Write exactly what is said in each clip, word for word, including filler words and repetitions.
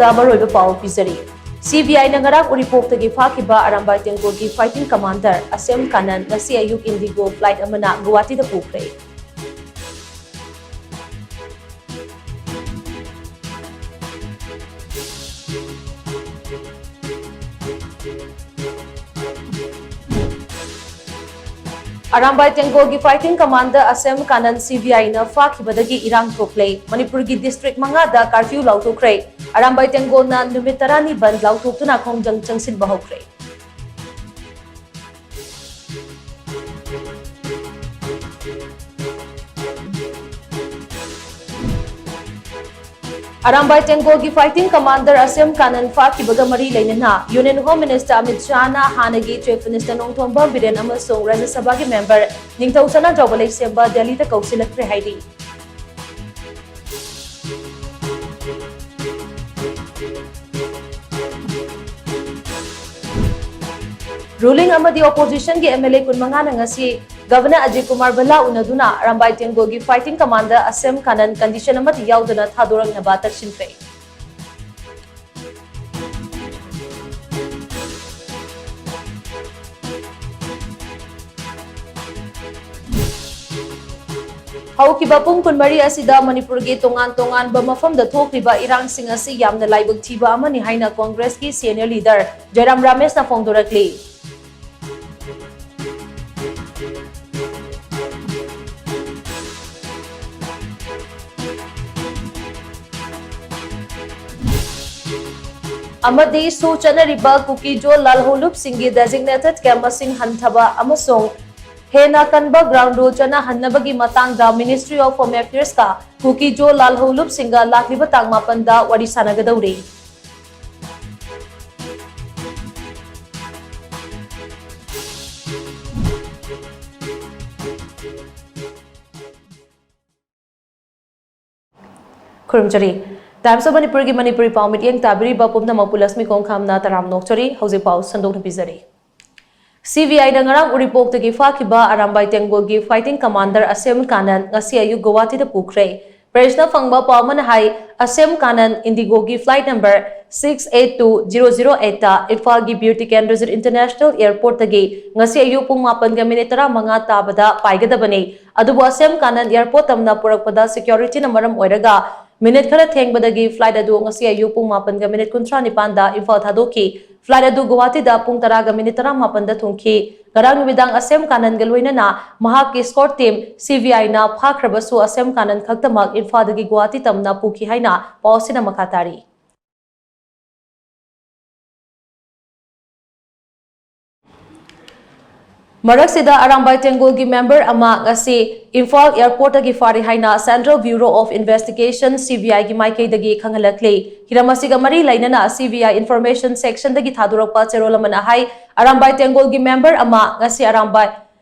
ꯗ ꯃꯔꯨꯑꯣꯏꯕ ꯄꯥꯎ ꯄꯤꯖꯔꯤ꯫ ꯁꯤ ꯕꯤ ꯑꯥꯏꯅ ꯉꯔꯥꯡ ꯎꯔꯤꯄꯣꯛꯇꯒꯤ ꯐꯥꯈꯤꯕ ꯑꯔꯥꯝꯕꯥꯏ ꯇꯦꯡꯒꯣꯜꯒꯤ fighting commander ꯑꯁꯦꯝ ꯀꯥꯅꯟ ꯉꯁꯤ ꯑꯌꯨꯛ IndiGo flight ꯑꯃꯅ ꯒꯨꯋꯥꯍꯥꯇꯤꯗ ꯄꯨꯈ꯭ꯔꯦ꯫ Arambai ꯇꯦꯡꯒꯣꯜꯒꯤ fighting commander ꯑꯁꯦꯝ Kanan C B ꯑꯥꯏꯅ ꯐꯥꯈꯤꯕꯗꯒꯤ ꯏꯔꯥꯡ ꯊꯣꯛꯂꯦ꯫ ꯃꯅꯤꯄꯨꯔꯒꯤ district ꯃꯉꯥꯗ curfew ꯂꯥꯎꯊꯣꯛꯈ꯭ꯔꯦ꯫ ꯑꯔꯥꯝꯕꯥꯏ ꯇꯦꯡꯒꯣꯜꯅ ꯅꯨꯃꯤꯠ ꯇꯔꯥꯅꯤ ꯕꯟꯗ ꯂꯥꯎꯊꯣꯛꯇꯨꯅ ꯈꯣꯡꯖꯪ ꯆꯪꯁꯤꯟꯕ ꯍꯧꯈ꯭ꯔꯦ꯫ ꯑꯔꯥꯝꯕꯥꯏ ꯇꯦꯡꯒꯣꯜꯒꯤ fighting commander ꯑꯁꯦꯝ ꯀꯥꯅꯟ ꯐꯥꯈꯤꯕꯒ ꯃꯔꯤ ꯂꯩꯅꯅ Union Home Minister ꯑꯃꯤꯠ ꯁꯥꯍꯅ ꯍꯥꯟꯅꯒꯤ Chief Minister ꯅꯣꯡꯊꯣꯝꯕꯝ ꯕꯤꯔꯦꯟ ꯑꯃꯁꯨꯡ ꯔꯥꯖ꯭ꯌ ꯁꯚꯥꯒꯤ member ꯅꯤꯡꯊꯧ ꯁꯅꯥꯖꯥꯎꯕ ꯂꯩꯁꯦꯝꯕ ꯗꯦꯜꯂꯤꯗ ꯀꯧꯁꯤꯜꯂꯛꯈ꯭ꯔꯦ ꯍꯥꯏꯔꯤ꯫ Ruling ꯑꯃꯗꯤ oppositionꯒꯤ M L A ꯀꯨꯟꯃꯉꯥꯅ ꯉꯁꯤ Governor Ajit Kumar ꯚꯜꯂꯥ ꯎꯅꯗꯨꯅ Arambai ꯇꯦꯡꯒꯣꯜꯒꯤ fighting commander ꯑꯁꯦꯝ Kanan condition ꯑꯃꯠꯇ ꯌꯥꯎꯗꯅ ꯊꯥꯗꯣꯔꯛꯅꯕ ꯇꯛꯁꯤꯟꯈ꯭ꯔꯦ꯫ ꯍꯧꯈꯤꯕ ꯄꯨꯡ ꯀꯨꯟꯃꯔꯤ ꯑꯁꯤꯗ ꯃꯅꯤꯄꯨꯔꯒꯤ ꯇꯣꯉꯥꯟ ꯇꯣꯉꯥꯟꯕ ꯃꯐꯝꯗ ꯊꯣꯛꯂꯤꯕ ꯏꯔꯥꯡꯁꯤꯡ ꯑꯁꯤ ꯌꯥꯝꯅ ꯂꯥꯏꯕꯛ ꯊꯤꯕ ꯑꯃꯅꯤ ꯍꯥꯏꯅ ꯀꯣꯡꯒ꯭ꯔꯦꯁꯀꯤ senior leader ꯖꯌꯔꯥꯝ ꯔꯥꯃꯦꯁꯅ ꯐꯣꯡꯗꯣꯔꯛꯂꯤ꯫ ꯑꯃꯗꯤ ꯁꯨ ꯆꯠꯅꯔꯤꯕ ꯀꯨꯀꯤꯖꯣ ꯂꯥꯜꯍꯧꯂꯨꯞꯁꯤꯡꯒꯤ designated camp ꯃꯁꯤꯡ ꯍꯟꯊꯕ ꯑꯃꯁꯨꯡ ꯍꯦꯟꯅ ꯀꯟꯕ ground rule ꯆꯠꯅꯍꯟꯅꯕꯒꯤ ꯃꯇꯥꯡꯗ Ministry of Home Affairsꯀ ꯀꯨꯀꯤꯖꯣ ꯂꯥꯜꯍꯧꯂꯨꯞꯁꯤꯡꯒ ꯂꯥꯛꯂꯤꯕ ꯇꯥꯡ ꯃꯥꯄꯟꯗ ꯋꯥꯔꯤ ꯁꯥꯟꯅꯒꯗꯧꯔꯤ꯫ ꯈꯨꯔꯨꯝꯖꯔꯤ꯫ Times of ꯃꯅꯤꯄꯨꯔꯒꯤ ꯃꯅꯤꯄꯨꯔꯤ ꯄꯥꯎ ꯃꯤꯠꯌꯦꯡ ꯇꯥꯕꯤꯔꯤꯕ ꯄꯨꯝꯅꯃꯛꯄꯨ ꯂꯛꯁꯃꯤ ꯀꯣꯡꯈꯥꯝꯅ ꯇꯔꯥꯝꯅ ꯑꯣꯛꯆꯔꯤ꯫ ꯍꯧꯖꯤꯛ ꯄꯥꯎ ꯁꯟꯗꯣꯛꯅ ꯄꯤꯖꯔꯤ꯫ C B I ꯅ ꯉꯔꯥꯡ ꯎꯔꯤꯄꯣꯛꯇꯒꯤ ꯐꯥꯈꯤꯕ ꯑꯔꯥꯝꯕꯥꯏ ꯇꯦꯡꯒꯣꯜꯒꯤ fighting commander ꯑꯁꯦꯝ ꯀꯥꯅꯟ ꯉꯁꯤ ꯑꯌꯨꯛ ꯒꯨꯋꯥꯍꯥꯇꯤꯗ ꯄꯨꯈ꯭ꯔꯦ꯫ ꯄ꯭ꯔꯦꯁꯅ ꯐꯪꯕ ꯄꯥꯎ ꯑꯃꯅ ꯍꯥꯏ, ꯑꯁꯦꯝ Kanan ꯏꯟꯗꯤꯒꯣꯒꯤ flight number six eight two zero zero eight ꯇ ꯏꯝꯐꯥꯜꯒꯤ ꯕꯤꯔ ꯇꯤꯀꯦꯟꯗ꯭ꯔꯖꯤꯠ International Airport ꯇꯒꯤ ꯉꯁꯤ ꯑꯌꯨꯛ ꯄꯨꯡ ꯃꯥꯄꯟꯒ ꯃꯤꯅꯤꯠ ꯇꯔꯥꯃꯉꯥ ꯇꯥꯕꯗ ꯄꯥꯏꯒꯗꯕꯅꯤ꯫ ꯑꯗꯨꯕꯨ ꯑꯁꯦꯝ ꯀꯥꯅꯟ airport ꯇꯝꯅ ꯄꯨꯔꯛꯄꯗ security ꯅ ꯃꯔꯝ ꯑꯣꯏꯔꯒ ꯃꯤꯅꯤꯠ ꯈꯔ ꯊꯦꯡꯕꯗꯒꯤ flight ꯑꯗꯨ ꯉꯁꯤ ꯑꯌꯨꯛ ꯄꯨꯡ ꯃꯥꯄꯟꯒ ꯃꯤꯅꯤꯠ ꯀꯨꯟꯊ꯭ꯔꯥ ꯅꯤꯄꯥꯟꯗ ꯏꯝꯐꯥꯜ ꯊꯥꯗꯣꯛꯈꯤ꯫ Flight ꯑꯗꯨ ꯒꯨꯋꯥꯍꯥꯇꯤꯗ ꯄꯨꯡ ꯇꯔꯥꯒ ꯃꯤꯅꯤꯠ ꯇꯔꯥꯃꯥꯄꯟꯗ ꯊꯨꯡꯈꯤ꯫ ꯉꯔꯥꯡ ꯅꯨꯃꯤꯗꯥꯡ ꯑꯁꯦꯝ ꯀꯥꯅꯟꯒ ꯂꯣꯏꯅꯅ ꯃꯍꯥꯛꯀꯤ escort team C V I ꯅ ꯐꯥꯈ꯭ꯔꯕꯁꯨ ꯑꯁꯦꯝ ꯀꯥꯅꯟ ꯈꯛꯇꯃꯛ ꯏꯝꯐꯥꯜꯗꯒꯤ ꯒꯨꯋꯥꯍꯥꯇꯤ ꯇꯝꯅ ꯄꯨꯈꯤ ꯍꯥꯏꯅ ꯄꯥꯎ ꯑꯁꯤꯅ ꯃꯈꯥ ꯇꯥꯔꯤ꯫ ꯃꯔꯛꯁꯤꯗ ꯑꯔꯥꯝꯕꯥꯏ ꯇꯦꯡꯒꯣꯜꯒꯤ member ꯑꯃ ꯉꯁꯤ ꯏꯝꯐꯥꯜ airport ꯇꯒꯤ ꯐꯥꯔꯦ ꯍꯥꯏꯅ Central Bureau of Investigation, C B I ꯒꯤ ꯃꯥꯏꯀꯩꯗꯒꯤ ꯈꯪꯍꯜꯂꯛꯂꯤ꯫ ꯍꯤꯔꯝ ꯑꯁꯤꯒ ꯃꯔꯤ ꯂꯩꯅꯅ C B I Information Section ꯗꯒꯤ ꯊꯥꯗꯣꯔꯛꯄ ꯆꯦꯔꯣꯜ ꯑꯃꯅ ꯍꯥꯏ, ꯑꯔꯥꯝꯕꯥꯏ ꯇꯦꯡꯒꯣꯜꯒꯤ member ꯑꯃ ꯉꯁꯤ ꯑꯔꯥꯝꯕꯥꯏ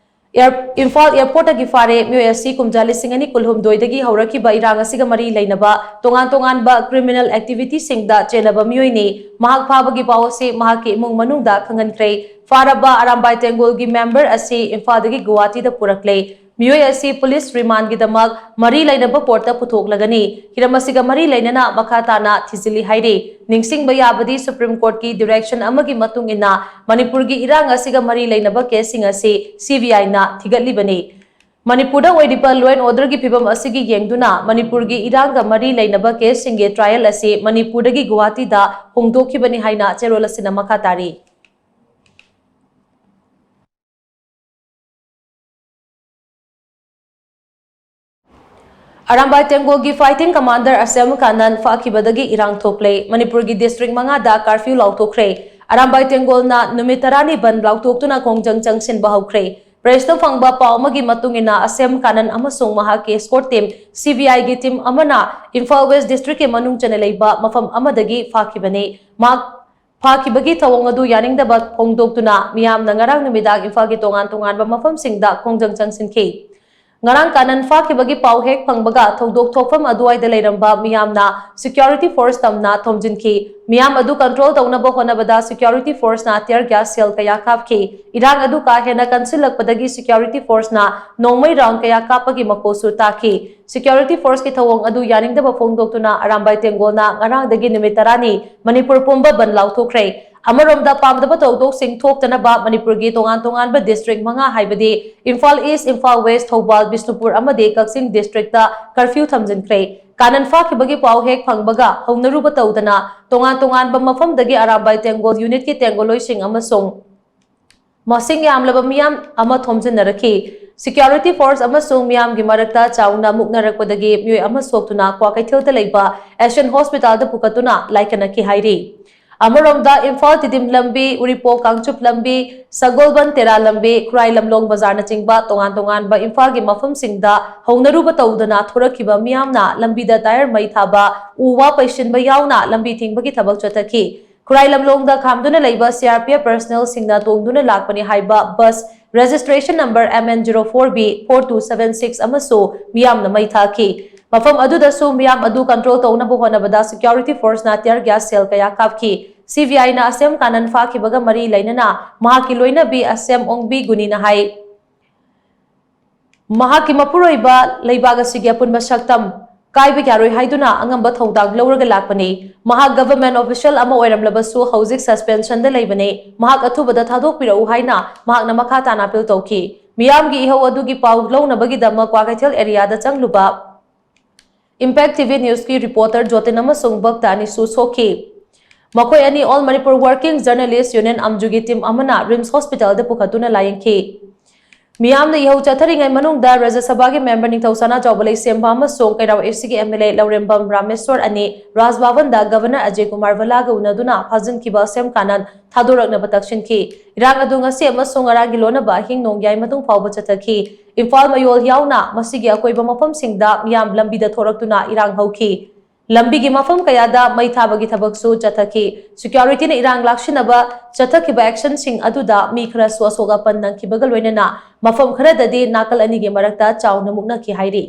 Air-, ꯏꯝꯐꯥꯜ airport ꯇꯒꯤ ꯐꯥꯔꯦ꯫ ꯃꯤꯑꯣꯏ ꯑꯁꯤ ꯀꯨꯝꯖꯥ ꯂꯤꯁꯤꯡ ꯑꯅꯤ ꯀꯨꯟꯍꯨꯝꯗꯣꯏꯗꯒꯤ ꯍꯧꯔꯛꯈꯤꯕ ꯏꯔꯥꯡ ꯑꯁꯤꯒ ꯃꯔꯤ ꯂꯩꯅꯕ ꯇꯣꯉꯥꯟ ꯇꯣꯉꯥꯟꯕ criminal activity ꯁꯤꯡꯗ ꯆꯦꯟꯅꯕ ꯃꯤꯑꯣꯏꯅꯤ꯫ ꯃꯍꯥꯛ ꯐꯥꯕꯒꯤ ꯄꯥꯎ ꯑꯁꯤ ꯃꯍꯥꯛꯀꯤ ꯏꯃꯨꯡ ꯃꯅꯨꯡꯗ ꯈꯪꯍꯟꯈ꯭ꯔꯦ꯫ ꯐꯥꯔꯕ ꯑꯔꯥꯝꯕꯥꯏ ꯇꯦꯡꯒꯣꯜꯒꯤ member ꯑꯁꯤ ꯏꯝꯐꯥꯜꯗꯒꯤ ꯒꯨꯋꯥꯍꯥꯇꯤꯗ ꯄꯨꯔꯛꯂꯦ꯫ ꯃꯤꯑꯣꯏ ꯑꯁꯤ police remand ꯒꯤꯗꯃꯛ ꯃꯔꯤ ꯂꯩꯅꯕ court ꯇ ꯄꯨꯊꯣꯛꯂꯒꯅꯤ꯫ ꯍꯤꯔꯝ ꯑꯁꯤꯒ ꯃꯔꯤ ꯂꯩꯅꯅ ꯃꯈꯥ ꯇꯥꯅ ꯊꯤꯖꯤꯜꯂꯤ ꯍꯥꯏꯔꯤ꯫ ꯅꯤꯡꯁꯤꯡꯕ ꯌꯥꯕꯗꯤ, Supreme Court ꯀꯤ direction ꯑꯃꯒꯤ ꯃꯇꯨꯡ ꯏꯟꯅ ꯃꯅꯤꯄꯨꯔꯒꯤ ꯏꯔꯥꯡ ꯑꯁꯤꯒ ꯃꯔꯤ ꯂꯩꯅꯕ case ꯁꯤꯡ ꯑꯁꯤ C B I ꯅ ꯊꯤꯒꯠꯂꯤꯕꯅꯤ꯫ ꯃꯅꯤꯄꯨꯔꯗ ꯑꯣꯏꯔꯤꯕ law and order ꯒꯤ ꯐꯤꯕꯝ ꯑꯁꯤꯒꯤ ꯌꯦꯡꯗꯨꯅ ꯃꯅꯤꯄꯨꯔꯒꯤ ꯏꯔꯥꯡꯒ ꯃꯔꯤ ꯂꯩꯅꯕ case ꯁꯤꯡꯒꯤ trial ꯑꯁꯤ ꯃꯅꯤꯄꯨꯔꯗꯒꯤ ꯒꯨꯋꯥꯍꯥꯇꯤꯗ ꯍꯣꯡꯗꯣꯛꯈꯤꯕꯅꯤ ꯍꯥꯏꯅ ꯆꯦꯔꯣꯜ ꯑꯁꯤꯅ ꯃꯈꯥ ꯇꯥꯔꯤ꯫ ꯑꯔꯥꯝꯕꯥꯏ ꯇꯦꯡꯒꯣꯜꯒꯤ fighting commander ꯑꯁꯦꯝ ꯀꯥꯅꯟ ꯐꯥꯈꯤꯕꯗꯒꯤ ꯏꯔꯥꯡ ꯊꯣꯛꯂꯦ꯫ ꯃꯅꯤꯄꯨꯔꯒꯤ district ꯃꯉꯥꯗ curfew ꯂꯥꯎꯊꯣꯛꯈ꯭ꯔꯦ꯫ ꯑꯔꯥꯝꯕꯥꯏ ꯇꯦꯡꯒꯣꯜꯅ ꯅꯨꯃꯤꯠ ꯇꯔꯥꯅꯤ ꯕꯟꯗ ꯂꯥꯎꯊꯣꯛꯇꯨꯅ ꯈꯣꯡꯖꯪ ꯆꯪꯁꯤꯟꯕ ꯍꯧꯈ꯭ꯔꯦ꯫ Press ꯇ ꯐꯪꯕ ꯄꯥꯎ ꯑꯃꯒꯤ ꯃꯇꯨꯡ ꯏꯟꯅ, ꯑꯁꯦꯝ ꯀꯥꯅꯟ ꯑꯃꯁꯨꯡ ꯃꯍꯥꯛꯀꯤ escort team C B I ꯒꯤ team ꯑꯃꯅ ꯏꯝꯐꯥꯜ West district ꯀꯤ ꯃꯅꯨꯡ ꯆꯟꯅ ꯂꯩꯕ ꯃꯐꯝ ꯑꯃꯗꯒꯤ ꯐꯥꯈꯤꯕꯅꯤ꯫ ꯃꯍꯥꯛ ꯐꯥꯈꯤꯕꯒꯤ ꯊꯧꯑꯣꯡ ꯑꯗꯨ ꯌꯥꯅꯤꯡꯗꯕ ꯐꯣꯡꯗꯣꯛꯇꯨꯅ ꯃꯤꯌꯥꯝꯅ ꯉꯔꯥꯡ ꯅꯨꯃꯤꯗꯥꯡ ꯏꯝꯐꯥꯜꯒꯤ ꯇꯣꯉꯥꯟ ꯇꯣꯉꯥꯟꯕ ꯃꯐꯝꯁꯤꯡꯗ ꯈꯣꯡꯖꯪ ꯆꯪꯁꯤꯟꯈꯤ꯫ ꯉꯔꯥꯡ ꯀꯥꯅꯟ ꯐꯥꯈꯤꯕꯒꯤ ꯄꯥꯎ ꯍꯦꯛ ꯐꯪꯕꯒ ꯊꯧꯗꯣꯛ ꯊꯣꯛꯐꯝ ꯑꯗꯨꯋꯥꯏꯗ ꯂꯩꯔꯝꯕ ꯃꯤꯌꯥꯝꯅ security force ꯇꯝꯅ ꯊꯣꯝꯖꯤꯟꯈꯤ꯫ ꯃꯤꯌꯥꯝ ꯑꯗꯨ control ꯇꯧꯅꯕ ꯍꯣꯠꯅꯕꯗ security force ꯅ tear gas shell ꯀꯌꯥ ꯀꯥꯞꯈꯤ꯫ ꯏꯔꯥꯡ ꯑꯗꯨ ꯀꯥ ꯍꯦꯟꯅ ꯀꯟꯁꯤꯜꯂꯛꯄꯗꯒꯤ security force ꯅ ꯅꯣꯡꯃꯩ round ꯀꯌꯥ ꯀꯥꯞꯄꯒꯤ ꯃꯈꯣꯜꯁꯨ ꯇꯥꯈꯤ꯫ Security force ꯀꯤ ꯊꯧꯑꯣꯡ ꯑꯗꯨ ꯌꯥꯅꯤꯡꯗꯕ ꯐꯣꯡꯗꯣꯛꯇꯨꯅ ꯑꯔꯥꯝꯕꯥꯏ ꯇꯦꯡꯒꯣꯜꯅ ꯉꯔꯥꯡꯗꯒꯤ ꯅꯨꯃꯤꯠ ꯇꯔꯥꯅꯤ ꯃꯅꯤꯄꯨꯔ ꯄꯨꯝꯕ ꯕꯟ ꯂꯥꯎꯊꯣꯛꯈ꯭ꯔꯦ꯫ ꯑꯃꯔꯣꯝꯗ, ꯄꯥꯝꯗꯕ ꯊꯧꯗꯣꯛꯁꯤꯡ ꯊꯣꯛꯇꯅꯕ ꯃꯅꯤꯄꯨꯔꯒꯤ ꯇꯣꯉꯥꯟ ꯇꯣꯉꯥꯟꯕ district ꯃꯉꯥ, ꯍꯥꯏꯕꯗꯤ ꯏꯝꯐꯥꯜ East, ꯏꯝꯐꯥꯜ West, ꯊꯧꯕꯥꯜ, ꯕꯤꯁꯅꯨꯄꯨꯔ ꯑꯃꯗꯤ ꯀꯛꯆꯤꯡ district ꯇ curfew ꯊꯝꯖꯤꯟꯈ꯭ꯔꯦ꯫ ꯀꯥꯅꯟ ꯐꯥꯈꯤꯕꯒꯤ ꯄꯥꯎ ꯍꯦꯛ ꯐꯪꯕꯒ ꯍꯧꯅꯔꯨꯕ ꯇꯧꯗꯅ ꯇꯣꯉꯥꯟ ꯇꯣꯉꯥꯟꯕ ꯃꯐꯝꯗꯒꯤ ꯑꯔꯥꯝꯕꯥꯏ ꯇꯦꯡꯒꯣꯜ unit ꯀꯤ ꯇꯦꯡꯒꯣꯜꯂꯣꯏꯁꯤꯡ ꯑꯃꯁꯨꯡ ꯃꯁꯤꯡ ꯌꯥꯝꯂꯕ ꯃꯤꯌꯥꯝ ꯑꯃ ꯊꯣꯝꯖꯤꯟꯅꯔꯛꯈꯤ꯫ Security force ꯑꯃꯁꯨꯡ ꯃꯤꯌꯥꯝꯒꯤ ꯃꯔꯛꯇ ꯆꯥꯎꯅ ꯃꯨꯛꯅꯔꯛꯄꯗꯒꯤ ꯃꯤꯑꯣꯏ ꯑꯃ ꯁꯣꯛꯇꯨꯅ ꯀ꯭ꯋꯥꯀꯩꯊꯦꯜꯗ ꯂꯩꯕ Asian Hospital ꯗ ꯄꯨꯈꯠꯇꯨꯅ ꯂꯥꯏꯀꯠꯅꯈꯤ ꯍꯥꯏꯔꯤ꯫ ꯑꯃꯔꯣꯝꯗ, ꯏꯝꯐꯥꯜ ꯇꯤꯗꯤꯝ ꯂꯝꯕꯤ, ꯎꯔꯤꯄꯣꯛ ꯀꯥꯡꯆꯨꯞ ꯂꯝꯕꯤ, ꯁꯒꯣꯜꯕꯟ ꯇꯦꯔꯥ ꯂꯝꯕꯤ, ꯈꯨꯔꯥꯏ ꯂꯝꯂꯣꯡ ꯕꯖꯥꯔꯅꯆꯤꯡꯕ ꯇꯣꯉꯥꯟ ꯇꯣꯉꯥꯟꯕ ꯏꯝꯐꯥꯜꯒꯤ ꯃꯐꯝꯁꯤꯡꯗ ꯍꯧꯅꯔꯨꯕ ꯇꯧꯗꯅ ꯊꯣꯔꯛꯈꯤꯕ ꯃꯤꯌꯥꯝꯅ ꯂꯝꯕꯤꯗ tyre ꯃꯩ ꯊꯥꯕ, ꯎ ꯋꯥ ꯄꯩꯁꯤꯟꯕ ꯌꯥꯎꯅ ꯂꯝꯕꯤ ꯊꯤꯡꯕꯒꯤ ꯊꯕꯛ ꯆꯠꯊꯈꯤ꯫ ꯈꯨꯔꯥꯏ ꯂꯝꯂꯣꯡꯗ ꯈꯥꯝꯗꯨꯅ ꯂꯩꯕ C R P F personnel ꯁꯤꯡꯅ ꯇꯣꯡꯗꯨꯅ ꯂꯥꯛꯄꯅꯤ ꯍꯥꯏꯕ bus registration number M N zero four B four two seven six ꯑꯃꯁꯨ ꯃꯤꯌꯥꯝꯅ ꯃꯩ ꯊꯥꯈꯤ꯫ ꯃꯐꯝ ꯑꯗꯨꯗꯁꯨ ꯃꯤꯌꯥꯝ ꯑꯗꯨ control ꯇꯧꯅꯕ ꯍꯣꯠꯅꯕꯗ security force ꯅ tear gas shell ꯀꯌꯥ ꯀꯥꯞꯈꯤ꯫ C B I ꯅ ꯑꯁꯦꯝ ꯀꯥꯅꯟ ꯐꯥꯈꯤꯕꯒ ꯃꯔꯤ ꯂꯩꯅꯅ ꯃꯍꯥꯛꯀꯤ ꯂꯣꯏꯅꯕꯤ ꯑꯁꯦꯝ ꯑꯣꯡꯕꯤ ꯒꯨꯅꯤꯅ ꯍꯥꯏ, ꯃꯍꯥꯛꯀꯤ ꯃꯄꯨꯔꯣꯏꯕ ꯂꯩꯕꯥꯛ ꯑꯁꯤꯒꯤ ꯑꯄꯨꯟꯕ ꯁꯛꯇꯝ ꯀꯥꯏꯕ ꯌꯥꯔꯣꯏ ꯍꯥꯏꯗꯨꯅ ꯑꯉꯝꯕ ꯊꯧꯗꯥꯡ ꯂꯧꯔꯒ ꯂꯥꯛꯄꯅꯤ꯫ ꯃꯍꯥꯛ government official ꯑꯃ ꯑꯣꯏꯔꯝꯂꯕꯁꯨ ꯍꯧꯖꯤꯛ suspension ꯗ ꯂꯩꯕꯅꯤ꯫ ꯃꯍꯥꯛ ꯑꯊꯨꯕꯗ ꯊꯥꯗꯣꯛꯄꯤꯔꯛꯎ ꯍꯥꯏꯅ ꯃꯍꯥꯛꯅ ꯃꯈꯥ ꯇꯥꯅ appeal ꯇꯧꯈꯤ꯫ ꯃꯤꯌꯥꯝꯒꯤ ꯏꯍꯧ ꯑꯗꯨꯒꯤ ꯄꯥꯎ ꯂꯧꯅꯕꯒꯤꯗꯃꯛ ꯀ꯭ꯋꯥꯀꯩꯊꯦꯜ area ꯗ ꯆꯪꯂꯨꯕ Impact T V News ꯀꯤ reporter ꯖꯣꯇꯤꯟ ꯑꯃꯁꯨꯡ ꯚꯛꯇ ꯑꯅꯤꯁꯨ ꯁꯣꯛꯈꯤ꯫ ꯃꯈꯣꯏ ꯑꯅꯤ All Manipur Working Journalist Union, ꯑꯝꯖꯨꯒꯤ team ꯑꯃꯅ RIMS Hospital ꯗ ꯄꯨꯈꯠꯇꯨꯅ ꯂꯥꯌꯦꯡꯈꯤ꯫ ꯃꯤꯌꯥꯝꯅ ꯏꯍꯧ ꯆꯠꯊꯔꯤꯉꯩ ꯃꯅꯨꯡꯗ ꯔꯥꯖ꯭ꯌ ꯁꯚꯥꯒꯤ member ꯅꯤꯡꯊꯧ ꯁꯅꯥꯖꯥꯎꯕ ꯂꯩꯁꯦꯝꯕ ꯑꯃꯁꯨꯡ ꯀꯩꯔꯥꯎ A C ꯀꯤ M L A ꯂꯧꯔꯦꯝꯕꯝ ꯔꯥꯃꯦꯁ꯭ꯋꯔ ꯑꯅꯤ ꯔꯥꯖ ꯚꯕꯟꯗ Governor ꯑꯖꯌ ꯀꯨꯃꯥꯔ ꯚꯜꯂꯥꯒ ꯎꯅꯗꯨꯅ ꯐꯥꯖꯤꯟꯈꯤꯕ ꯑꯁꯦꯝ ꯀꯥꯅꯟ ꯊꯥꯗꯣꯔꯛꯅꯕ ꯇꯛꯁꯤꯟꯈꯤ꯫ ꯏꯔꯥꯡ ꯑꯗꯨ ꯉꯁꯤ ꯑꯃꯁꯨꯡ ꯉꯔꯥꯡꯒꯤ ꯂꯣꯟꯅꯕ ꯑꯍꯤꯡ ꯅꯣꯡꯌꯥꯏ ꯃꯇꯨꯡ ꯐꯥꯎꯕ ꯆꯠꯊꯈꯤ꯫ ꯏꯝꯐꯥꯜ ꯃꯌꯣꯜ ꯌꯥꯎꯅ ꯃꯁꯤꯒꯤ ꯑꯀꯣꯏꯕ ꯃꯐꯝꯁꯤꯡꯗ ꯃꯤꯌꯥꯝ ꯂꯝꯕꯤꯗ ꯊꯣꯔꯛꯇꯨꯅ ꯏꯔꯥꯡ ꯍꯧꯈꯤ꯫ ꯂꯝꯕꯤꯒꯤ ꯃꯐꯝ ꯀꯌꯥꯗ ꯃꯩ ꯊꯥꯕꯒꯤ ꯊꯕꯛꯁꯨ ꯆꯠꯊꯈꯤ꯫ ꯁꯦꯀ꯭ꯌꯨꯔꯤꯇꯤꯅ ꯏꯔꯥꯡ ꯂꯥꯛꯁꯤꯟꯅꯕ ꯆꯠꯊꯈꯤꯕ ꯑꯦꯛꯁꯟꯁꯤꯡ ꯑꯗꯨꯗ ꯃꯤ ꯈꯔꯁꯨ ꯑꯁꯣꯛ ꯑꯄꯟ ꯅꯪꯈꯤꯕꯒ ꯂꯣꯏꯅꯅ ꯃꯐꯝ ꯈꯔꯗꯗꯤ ꯅꯥꯀꯜ ꯑꯅꯤꯒꯤ ꯃꯔꯛꯇ ꯆꯥꯎꯅ ꯃꯨꯛꯅꯈꯤ ꯍꯥꯏꯔꯤ꯫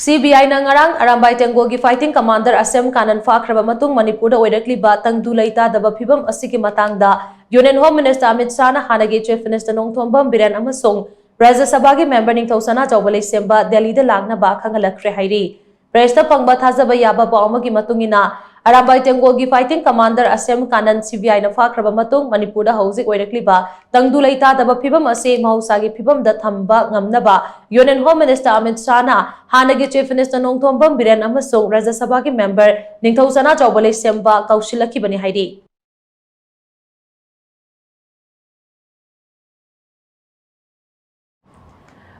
ꯁꯤ ꯕꯤ ꯑꯥꯏꯅ ꯉꯔꯥꯡ ꯑꯔꯥꯝꯕꯥꯏ ꯇꯦꯡꯒꯣꯜꯒꯤ fighting commander ꯑꯁꯦꯝ ꯀꯥꯅꯟ ꯐꯥꯈ꯭ꯔꯕ ꯃꯇꯨꯡ ꯃꯅꯤꯄꯨꯔꯗ ꯑꯣꯏꯔꯛꯂꯤꯕ ꯇꯪꯗꯨ ꯂꯩꯇꯥꯗꯕ ꯐꯤꯕꯝ ꯑꯁꯤꯒꯤ ꯃꯇꯥꯡꯗ Union Home Minister ꯑꯃꯤꯠ ꯁꯥꯍꯅ ꯍꯥꯟꯅꯒꯤ Chief Minister ꯅꯣꯡꯊꯣꯝꯕꯝ ꯕꯤꯔꯦꯟ ꯑꯃꯁꯨꯡ ꯔꯥꯖ꯭ꯌ ꯁꯚꯥꯒꯤ member ꯅꯤꯡꯊꯧ ꯁꯅꯥꯖꯥꯎꯕ ꯂꯩꯁꯦꯝꯕ ꯗꯦꯜꯂꯤꯗ ꯂꯥꯛꯅꯕ ꯈꯪꯍꯜꯂꯛꯈ꯭ꯔꯦ ꯍꯥꯏꯔꯤ꯫ Press ꯇ ꯐꯪꯕ ꯊꯥꯖꯕ ꯌꯥꯕ ꯄꯥꯎ ꯑꯃꯒꯤ ꯃꯇꯨꯡ ꯏꯟꯅ, Arambai ꯇꯦꯡꯒꯣꯜꯒꯤ fighting commander ꯑꯁꯦꯝ Kanan C B ꯑꯥꯏꯅ ꯐꯥꯈ꯭ꯔꯕ ꯃꯇꯨꯡ ꯃꯅꯤꯄꯨꯔꯗ ꯍꯧꯖꯤꯛ ꯑꯣꯏꯔꯛꯂꯤꯕ ꯇꯪꯗꯨ ꯂꯩꯇꯥꯗꯕ ꯐꯤꯕꯝ ꯑꯁꯤ ꯃꯍꯧꯁꯥꯒꯤ ꯐꯤꯕꯝꯗ ꯊꯝꯕ ꯉꯝꯅꯕ Union Home Minister ꯑꯃꯤꯠ ꯁꯥꯍꯅ ꯍꯥꯟꯅꯒꯤ Chief Minister ꯅꯣꯡꯊꯣꯝꯕꯝ ꯕꯤꯔꯦꯟ ꯑꯃꯁꯨꯡ ꯔꯥꯖ꯭ꯌ ꯁꯚꯥꯒꯤ member ꯅꯤꯡꯊꯧ ꯁꯅꯥꯖꯥꯎꯕ ꯂꯩꯁꯦꯝꯕ ꯀꯧꯁꯤꯜꯂꯛꯈꯤꯕꯅꯤ ꯍꯥꯏꯔꯤ꯫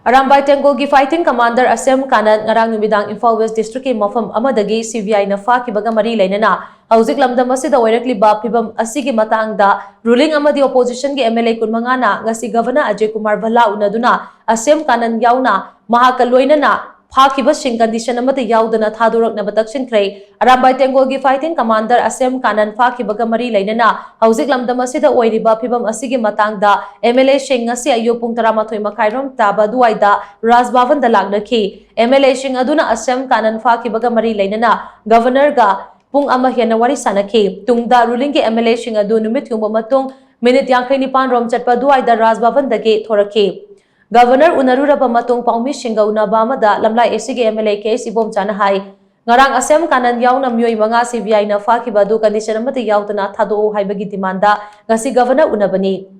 ꯑꯔꯥꯝꯕꯥꯏ ꯇꯦꯡꯒꯣꯜꯒꯤ fighting commander ꯑꯁꯦꯝ ꯀꯥꯅꯟ ꯉꯔꯥꯡ ꯅꯨꯃꯤꯗꯥꯡ ꯏꯝꯐꯥꯜ West District ꯀꯤ ꯃꯐꯝ ꯑꯃꯗꯒꯤ ꯁꯤ ꯕꯤ ꯑꯥꯏꯅ ꯐꯥꯈꯤꯕꯒ ꯃꯔꯤ ꯂꯩꯅꯅ ꯍꯧꯖꯤꯛ ꯂꯝꯗꯝ ꯑꯁꯤꯗ ꯑꯣꯏꯔꯛꯂꯤꯕ ꯐꯤꯕꯝ ꯑꯁꯤꯒꯤ ꯃꯇꯥꯡꯗ ruling ꯑꯃꯗꯤ opposition ꯒꯤ M L A ꯀꯨꯟꯃꯉꯥꯅ ꯉꯁꯤ Governor ꯑꯖꯌ ꯀꯨꯃꯥꯔ ꯚꯜꯂꯥ ꯎꯅꯗꯨꯅ ꯑꯁꯦꯝ ꯀꯥꯅꯟ ꯌꯥꯎꯅ ꯃꯍꯥꯛꯀ ꯂꯣꯏꯅꯅ ꯐꯥꯈꯤꯕꯁꯤꯡ condition ꯑꯃꯠꯇ ꯌꯥꯎꯗꯅ ꯊꯥꯗꯣꯔꯛꯅꯕ ꯇꯛꯁꯤꯟꯈ꯭ꯔꯦ꯫ ꯑꯔꯥꯝꯕꯥꯏ ꯇꯦꯡꯒꯣꯜꯒꯤ fighting commander ꯑꯁꯦꯝ ꯀꯥꯅꯟ ꯐꯥꯈꯤꯕꯒ ꯃꯔꯤ ꯂꯩꯅꯅ ꯍꯧꯖꯤꯛ ꯂꯝꯗꯝ ꯑꯁꯤꯗ ꯑꯣꯏꯔꯤꯕ ꯐꯤꯕꯝ ꯑꯁꯤꯒꯤ ꯃꯇꯥꯡꯗ M L A ꯁꯤꯡ ꯉꯁꯤ ꯑꯌꯨꯛ ꯄꯨꯡ ꯇꯔꯥꯃꯥꯊꯣꯏ ꯃꯈꯥꯏꯔꯣꯝ ꯇꯥꯕ ꯑꯗꯨꯋꯥꯏꯗ ꯔꯥꯖ ꯚꯕꯟꯗ ꯂꯥꯛꯅꯈꯤ꯫ M L A ꯁꯤꯡ ꯑꯗꯨꯅ ꯑꯁꯦꯝ ꯀꯥꯅꯟ ꯐꯥꯈꯤꯕꯒ ꯃꯔꯤ ꯂꯩꯅꯅ Governor ꯒ ꯄꯨꯡ ꯑꯃ ꯍꯦꯟꯅ ꯋꯥꯔꯤ ꯁꯥꯅꯈꯤ꯫ ꯇꯨꯡꯗ ruling ꯒꯤ M L A ꯁꯤꯡ ꯑꯗꯨ ꯅꯨꯃꯤꯠ ꯌꯨꯡꯕ ꯃꯇꯨꯡ minute ꯌꯥꯡꯈꯩ ꯅꯤꯄꯥꯟ ꯔꯣꯝ ꯆꯠꯄ ꯑꯗꯨꯋꯥꯏꯗ ꯔꯥꯖ ꯚꯕꯟꯗꯒꯤ ꯊꯣꯔꯛꯈꯤ꯫ Governor ꯎꯅꯔꯨꯔꯕ ꯃꯇꯨꯡ ꯄꯥꯎꯃꯤꯁꯤꯡꯒ ꯎꯅꯕ ꯑꯃꯗ ꯂꯝꯂꯥꯏ A C ꯒꯤ M L A K H ꯏꯕꯣꯝꯆꯥꯅ ꯍꯥꯏ, ꯉꯔꯥꯡ ꯑꯁꯦꯝ ꯀꯥꯅꯟ ꯌꯥꯎꯅ ꯃꯤꯑꯣꯏ ꯃꯉꯥ C B I ꯅ ꯐꯥꯈꯤꯕ ꯑꯗꯨ condition ꯑꯃꯠꯇ ꯌꯥꯎꯗꯅ ꯊꯥꯗꯣꯛꯎ ꯍꯥꯏꯕꯒꯤ demand ꯉꯁꯤ Governor ꯎꯅꯕꯅꯤ꯫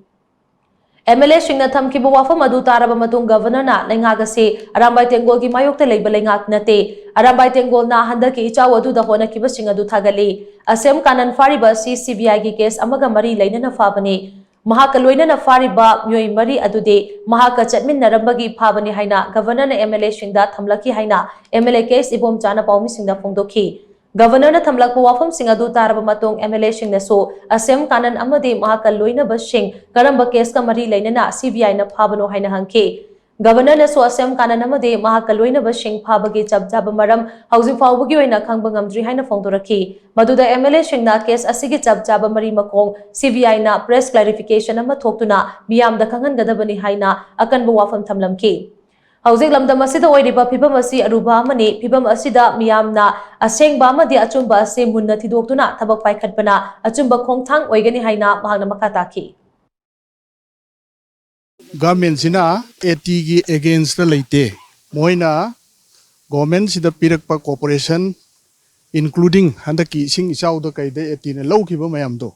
M L A ꯁꯤꯡꯅ ꯊꯝꯈꯤꯕ ꯋꯥꯐꯝ ꯑꯗꯨ ꯇꯥꯔꯕ ꯃꯇꯨꯡ Governor ꯅ ꯂꯩꯉꯥꯛ ꯑꯁꯤ ꯑꯔꯥꯝꯕꯥꯏ ꯇꯦꯡꯒꯣꯜꯒꯤ ꯃꯥꯌꯣꯛꯇ ꯂꯩꯕ ꯂꯩꯉꯥꯛ ꯅꯠꯇꯦ, ꯑꯔꯥꯝꯕꯥꯏ ꯇꯦꯡꯒꯣꯜꯅ ꯍꯟꯗꯛꯀꯤ ꯏꯆꯥꯎ ꯑꯗꯨꯗ ꯍꯣꯠꯅꯈꯤꯕꯁꯤꯡ ꯑꯗꯨ ꯊꯥꯒꯠꯂꯤ꯫ ꯑꯁꯦꯝ ꯀꯥꯅꯟ ꯐꯥꯔꯤꯕ ꯑꯁꯤ C B I ꯒꯤ case ꯑꯃꯒ ꯃꯔꯤ ꯂꯩꯅꯅ ꯐꯥꯕꯅꯤ꯫ ꯃꯍꯥꯛꯀ ꯂꯣꯏꯅꯅ ꯐꯥꯔꯤꯕ ꯃꯤꯑꯣꯏ ꯃꯔꯤ ꯑꯗꯨꯗꯤ ꯃꯍꯥꯛꯀ ꯆꯠꯃꯤꯟꯅꯔꯝꯕꯒꯤ ꯐꯥꯕꯅꯤ ꯍꯥꯏꯅ Governor ꯅ M L A ꯁꯤꯡꯗ ꯊꯝꯂꯛꯈꯤ ꯍꯥꯏꯅ M L A K H ꯏꯕꯣꯝꯆꯥꯅ ꯄꯥꯎꯃꯤꯁꯤꯡꯗ ꯐꯣꯡꯗꯣꯛꯈꯤ꯫ Governor ꯅ ꯊꯝꯂꯛꯄ ꯋꯥꯐꯝꯁꯤꯡ ꯑꯗꯨ ꯇꯥꯔꯕ ꯃꯇꯨꯡ M L A ꯁꯤꯡꯅꯁꯨ ꯑꯁꯦꯝ ꯀꯥꯅꯟ ꯑꯃꯗꯤ ꯃꯍꯥꯛꯀ ꯂꯣꯏꯅꯕꯁꯤꯡ ꯀꯔꯝꯕ case ꯀ ꯃꯔꯤ ꯂꯩꯅꯅ C B I ꯅ ꯐꯥꯕꯅꯣ ꯍꯥꯏꯅ ꯍꯪꯈꯤ꯫ ꯒꯕꯔꯅꯔꯅꯁꯨ ꯑꯁꯦꯝ ꯀꯥꯅꯟ ꯑꯃꯗꯤ ꯃꯍꯥꯛꯀ ꯂꯣꯏꯅꯕꯁꯤꯡ ꯐꯥꯕꯒꯤ ꯆꯞ ꯆꯥꯕ ꯃꯔꯝ ꯍꯧꯖꯤꯛ ꯐꯥꯎꯕꯒꯤ ꯑꯣꯏꯅ ꯈꯪꯕ ꯉꯝꯗ꯭ꯔꯤ ꯍꯥꯏꯅ ꯐꯣꯡꯗꯣꯔꯛꯈꯤ꯫ ꯃꯗꯨꯗ ꯑꯦꯝ ꯑꯦꯜ ꯑꯦꯁꯤꯡꯅ ꯀꯦꯁ ꯑꯁꯤꯒꯤ ꯆꯞ ꯆꯥꯕ ꯃꯔꯤ ꯃꯈꯣꯡ ꯁꯤ ꯕꯤ ꯑꯥꯏꯅ ꯄ꯭ꯔꯦꯁ ꯀ꯭ꯂꯦꯔꯤꯐꯤꯀꯦꯁꯟ ꯑꯃ ꯊꯣꯛꯇꯨꯅ ꯃꯤꯌꯥꯝꯗ ꯈꯪꯍꯟꯒꯗꯕꯅꯤ ꯍꯥꯏꯅ ꯑꯀꯟꯕ ꯋꯥꯐꯝ ꯊꯝꯂꯝꯈꯤ꯫ ꯍꯧꯖꯤꯛ ꯂꯝꯗꯝ ꯑꯁꯤꯗ ꯑꯣꯏꯔꯤꯕ ꯐꯤꯕꯝ ꯑꯁꯤ ꯑꯔꯨꯕ ꯑꯃꯅꯤ꯫ ꯐꯤꯕꯝ ꯑꯁꯤꯗ ꯃꯤꯌꯥꯝꯅ ꯑꯁꯦꯡꯕ ꯑꯃꯗꯤ ꯑꯆꯨꯝꯕ ꯑꯁꯤ ꯃꯨꯟꯅ ꯊꯤꯗꯣꯛꯇꯨꯅ ꯊꯕꯛ ꯄꯥꯏꯈꯠꯄꯅ ꯑꯆꯨꯝꯕ ꯈꯣꯡꯊꯥꯡ ꯑꯣꯏꯒꯅꯤ ꯍꯥꯏꯅ ꯃꯍꯥꯛꯅ ꯃꯈꯥ ꯇꯥꯈꯤ꯫ ꯒꯚꯔꯟꯃꯦꯟꯁꯤꯅ ꯑꯦ ꯇꯤꯒꯤ ꯑꯦꯒꯦꯟꯁꯇ ꯂꯩꯇꯦ꯫ ꯃꯣꯏꯅ ꯒꯣꯔꯃꯦꯟꯁꯤꯗ ꯄꯤꯔꯛꯄ ꯀꯣꯑꯣꯄꯔꯦꯁꯟ, ꯏꯟꯀ꯭ꯂꯨꯗꯤꯡ ꯍꯟꯗꯛꯀꯤ ꯏꯁꯤꯡ ꯏꯆꯥꯎꯗ ꯀꯩꯗ ꯑꯦ ꯇꯤꯅ ꯂꯧꯈꯤꯕ ꯃꯌꯥꯝꯗꯣ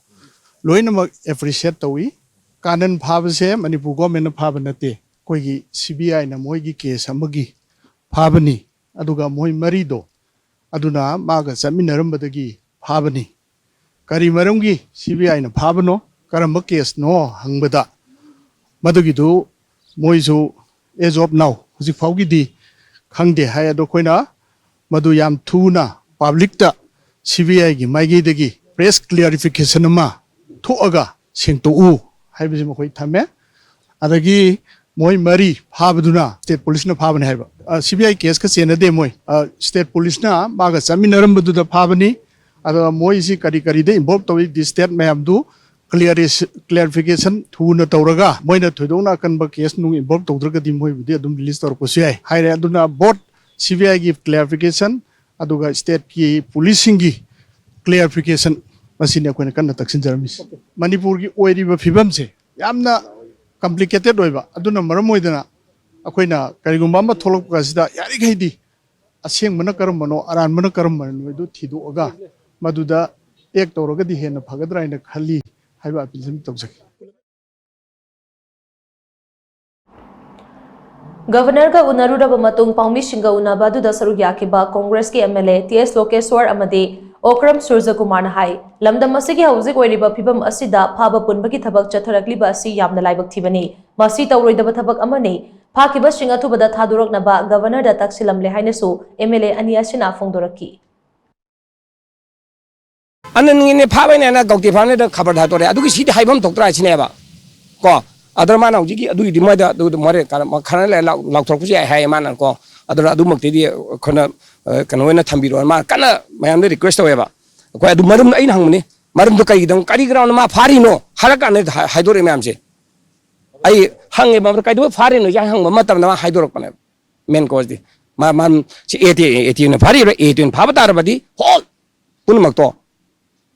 ꯂꯣꯏꯅꯃꯛ ꯑꯦꯄ꯭ꯔꯤꯁꯤꯌꯦꯠ ꯇꯧꯏ꯫ ꯀꯥꯅꯟ ꯐꯥꯕꯁꯦ ꯃꯅꯤꯄꯨꯔ ꯒꯣꯔꯃꯦꯟꯅ ꯐꯥꯕ ꯅꯠꯇꯦ, ꯑꯩꯈꯣꯏꯒꯤ ꯁꯤ ꯕꯤ ꯑꯥꯏꯅ ꯃꯣꯏꯒꯤ ꯀꯦꯁ ꯑꯃꯒꯤ ꯐꯥꯕꯅꯤ꯫ ꯑꯗꯨꯒ ꯃꯣꯏ ꯃꯔꯤꯗꯣ ꯑꯗꯨꯅ ꯃꯥꯒ ꯆꯠꯃꯤꯟꯅꯔꯝꯕꯗꯒꯤ ꯐꯥꯕꯅꯤ꯫ ꯀꯔꯤ ꯃꯔꯝꯒꯤ ꯁꯤ ꯕꯤ ꯑꯥꯏꯅ ꯐꯥꯕꯅꯣ, ꯀꯔꯝꯕ ꯀꯦꯁꯅꯣ ꯍꯪꯕꯗ ꯃꯗꯨꯒꯤꯗꯨ ꯃꯣꯏꯁꯨ as of now ꯍꯧꯖꯤꯛ ꯐꯥꯎꯒꯤꯗꯤ ꯈꯪꯗꯦ ꯍꯥꯏ꯫ ꯑꯗꯣ ꯑꯩꯈꯣꯏꯅ ꯃꯗꯨ ꯌꯥꯝ ꯊꯨꯅ ꯄꯕ꯭ꯂꯤꯛꯇ ꯁꯤ ꯕꯤ ꯑꯥꯏꯒꯤ ꯃꯥꯏꯀꯩꯗꯒꯤ ꯄ꯭ꯔꯦꯁ ꯀ꯭ꯂꯤꯌꯥꯔꯤꯐꯤꯀꯦꯁꯟ ꯑꯃ ꯊꯣꯛꯑꯒ ꯁꯦꯡꯇꯣꯛꯎ ꯍꯥꯏꯕꯁꯤ ꯃꯈꯣꯏ ꯊꯝꯃꯦ꯫ ꯑꯗꯒꯤ ꯃꯣꯏ ꯃꯔꯤ ꯐꯥꯕꯗꯨꯅ ꯁ꯭ꯇꯦꯠ ꯄꯨꯂꯤꯁꯅ ꯐꯥꯕꯅꯤ ꯍꯥꯏꯕ꯫ ꯁꯤ ꯕꯤ ꯑꯥꯏ ꯀꯦꯁꯀ ꯆꯦꯟꯅꯗꯦ ꯃꯣꯏ꯫ ꯁ꯭ꯇꯦꯠ ꯄꯨꯂꯤꯁꯅ ꯃꯥꯒ ꯆꯠꯃꯤꯟꯅꯔꯝꯕꯗꯨꯗ ꯐꯥꯕꯅꯤ꯫ ꯑꯗꯣ ꯃꯣꯏꯁꯤ ꯀꯔꯤ ꯀꯔꯤꯗ ꯏꯟꯚꯣꯜꯕ ꯇꯧꯏ, ꯗꯤ ꯁ꯭ꯇꯦꯠ ꯃꯌꯥꯝꯗꯨ ꯀ꯭ꯂꯤꯌꯥꯔꯤꯁ-, ꯀ꯭ꯂꯤꯌꯥꯔꯤꯐꯤꯀꯦꯁꯟ ꯊꯨꯅ ꯇꯧꯔꯒ ꯃꯣꯏꯅ ꯊꯣꯏꯗꯣꯛꯅ ꯑꯀꯟꯕ ꯀꯦꯁ ꯅꯨꯡ ꯏꯟꯚꯣꯜꯕ ꯇꯧꯗ꯭ꯔꯒꯗꯤ ꯃꯣꯏꯕꯨꯗꯤ ꯑꯗꯨꯝ ꯔꯤꯂꯤꯁ ꯇꯧꯔꯛꯄꯁꯨ ꯌꯥꯏ ꯍꯥꯏꯔꯦ꯫ ꯑꯗꯨꯅ ꯕꯣꯠ ꯁꯤ ꯕꯤ ꯑꯥꯏꯒꯤ ꯀ꯭ꯂꯤꯌꯥꯔꯤꯐꯤꯀꯦꯁꯟ ꯑꯗꯨꯒ ꯁ꯭ꯇꯦꯠꯀꯤ ꯄꯨꯂꯤꯁꯁꯤꯡꯒꯤ ꯀ꯭ꯂꯤꯌꯥꯔꯤꯐꯤꯀꯦꯁꯟ ꯃꯁꯤꯅꯤ ꯑꯩꯈꯣꯏꯅ ꯀꯟꯅ ꯇꯛꯁꯤꯟꯖꯔꯝꯃꯤꯁꯤ꯫ ꯃꯅꯤꯄꯨꯔꯒꯤ ꯑꯣꯏꯔꯤꯕ ꯐꯤꯕꯝꯁꯦ ꯌꯥꯝꯅ ꯀꯝꯄ꯭ꯂꯤꯀꯦꯇꯦꯠ ꯑꯣꯏꯕ, ꯑꯗꯨꯅ ꯃꯔꯝ ꯑꯣꯏꯗꯅ ꯑꯩꯈꯣꯏꯅ ꯀꯔꯤꯒꯨꯝꯕ ꯑꯃ ꯊꯣꯛꯂꯛꯄ ꯑꯁꯤꯗ ꯌꯥꯔꯤꯈꯩꯗꯤ ꯑꯁꯦꯡꯕꯅ ꯀꯔꯝꯕꯅꯣ, ꯑꯔꯥꯟꯕꯅ ꯀꯔꯝꯕꯅꯣ ꯍꯥꯏꯗꯨ ꯊꯤꯗꯣꯛꯑꯒ ꯃꯗꯨꯗ ꯑꯦꯛ ꯇꯧꯔꯒꯗꯤ ꯍꯦꯟꯅ ꯐꯒꯗ꯭ꯔꯥ ꯍꯥꯏꯅ ꯈꯜꯂꯤ ꯍꯥꯏꯕ ꯑꯄꯤꯜ ꯑꯃ ꯇꯧꯖꯒꯦ꯫ ꯒꯕꯔꯅꯔꯒ ꯎꯅꯔꯨꯔꯕ ꯃꯇꯨꯡ ꯄꯥꯎꯃꯤꯁꯤꯡꯒ ꯎꯅꯕ ꯑꯗꯨꯗ ꯁꯔꯨꯛ ꯌꯥꯈꯤꯕ ꯀꯣꯡꯒ꯭ꯔꯦꯁꯀꯤ ꯑꯦꯝ ꯑꯦꯜ ꯑꯦ ꯇꯤ ꯑꯦꯁ ꯂꯣꯀꯦꯁ꯭ꯋꯔ ꯑꯃꯗꯤ ꯑꯣꯀ꯭ꯔꯝ ꯁꯨꯔꯖꯀꯨꯃꯥꯔꯅ ꯍꯥꯏ, ꯂꯝꯗꯝ ꯑꯁꯤꯒꯤ ꯍꯧꯖꯤꯛ ꯑꯣꯏꯔꯤꯕ ꯐꯤꯕꯝ ꯑꯁꯤꯗ ꯐꯥꯕ ꯄꯨꯟꯕꯒꯤ ꯊꯕꯛ ꯆꯠꯊꯔꯛꯂꯤꯕ ꯑꯁꯤ ꯌꯥꯝꯅ ꯂꯥꯏꯕꯛ ꯊꯤꯕꯅꯤ꯫ ꯃꯁꯤ ꯇꯧꯔꯣꯏꯗꯕ ꯊꯕꯛ ꯑꯃꯅꯤ꯫ ꯐꯥꯈꯤꯕꯁꯤꯡ ꯑꯊꯨꯕꯗ ꯊꯥꯗꯣꯔꯛꯅꯕ ꯒꯕꯔꯅꯔꯗ ꯇꯛꯁꯤꯜꯂꯝꯂꯦ ꯍꯥꯏꯅꯁꯨ ꯑꯦꯝ ꯑꯦꯜ ꯑꯦ ꯑꯅꯤ ꯑꯁꯤꯅ ꯐꯣꯡꯗꯣꯔꯛꯈꯤ꯫ ꯑꯅꯟꯒꯤꯅꯦ ꯐꯥꯕꯩꯅꯦꯅ ꯒꯧꯇꯤ ꯐꯥꯝꯅꯦꯗ ꯈꯕꯔ ꯊꯥꯗꯣꯔꯛꯑꯦ꯫ ꯑꯗꯨꯒꯤ ꯁꯤꯗꯤ ꯍꯥꯏꯐꯝ ꯊꯣꯛꯇ꯭ꯔꯥ ꯁꯤꯅꯦꯕ꯫ ꯀꯣ, ꯑꯗꯨꯅ ꯃꯥꯅ ꯍꯧꯖꯤꯛꯀꯤ ꯑꯗꯨꯒꯤꯗꯤ ꯃꯣꯏꯗ ꯑꯗꯨꯗ ꯃꯣꯔꯦ ꯀꯥꯔ-, ꯃꯥ ꯈꯔ ꯂꯩꯔ ꯂꯥꯎ-, ꯂꯥꯎꯊꯣꯔꯛꯄꯁꯨ ꯌꯥꯏ ꯍꯥꯏꯌꯦ ꯃꯥꯅꯀꯣ꯫ ꯑꯗꯨꯅ ꯑꯗꯨꯃꯛꯇꯤꯗꯤ ꯑꯩꯈꯣꯏꯅ, ꯑ, ꯀꯩꯅꯣ ꯑꯣꯏꯅ ꯊꯝꯕꯤꯔꯣ, ꯃꯥ ꯀꯟꯅ ꯃꯌꯥꯝꯗ ꯔꯤꯀ꯭ꯋꯦꯁ ꯇꯧꯋꯦꯕ꯫ ꯑꯩꯈꯣꯏ ꯑꯗꯨ ꯃꯔꯝ ꯑꯩꯅ ꯍꯪꯕꯅꯤ, ꯃꯔꯝꯗꯣ ꯀꯔꯤꯒꯤꯗꯃꯛ, ꯀꯔꯤ ꯒ꯭ꯔꯥꯎꯟꯗ ꯃꯥ ꯐꯥꯔꯤꯅꯣ ꯍꯥꯏꯔ ꯀꯥꯟꯗ ꯍꯥꯏ-, ꯍꯥꯏꯗꯣꯔꯛꯑꯦ ꯃꯌꯥꯝꯁꯦ꯫ ꯑꯩ ꯍꯪꯉꯦꯕ, "ꯀꯩꯗꯧꯕꯩ ꯐꯥꯔꯤꯅꯣ?" ꯍꯥꯏ ꯍꯪꯕ ꯃꯇꯝꯗ ꯃꯥ ꯍꯥꯏꯗꯣꯔꯛꯄꯅꯦꯕ꯫ ꯃꯦꯟ ꯀꯣꯁꯇꯤ ꯃꯥ, ꯃꯥ ꯁꯤ ꯑꯦ ꯇꯤ, ꯑꯦ ꯇꯤꯅ ꯐꯥꯔꯤꯕ꯭ꯔꯥ? ꯑꯦ ꯇꯤꯅ ꯐꯥꯕ ꯇꯥꯔꯕꯗꯤ ꯍꯣꯜ ꯄꯨꯝꯅꯃꯛꯇꯣ,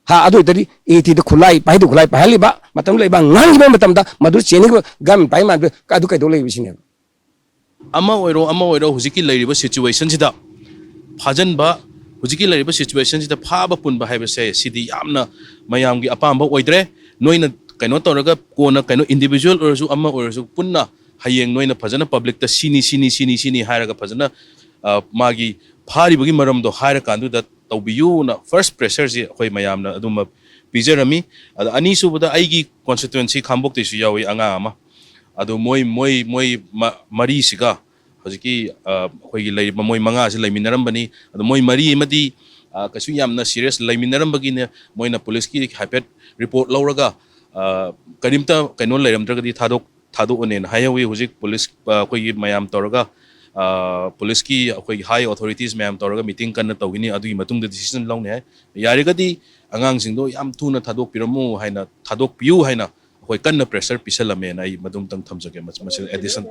ꯍꯥ, ꯑꯗꯨ ꯑꯣꯏꯇꯥꯔꯗꯤ ꯑꯦ ꯇꯤꯗ ꯈꯨꯠꯂꯥꯏ, ꯄꯥꯏꯗ ꯈꯨꯠꯂꯥꯏ ꯄꯥꯏꯍꯜꯂꯤꯕ ꯃꯇꯝꯗ ꯂꯩꯕ ꯉꯥꯡꯈꯤꯕ ꯃꯇꯝꯗ ꯃꯗꯨ ꯆꯦꯟꯅꯤꯡꯕ ꯒꯟ ꯄꯥꯏ ꯃꯥꯟꯕ ꯑꯗꯨ ꯀꯩꯗꯧ ꯂꯩꯕ ꯁꯤꯅꯦꯕ꯫ ꯑꯃ ꯑꯣꯏꯔꯣ, ꯑꯃ ꯑꯣꯏꯔꯣ, ꯍꯧꯖꯤꯛꯀꯤ ꯂꯩꯔꯤꯕ ꯁꯤꯆꯨꯋꯦꯁꯟꯁꯤꯗ ꯐꯥꯖꯟꯕ, ꯍꯧꯖꯤꯛꯀꯤ ꯂꯩꯔꯤꯕ ꯁꯤꯆꯨꯋꯦꯁꯟꯁꯤꯗ ꯐꯥꯕ ꯄꯨꯟꯕ ꯍꯥꯏꯕꯁꯦ ꯁꯤꯗꯤ ꯌꯥꯝꯅ ꯃꯌꯥꯝꯒꯤ ꯑꯄꯥꯝꯕ ꯑꯣꯏꯗ꯭ꯔꯦ꯫ ꯅꯣꯏꯅ ꯀꯩꯅꯣ ꯇꯧꯔꯒ ꯀꯣꯟꯅ ꯀꯩꯅꯣ ꯏꯟꯗꯤꯕꯤꯖꯨꯋꯦꯜ ꯑꯣꯏꯔꯁꯨ ꯑꯃ ꯑꯣꯏꯔꯁꯨ ꯄꯨꯟꯅ ꯍꯌꯦꯡ ꯅꯣꯏꯅ ꯐꯖꯅ ꯄꯕ꯭ꯂꯤꯛꯇ ꯁꯤꯅꯤ, ꯁꯤꯅꯤ, ꯁꯤꯅꯤ, ꯁꯤꯅꯤ ꯍꯥꯏꯔꯒ ꯐꯖꯅ, ꯑ, ꯃꯥꯒꯤ ꯐꯥꯔꯤꯕꯒꯤ ꯃꯔꯝꯗꯣ ꯍꯥꯏꯔꯀꯥꯟꯗꯨꯗ ꯇꯧꯕꯤꯌꯨꯅ ꯐꯥꯔꯁ ꯄ꯭ꯔꯦꯁꯔꯁꯤ ꯑꯩꯈꯣꯏ ꯃꯌꯥꯝꯅ ꯑꯗꯨꯃ ꯄꯤꯖꯔꯝꯃꯤ꯫ ꯑꯗ ꯑꯅꯤꯁꯨꯕꯗ ꯑꯩꯒꯤ ꯀꯣꯟꯁꯇꯤꯇ꯭ꯋꯦꯟꯁꯤ ꯈꯥꯡꯕꯣꯛꯇꯩꯁꯨ ꯌꯥꯎꯏ ꯑꯉꯥꯡ ꯑꯃ꯫ ꯑꯗꯣ ꯃꯣꯏ, ꯃꯣꯏ, ꯃꯣꯏ ꯃ-, ꯃꯔꯤꯁꯤꯒ ꯍꯧꯖꯤꯛꯀꯤ, ꯑ, ꯑꯩꯈꯣꯏꯒꯤ ꯂꯩꯔꯤꯕ ꯃꯣꯏ ꯃꯉꯥꯁꯤ ꯂꯩꯃꯤꯟꯅꯔꯝꯕꯅꯤ꯫ ꯑꯗꯣ ꯃꯣꯏ ꯃꯔꯤ ꯑꯃꯗꯤ, ꯑ, ꯀꯩꯁꯨ ꯌꯥꯝꯅ ꯁꯤꯔꯤꯌꯁ ꯂꯩꯃꯤꯟꯅꯔꯝꯕꯒꯤꯅꯦ ꯃꯣꯏꯅ ꯄꯨꯂꯤꯁꯀꯤ ꯍꯥꯏꯐꯦꯠ ꯔꯤꯄꯣꯔꯠ ꯂꯧꯔꯒ, ꯑ, ꯀꯔꯤꯝꯇ ꯀꯩꯅꯣ ꯂꯩꯔꯝꯗ꯭ꯔꯒꯗꯤ ꯊꯥꯗꯣꯛ-, ꯊꯥꯗꯣꯛꯑꯅꯦꯅ ꯍꯥꯏꯍꯧꯋꯤ꯫ ꯍꯧꯖꯤꯛ ꯄꯨꯂꯤꯁ, ꯑ, ꯑꯩꯈꯣꯏꯒꯤ ꯃꯌꯥꯝ ꯇꯧꯔꯒ, ꯑ, ꯄꯨꯂꯤꯁꯀꯤ ꯑꯩꯈꯣꯏꯒꯤ ꯍꯥꯏ ꯑꯣꯊꯣꯔꯤꯇꯤꯁ ꯃꯌꯥꯝ ꯇꯧꯔꯒ ꯃꯤꯇꯤꯡ ꯀꯟꯅ ꯇꯧꯈꯤꯅꯤ꯫ ꯑꯗꯨꯒꯤ ꯃꯇꯨꯡꯗ ꯗꯤꯁꯤꯖꯟ ꯂꯧꯅꯤ ꯍꯥꯏ꯫ ꯌꯥꯔꯒꯗꯤ ꯑꯉꯥꯡꯁꯤꯡꯗꯣ ꯌꯥꯝ ꯊꯨꯅ ꯊꯥꯗꯣꯛꯄꯤꯔꯝꯃꯨ ꯍꯥꯏꯅ, ꯊꯥꯗꯣꯛꯄꯤꯌꯨ ꯍꯥꯏꯅ ꯑꯩꯈꯣꯏ ꯀꯟꯅ ꯄ꯭ꯔꯦꯁꯔ ꯄꯤꯁꯜꯂꯝꯃꯦꯅ ꯑꯩ ꯃꯗꯨꯝꯇꯪ ꯊꯝꯖꯒꯦ꯫ ꯃꯁꯤ, ꯃꯁꯤ ꯑꯦꯗꯤꯁꯟ꯫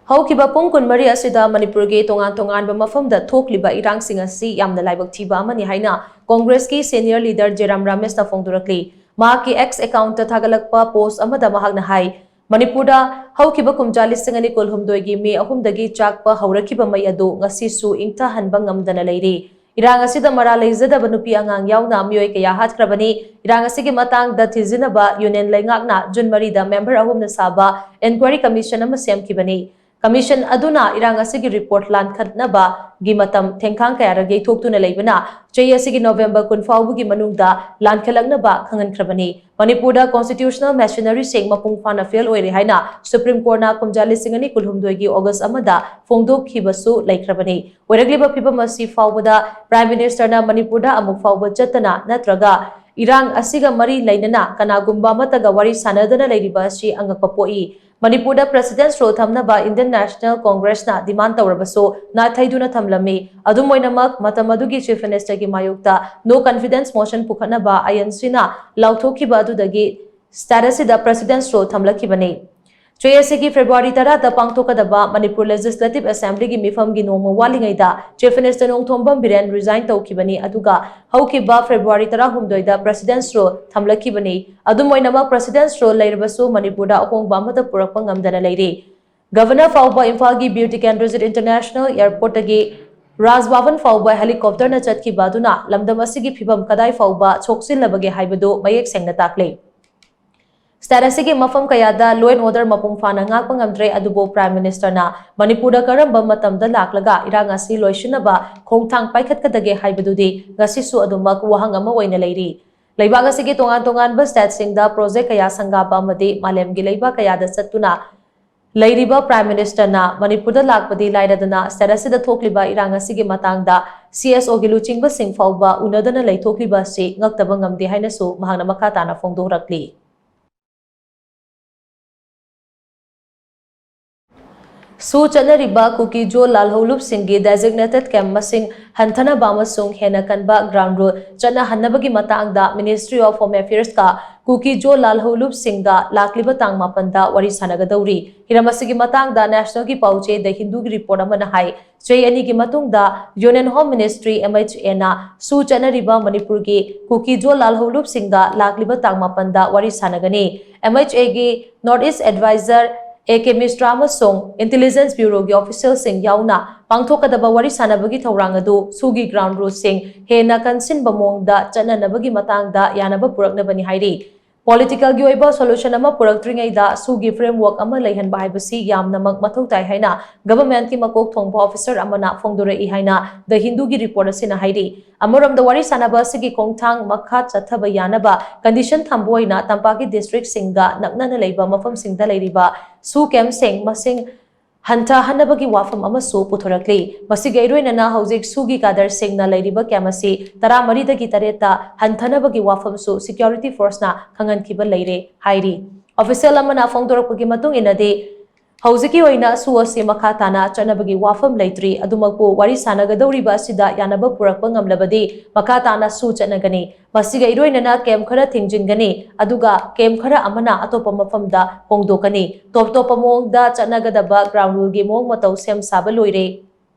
ꯍꯧꯈꯤꯕ ꯄꯨꯡ ꯀꯨꯟꯃꯔꯤ ꯑꯁꯤꯗ ꯃꯅꯤꯄꯨꯔꯒꯤ ꯇꯣꯉꯥꯟ ꯇꯣꯉꯥꯟꯕ ꯃꯐꯝꯗ ꯊꯣꯛꯂꯤꯕ ꯏꯔꯥꯡꯁꯤꯡ ꯑꯁꯤ ꯌꯥꯝꯅ ꯂꯥꯏꯕꯛ ꯊꯤꯕ ꯑꯃꯅꯤ ꯍꯥꯏꯅ ꯀꯣꯡꯒ꯭ꯔꯦꯁꯀꯤ ꯁꯦꯅꯤꯌꯔ ꯂꯤꯗꯔ ꯖꯦꯔꯥꯝ ꯔꯥꯃꯦꯁꯅ ꯐꯣꯡꯗꯣꯔꯛꯂꯤ꯫ ꯃꯍꯥꯛꯀꯤ ꯑꯦꯛꯁ ꯑꯦꯀꯥꯎꯟꯠꯇ ꯊꯥꯒꯠꯂꯛꯄ ꯄꯣꯁ꯭ꯠ ꯑꯃꯗ ꯃꯍꯥꯛꯅ ꯍꯥꯏ, ꯃꯅꯤꯄꯨꯔꯗ ꯍꯧꯈꯤꯕ ꯀꯨꯝꯖꯥ ꯂꯤꯁꯤꯡ ꯑꯅꯤ ꯀꯨꯟꯍꯨꯝꯗꯣꯏꯒꯤ ꯃꯦ ꯑꯍꯨꯝꯗꯒꯤ ꯆꯥꯛꯄ ꯍꯧꯔꯛꯈꯤꯕ ꯃꯩ ꯑꯗꯨ ꯉꯁꯤꯁꯨ ꯏꯪꯊꯍꯟꯕ ꯉꯝꯗꯅ ꯂꯩꯔꯤ꯫ ꯏꯔꯥꯡ ꯑꯁꯤꯗ ꯃꯔꯥꯜ ꯂꯩꯖꯗꯕ ꯅꯨꯄꯤ ꯑꯉꯥꯡ ꯌꯥꯎꯅ ꯃꯤꯑꯣꯏ ꯀꯌꯥ ꯍꯥꯠꯈ꯭ꯔꯕꯅꯤ꯫ ꯏꯔꯥꯡ ꯑꯁꯤꯒꯤ ꯃꯇꯥꯡꯗ ꯊꯤꯖꯤꯟꯅꯕ ꯌꯨꯅꯤꯌꯟ ꯂꯩꯉꯥꯛꯅ ꯖꯨꯟ ꯃꯔꯤꯗ ꯃꯦꯝꯕꯔ ꯑꯍꯨꯝꯅ ꯁꯥꯕ ꯏꯟꯀ꯭ꯋꯥꯏꯔꯤ ꯀꯃꯤꯁꯟ ꯑꯃ ꯁꯦꯝꯈꯤꯕꯅꯤ꯫ ꯀꯃꯤꯁꯟ ꯑꯗꯨꯅ ꯏꯔꯥꯡ ꯑꯁꯤꯒꯤ ꯔꯤꯄꯣꯔꯠ ꯂꯥꯟꯈꯠꯅꯕꯒꯤ ꯃꯇꯝ ꯊꯦꯡꯈꯥꯡ ꯀꯌꯥꯔꯛ ꯌꯩꯊꯣꯛꯇꯨꯅ ꯂꯩꯕꯅ, ꯆꯍꯤ ꯑꯁꯤꯒꯤ ꯅꯣꯚꯦꯝꯕꯔ ꯀꯨꯟ ꯐꯥꯎꯕꯒꯤ ꯃꯅꯨꯡꯗ ꯂꯥꯟꯈꯠꯂꯛꯅꯕ ꯈꯪꯍꯟꯈ꯭ꯔꯕꯅꯤ꯫ ꯃꯅꯤꯄꯨꯔꯗ ꯀꯣꯟꯁꯇꯤꯇ꯭ꯌꯨꯁꯅꯦꯜ ꯃꯦꯁꯤꯅꯔꯤꯁꯤꯡ ꯃꯄꯨꯡ ꯐꯥꯅ ꯐꯦꯜ ꯑꯣꯏꯔꯦ ꯍꯥꯏꯅ ꯁꯨꯄ꯭ꯔꯤꯝ ꯀꯣꯔꯠꯅ ꯀꯨꯝꯖꯥ ꯂꯤꯁꯤꯡ ꯑꯅꯤ ꯀꯨꯟꯍꯨꯝꯗꯣꯏꯒꯤ ꯑꯣꯒꯁ ꯑꯃꯗ ꯐꯣꯡꯗꯣꯛꯈꯤꯕꯁꯨ ꯂꯩꯈ꯭ꯔꯕꯅꯤ꯫ ꯑꯣꯏꯔꯛꯂꯤꯕ ꯐꯤꯕꯝ ꯑꯁꯤ ꯐꯥꯎꯕꯗ ꯄ꯭ꯔꯥꯏꯝ ꯃꯤꯅꯤꯁꯇꯔꯅ ꯃꯅꯤꯄꯨꯔꯗ ꯑꯃꯨꯛ ꯐꯥꯎꯕ ꯆꯠꯇꯅ ꯅꯠꯇ꯭ꯔꯒ ꯏꯔꯥꯡ ꯑꯁꯤꯒ ꯃꯔꯤ ꯂꯩꯅꯅ ꯀꯅꯥꯒꯨꯝꯕ ꯑꯃꯠꯇꯒ ꯋꯥꯔꯤ ꯁꯥꯟꯅꯗꯅ ꯂꯩꯔꯤꯕ ꯑꯁꯤ ꯑꯉꯛꯄ ꯄꯣꯛꯏ꯫ ꯃꯅꯤꯄꯨꯔꯗ ꯄ꯭ꯔꯦꯁꯤꯗꯦꯟꯠꯁ ꯔꯨꯜ ꯊꯝꯅꯕ ꯏꯟꯗꯤꯌꯟ ꯅꯦꯁꯅꯦꯜ ꯀꯣꯡꯒ꯭ꯔꯦꯁꯅ ꯗꯤꯃꯥꯟ ꯇꯧꯔꯕꯁꯨ ꯅꯥꯊꯩꯗꯨꯅ ꯊꯝꯂꯝꯃꯤ꯫ ꯑꯗꯨꯝ ꯑꯣꯏꯅꯃꯛ, ꯃꯇꯝ ꯑꯗꯨꯒꯤ ꯆꯤꯐ ꯃꯤꯅꯤꯁꯇꯔꯒꯤ ꯃꯥꯌꯣꯛꯇ ꯅꯣ ꯀꯟꯐꯤꯗꯦꯟꯁ ꯃꯣꯁꯟ ꯄꯨꯈꯠꯅꯕ ꯑꯥꯏ ꯑꯦꯟ ꯁꯤꯅ ꯂꯥꯎꯊꯣꯛꯈꯤꯕ ꯑꯗꯨꯗꯒꯤ ꯁ꯭ꯇꯦꯠ ꯑꯁꯤꯗ ꯄ꯭ꯔꯦꯁꯤꯗꯦꯟꯠꯁ ꯔꯨꯜ ꯊꯝꯂꯛꯈꯤꯕꯅꯤ꯫ ꯆꯍꯤ ꯑꯁꯤꯒꯤ ꯐꯦꯕ꯭ꯔꯨꯋꯥꯔꯤ ꯇꯔꯥꯗ ꯄꯥꯡꯊꯣꯛꯀꯗꯕ ꯃꯅꯤꯄꯨꯔ ꯂꯦꯖꯤꯁꯂꯦꯇꯤꯚ ꯑꯦꯁꯦꯝꯕ꯭ꯂꯤꯒꯤ ꯃꯤꯐꯝꯒꯤ ꯅꯣꯡꯃ ꯋꯥꯠꯂꯤꯉꯩꯗ chief minister Nongthombam Biren resign ꯇꯧꯈꯤꯕꯅꯤ, ꯑꯗꯨꯒ ꯍꯧꯈꯤꯕ ꯐꯦꯕ꯭ꯔꯨꯋꯥꯔꯤ ꯇꯔꯥꯍꯨꯝꯗꯣꯏꯗ ꯄ꯭ꯔꯦꯁꯤꯗꯦꯟꯠꯁ ꯔꯨꯜ ꯊꯝꯂꯛꯈꯤꯕꯅꯤ꯫ ꯑꯗꯨꯝ ꯑꯣꯏꯅꯃꯛ, ꯄ꯭ꯔꯦꯁꯤꯗꯦꯟꯠꯁ ꯔꯨꯜ ꯂꯩꯔꯕꯁꯨ ꯃꯅꯤꯄꯨꯔꯗ ꯑꯍꯣꯡꯕ ꯑꯃꯠꯇ ꯄꯨꯔꯛꯄ ꯉꯝꯗꯅ ꯂꯩꯔꯤ꯫ ꯒꯚꯔꯅꯔ ꯐꯥꯎꯕ ꯏꯝꯐꯥꯜꯒꯤ ꯕꯤꯔ ꯇꯤꯀꯦꯟꯗ꯭ꯔꯖꯤꯠ ꯏꯟꯇꯔꯅꯦꯁꯅꯦꯜ ꯑꯦꯌꯔꯄꯣꯔꯠꯇꯒꯤ ꯔꯥꯖ ꯚꯕꯟ ꯐꯥꯎꯕ ꯍꯦꯂꯤꯀꯣꯞꯇꯔꯅ ꯆꯠꯈꯤꯕ ꯑꯗꯨꯅ ꯂꯝꯗꯝ ꯑꯁꯤꯒꯤ ꯐꯤꯕꯝ ꯀꯗꯥꯏ ꯐꯥꯎꯕ ꯁꯣꯛꯆꯤꯜꯂꯕꯒꯦ ꯍꯥꯏꯕꯗꯨ ꯃꯌꯦꯛ ꯁꯦꯡꯅ ꯇꯥꯛꯂꯤ꯫ ꯁ꯭ꯇꯦꯠ ꯑꯁꯤꯒꯤ ꯃꯐꯝ ꯀꯌꯥꯗ law and order ꯃꯄꯨꯡ ꯐꯥꯅ ꯉꯥꯛꯄ ꯉꯝꯗ꯭ꯔꯦ, ꯑꯗꯨꯕꯨ ꯄ꯭ꯔꯥꯏꯝ ꯃꯤꯅꯤꯁꯇꯔꯅ ꯃꯅꯤꯄꯨꯔꯗ ꯀꯔꯝꯕ ꯃꯇꯝꯗ ꯂꯥꯛꯂꯒ ꯏꯔꯥꯡ ꯑꯁꯤ ꯂꯣꯏꯁꯤꯟꯅꯕ ꯈꯣꯡꯊꯥꯡ ꯄꯥꯏꯈꯠꯀꯗꯒꯦ ꯍꯥꯏꯕꯗꯨꯗꯤ ꯉꯁꯤꯁꯨ ꯑꯗꯨꯃꯛ ꯋꯥꯍꯪ ꯑꯃ ꯑꯣꯏꯅ ꯂꯩꯔꯤ꯫ ꯂꯩꯕꯥꯛ ꯑꯁꯤꯒꯤ ꯇꯣꯉꯥꯟ ꯇꯣꯉꯥꯟꯕ ꯁ꯭ꯇꯦꯠꯁꯤꯡꯗ ꯄ꯭ꯔꯣꯖꯦꯛ ꯀꯌꯥ ꯁꯪꯒꯥꯕ ꯑꯃꯗꯤ ꯃꯥꯂꯦꯝꯒꯤ ꯂꯩꯕꯥꯛ ꯀꯌꯥꯗ ꯆꯠꯇꯨꯅ ꯂꯩꯔꯤꯕ ꯄ꯭ꯔꯥꯏꯝ ꯃꯤꯅꯤꯁꯇꯔꯅ ꯃꯅꯤꯄꯨꯔꯗ ꯂꯥꯛꯄꯗꯤ ꯂꯥꯏꯔꯗꯅ, ꯁ꯭ꯇꯦꯠ ꯑꯁꯤꯗ ꯊꯣꯛꯂꯤꯕ ꯏꯔꯥꯡ ꯑꯁꯤꯒꯤ ꯃꯇꯥꯡꯗ ꯁꯤ ꯑꯦꯁ ꯑꯣꯒꯤ ꯂꯨꯆꯤꯡꯕꯁꯤꯡ ꯐꯥꯎꯕ ꯎꯅꯗꯅ ꯂꯩꯊꯣꯛꯂꯤꯕ ꯑꯁꯤ ꯉꯛꯇꯕ ꯉꯝꯗꯦ ꯍꯥꯏꯅꯁꯨ ꯃꯍꯥꯛꯅ ꯃꯈꯥ ꯇꯥꯅ ꯐꯣꯡꯗꯣꯔꯛꯂꯤ꯫ ꯁꯨ ꯆꯠꯅꯔꯤꯕ ꯀꯨꯀꯤ ꯖꯣ ꯂꯥꯜꯍꯧꯂꯨꯞꯁꯤꯡꯒꯤ designated camp ꯃꯁꯤꯡ ꯍꯟꯊꯅꯕ ꯑꯃꯁꯨꯡ ꯍꯦꯟꯅ ꯀꯟꯕ ground rule ꯆꯠꯅꯍꯟꯅꯕꯒꯤ ꯃꯇꯥꯡꯗ Ministry of Home Affairs ꯀ ꯀꯨꯀꯤ ꯖꯣ ꯂꯥꯜꯍꯧꯂꯨꯞꯁꯤꯡꯒ ꯂꯥꯛꯂꯤꯕ ꯇꯥꯡ ꯃꯥꯄꯟꯗ ꯋꯥꯔꯤ ꯁꯥꯟꯅꯒꯗꯧꯔꯤ꯫ ꯍꯤꯔꯝ ꯑꯁꯤꯒꯤ ꯃꯇꯥꯡꯗ National ꯒꯤ ꯄꯥꯎꯆꯦ The Hindu ꯒꯤ report ꯑꯃꯅ ꯍꯥꯏ, ꯆꯍꯤ ꯑꯅꯤꯒꯤ ꯃꯇꯨꯡꯗ Union Home Ministry, M H A ꯅ ꯁꯨ ꯆꯠꯅꯔꯤꯕ ꯃꯅꯤꯄꯨꯔꯒꯤ ꯀꯨꯀꯤ ꯖꯣ ꯂꯥꯜꯍꯧꯂꯨꯞꯁꯤꯡꯒ ꯂꯥꯛꯂꯤꯕ ꯇꯥꯡ ꯃꯥꯄꯟꯗ ꯋꯥꯔꯤ ꯁꯥꯟꯅꯒꯅꯤ꯫ M H A ꯒꯤ North East Advisor A K ꯃꯤꯁ꯭ꯔꯥ ꯑꯃꯁꯨꯡ Intelligence Bureau ꯒꯤ official ꯁꯤꯡ ꯌꯥꯎꯅ ꯄꯥꯡꯊꯣꯛꯀꯗꯕ ꯋꯥꯔꯤ ꯁꯥꯟꯅꯕꯒꯤ ꯊꯧꯔꯥꯡ ꯑꯗꯨ ꯁꯨꯒꯤ ground rule ꯁꯤꯡ ꯍꯦꯟꯅ ꯀꯟꯁꯤꯟꯕ ꯃꯑꯣꯡꯗ ꯆꯠꯅꯅꯕꯒꯤ ꯃꯇꯥꯡꯗ ꯌꯥꯅꯕ ꯄꯨꯔꯛꯅꯕꯅꯤ ꯍꯥꯏꯔꯤ꯫ Political ꯒꯤ ꯑꯣꯏꯕ solution ꯑꯃ ꯄꯨꯔꯛꯇ꯭ꯔꯤꯉꯩꯗ SoO ꯒꯤ framework ꯑꯃ ꯂꯩꯍꯟꯕ ꯍꯥꯏꯕꯁꯤ ꯌꯥꯝꯅꯃꯛ ꯃꯊꯧ ꯇꯥꯏ ꯍꯥꯏꯅ government ꯀꯤ ꯃꯀꯣꯛ ꯊꯣꯡꯕ officer ꯑꯃꯅ ꯐꯣꯡꯗꯣꯔꯛꯏ ꯍꯥꯏꯅ The Hindu ꯒꯤ report ꯑꯁꯤꯅ ꯍꯥꯏꯔꯤ꯫ ꯑꯃꯔꯣꯝꯗ ꯋꯥꯔꯤ ꯁꯥꯟꯅꯕ ꯑꯁꯤꯒꯤ ꯈꯣꯡꯊꯥꯡ ꯃꯈꯥ ꯆꯠꯊꯕ ꯌꯥꯅꯕ condition ꯊꯝꯕ ꯑꯣꯏꯅ ꯇꯝꯄꯥꯛꯀꯤ district ꯁꯤꯡꯒ ꯅꯛꯅꯅ ꯂꯩꯕ ꯃꯐꯝꯁꯤꯡꯗ ꯂꯩꯔꯤꯕ SoO camp ꯁꯤꯡ ꯃꯁꯤꯡ ꯍꯟꯊꯍꯟꯅꯕꯒꯤ ꯋꯥꯐꯝ ꯑꯃꯁꯨ ꯄꯨꯊꯣꯔꯛꯂꯤ꯫ ꯃꯁꯤꯒ ꯏꯔꯣꯏꯅꯅ ꯍꯧꯖꯤꯛ SoO ꯒꯤ cadre ꯁꯤꯡꯅ ꯂꯩꯔꯤꯕ camp ꯑꯁꯤ ꯇꯔꯥꯃꯔꯤꯗꯒꯤ ꯇꯔꯦꯠꯇ ꯍꯟꯊꯅꯕꯒꯤ ꯋꯥꯐꯝꯁꯨ security force ꯅ ꯈꯪꯍꯟꯈꯤꯕ ꯂꯩꯔꯦ ꯍꯥꯏꯔꯤ꯫ Official ꯑꯃꯅ ꯐꯣꯡꯗꯣꯔꯛꯄꯒꯤ ꯃꯇꯨꯡ ꯏꯟꯅꯗꯤ, ꯍꯧꯖꯤꯛꯀꯤ ꯑꯣꯏꯅ SoO ꯑꯁꯤ ꯃꯈꯥ ꯇꯥꯅ ꯆꯠꯅꯕꯒꯤ ꯋꯥꯐꯝ ꯂꯩꯇ꯭ꯔꯤ꯫ ꯑꯗꯨꯃꯛꯄꯨ ꯋꯥꯔꯤ ꯁꯥꯟꯅꯒꯗꯧꯔꯤꯕ ꯑꯁꯤꯗ ꯌꯥꯅꯕ ꯄꯨꯔꯛꯄ ꯉꯝꯂꯕꯗꯤ ꯃꯈꯥ ꯇꯥꯅ SoO ꯆꯠꯅꯒꯅꯤ꯫ ꯃꯁꯤꯒ ꯏꯔꯣꯏꯅꯅ camp ꯈꯔ ꯊꯤꯡꯖꯤꯟꯒꯅꯤ, ꯑꯗꯨꯒ camp ꯈꯔ ꯑꯃꯅ ꯑꯇꯣꯞꯄ ꯃꯐꯝꯗ ꯍꯣꯡꯗꯣꯛꯀꯅꯤ꯫ ꯇꯣꯞ ꯇꯣꯞꯄ ꯃꯑꯣꯡꯗ ꯆꯠꯅꯒꯗꯕ ground rule ꯒꯤ ꯃꯑꯣꯡ ꯃꯇꯧ ꯁꯦꯝ ꯁꯥꯕ ꯂꯣꯏꯔꯦ꯫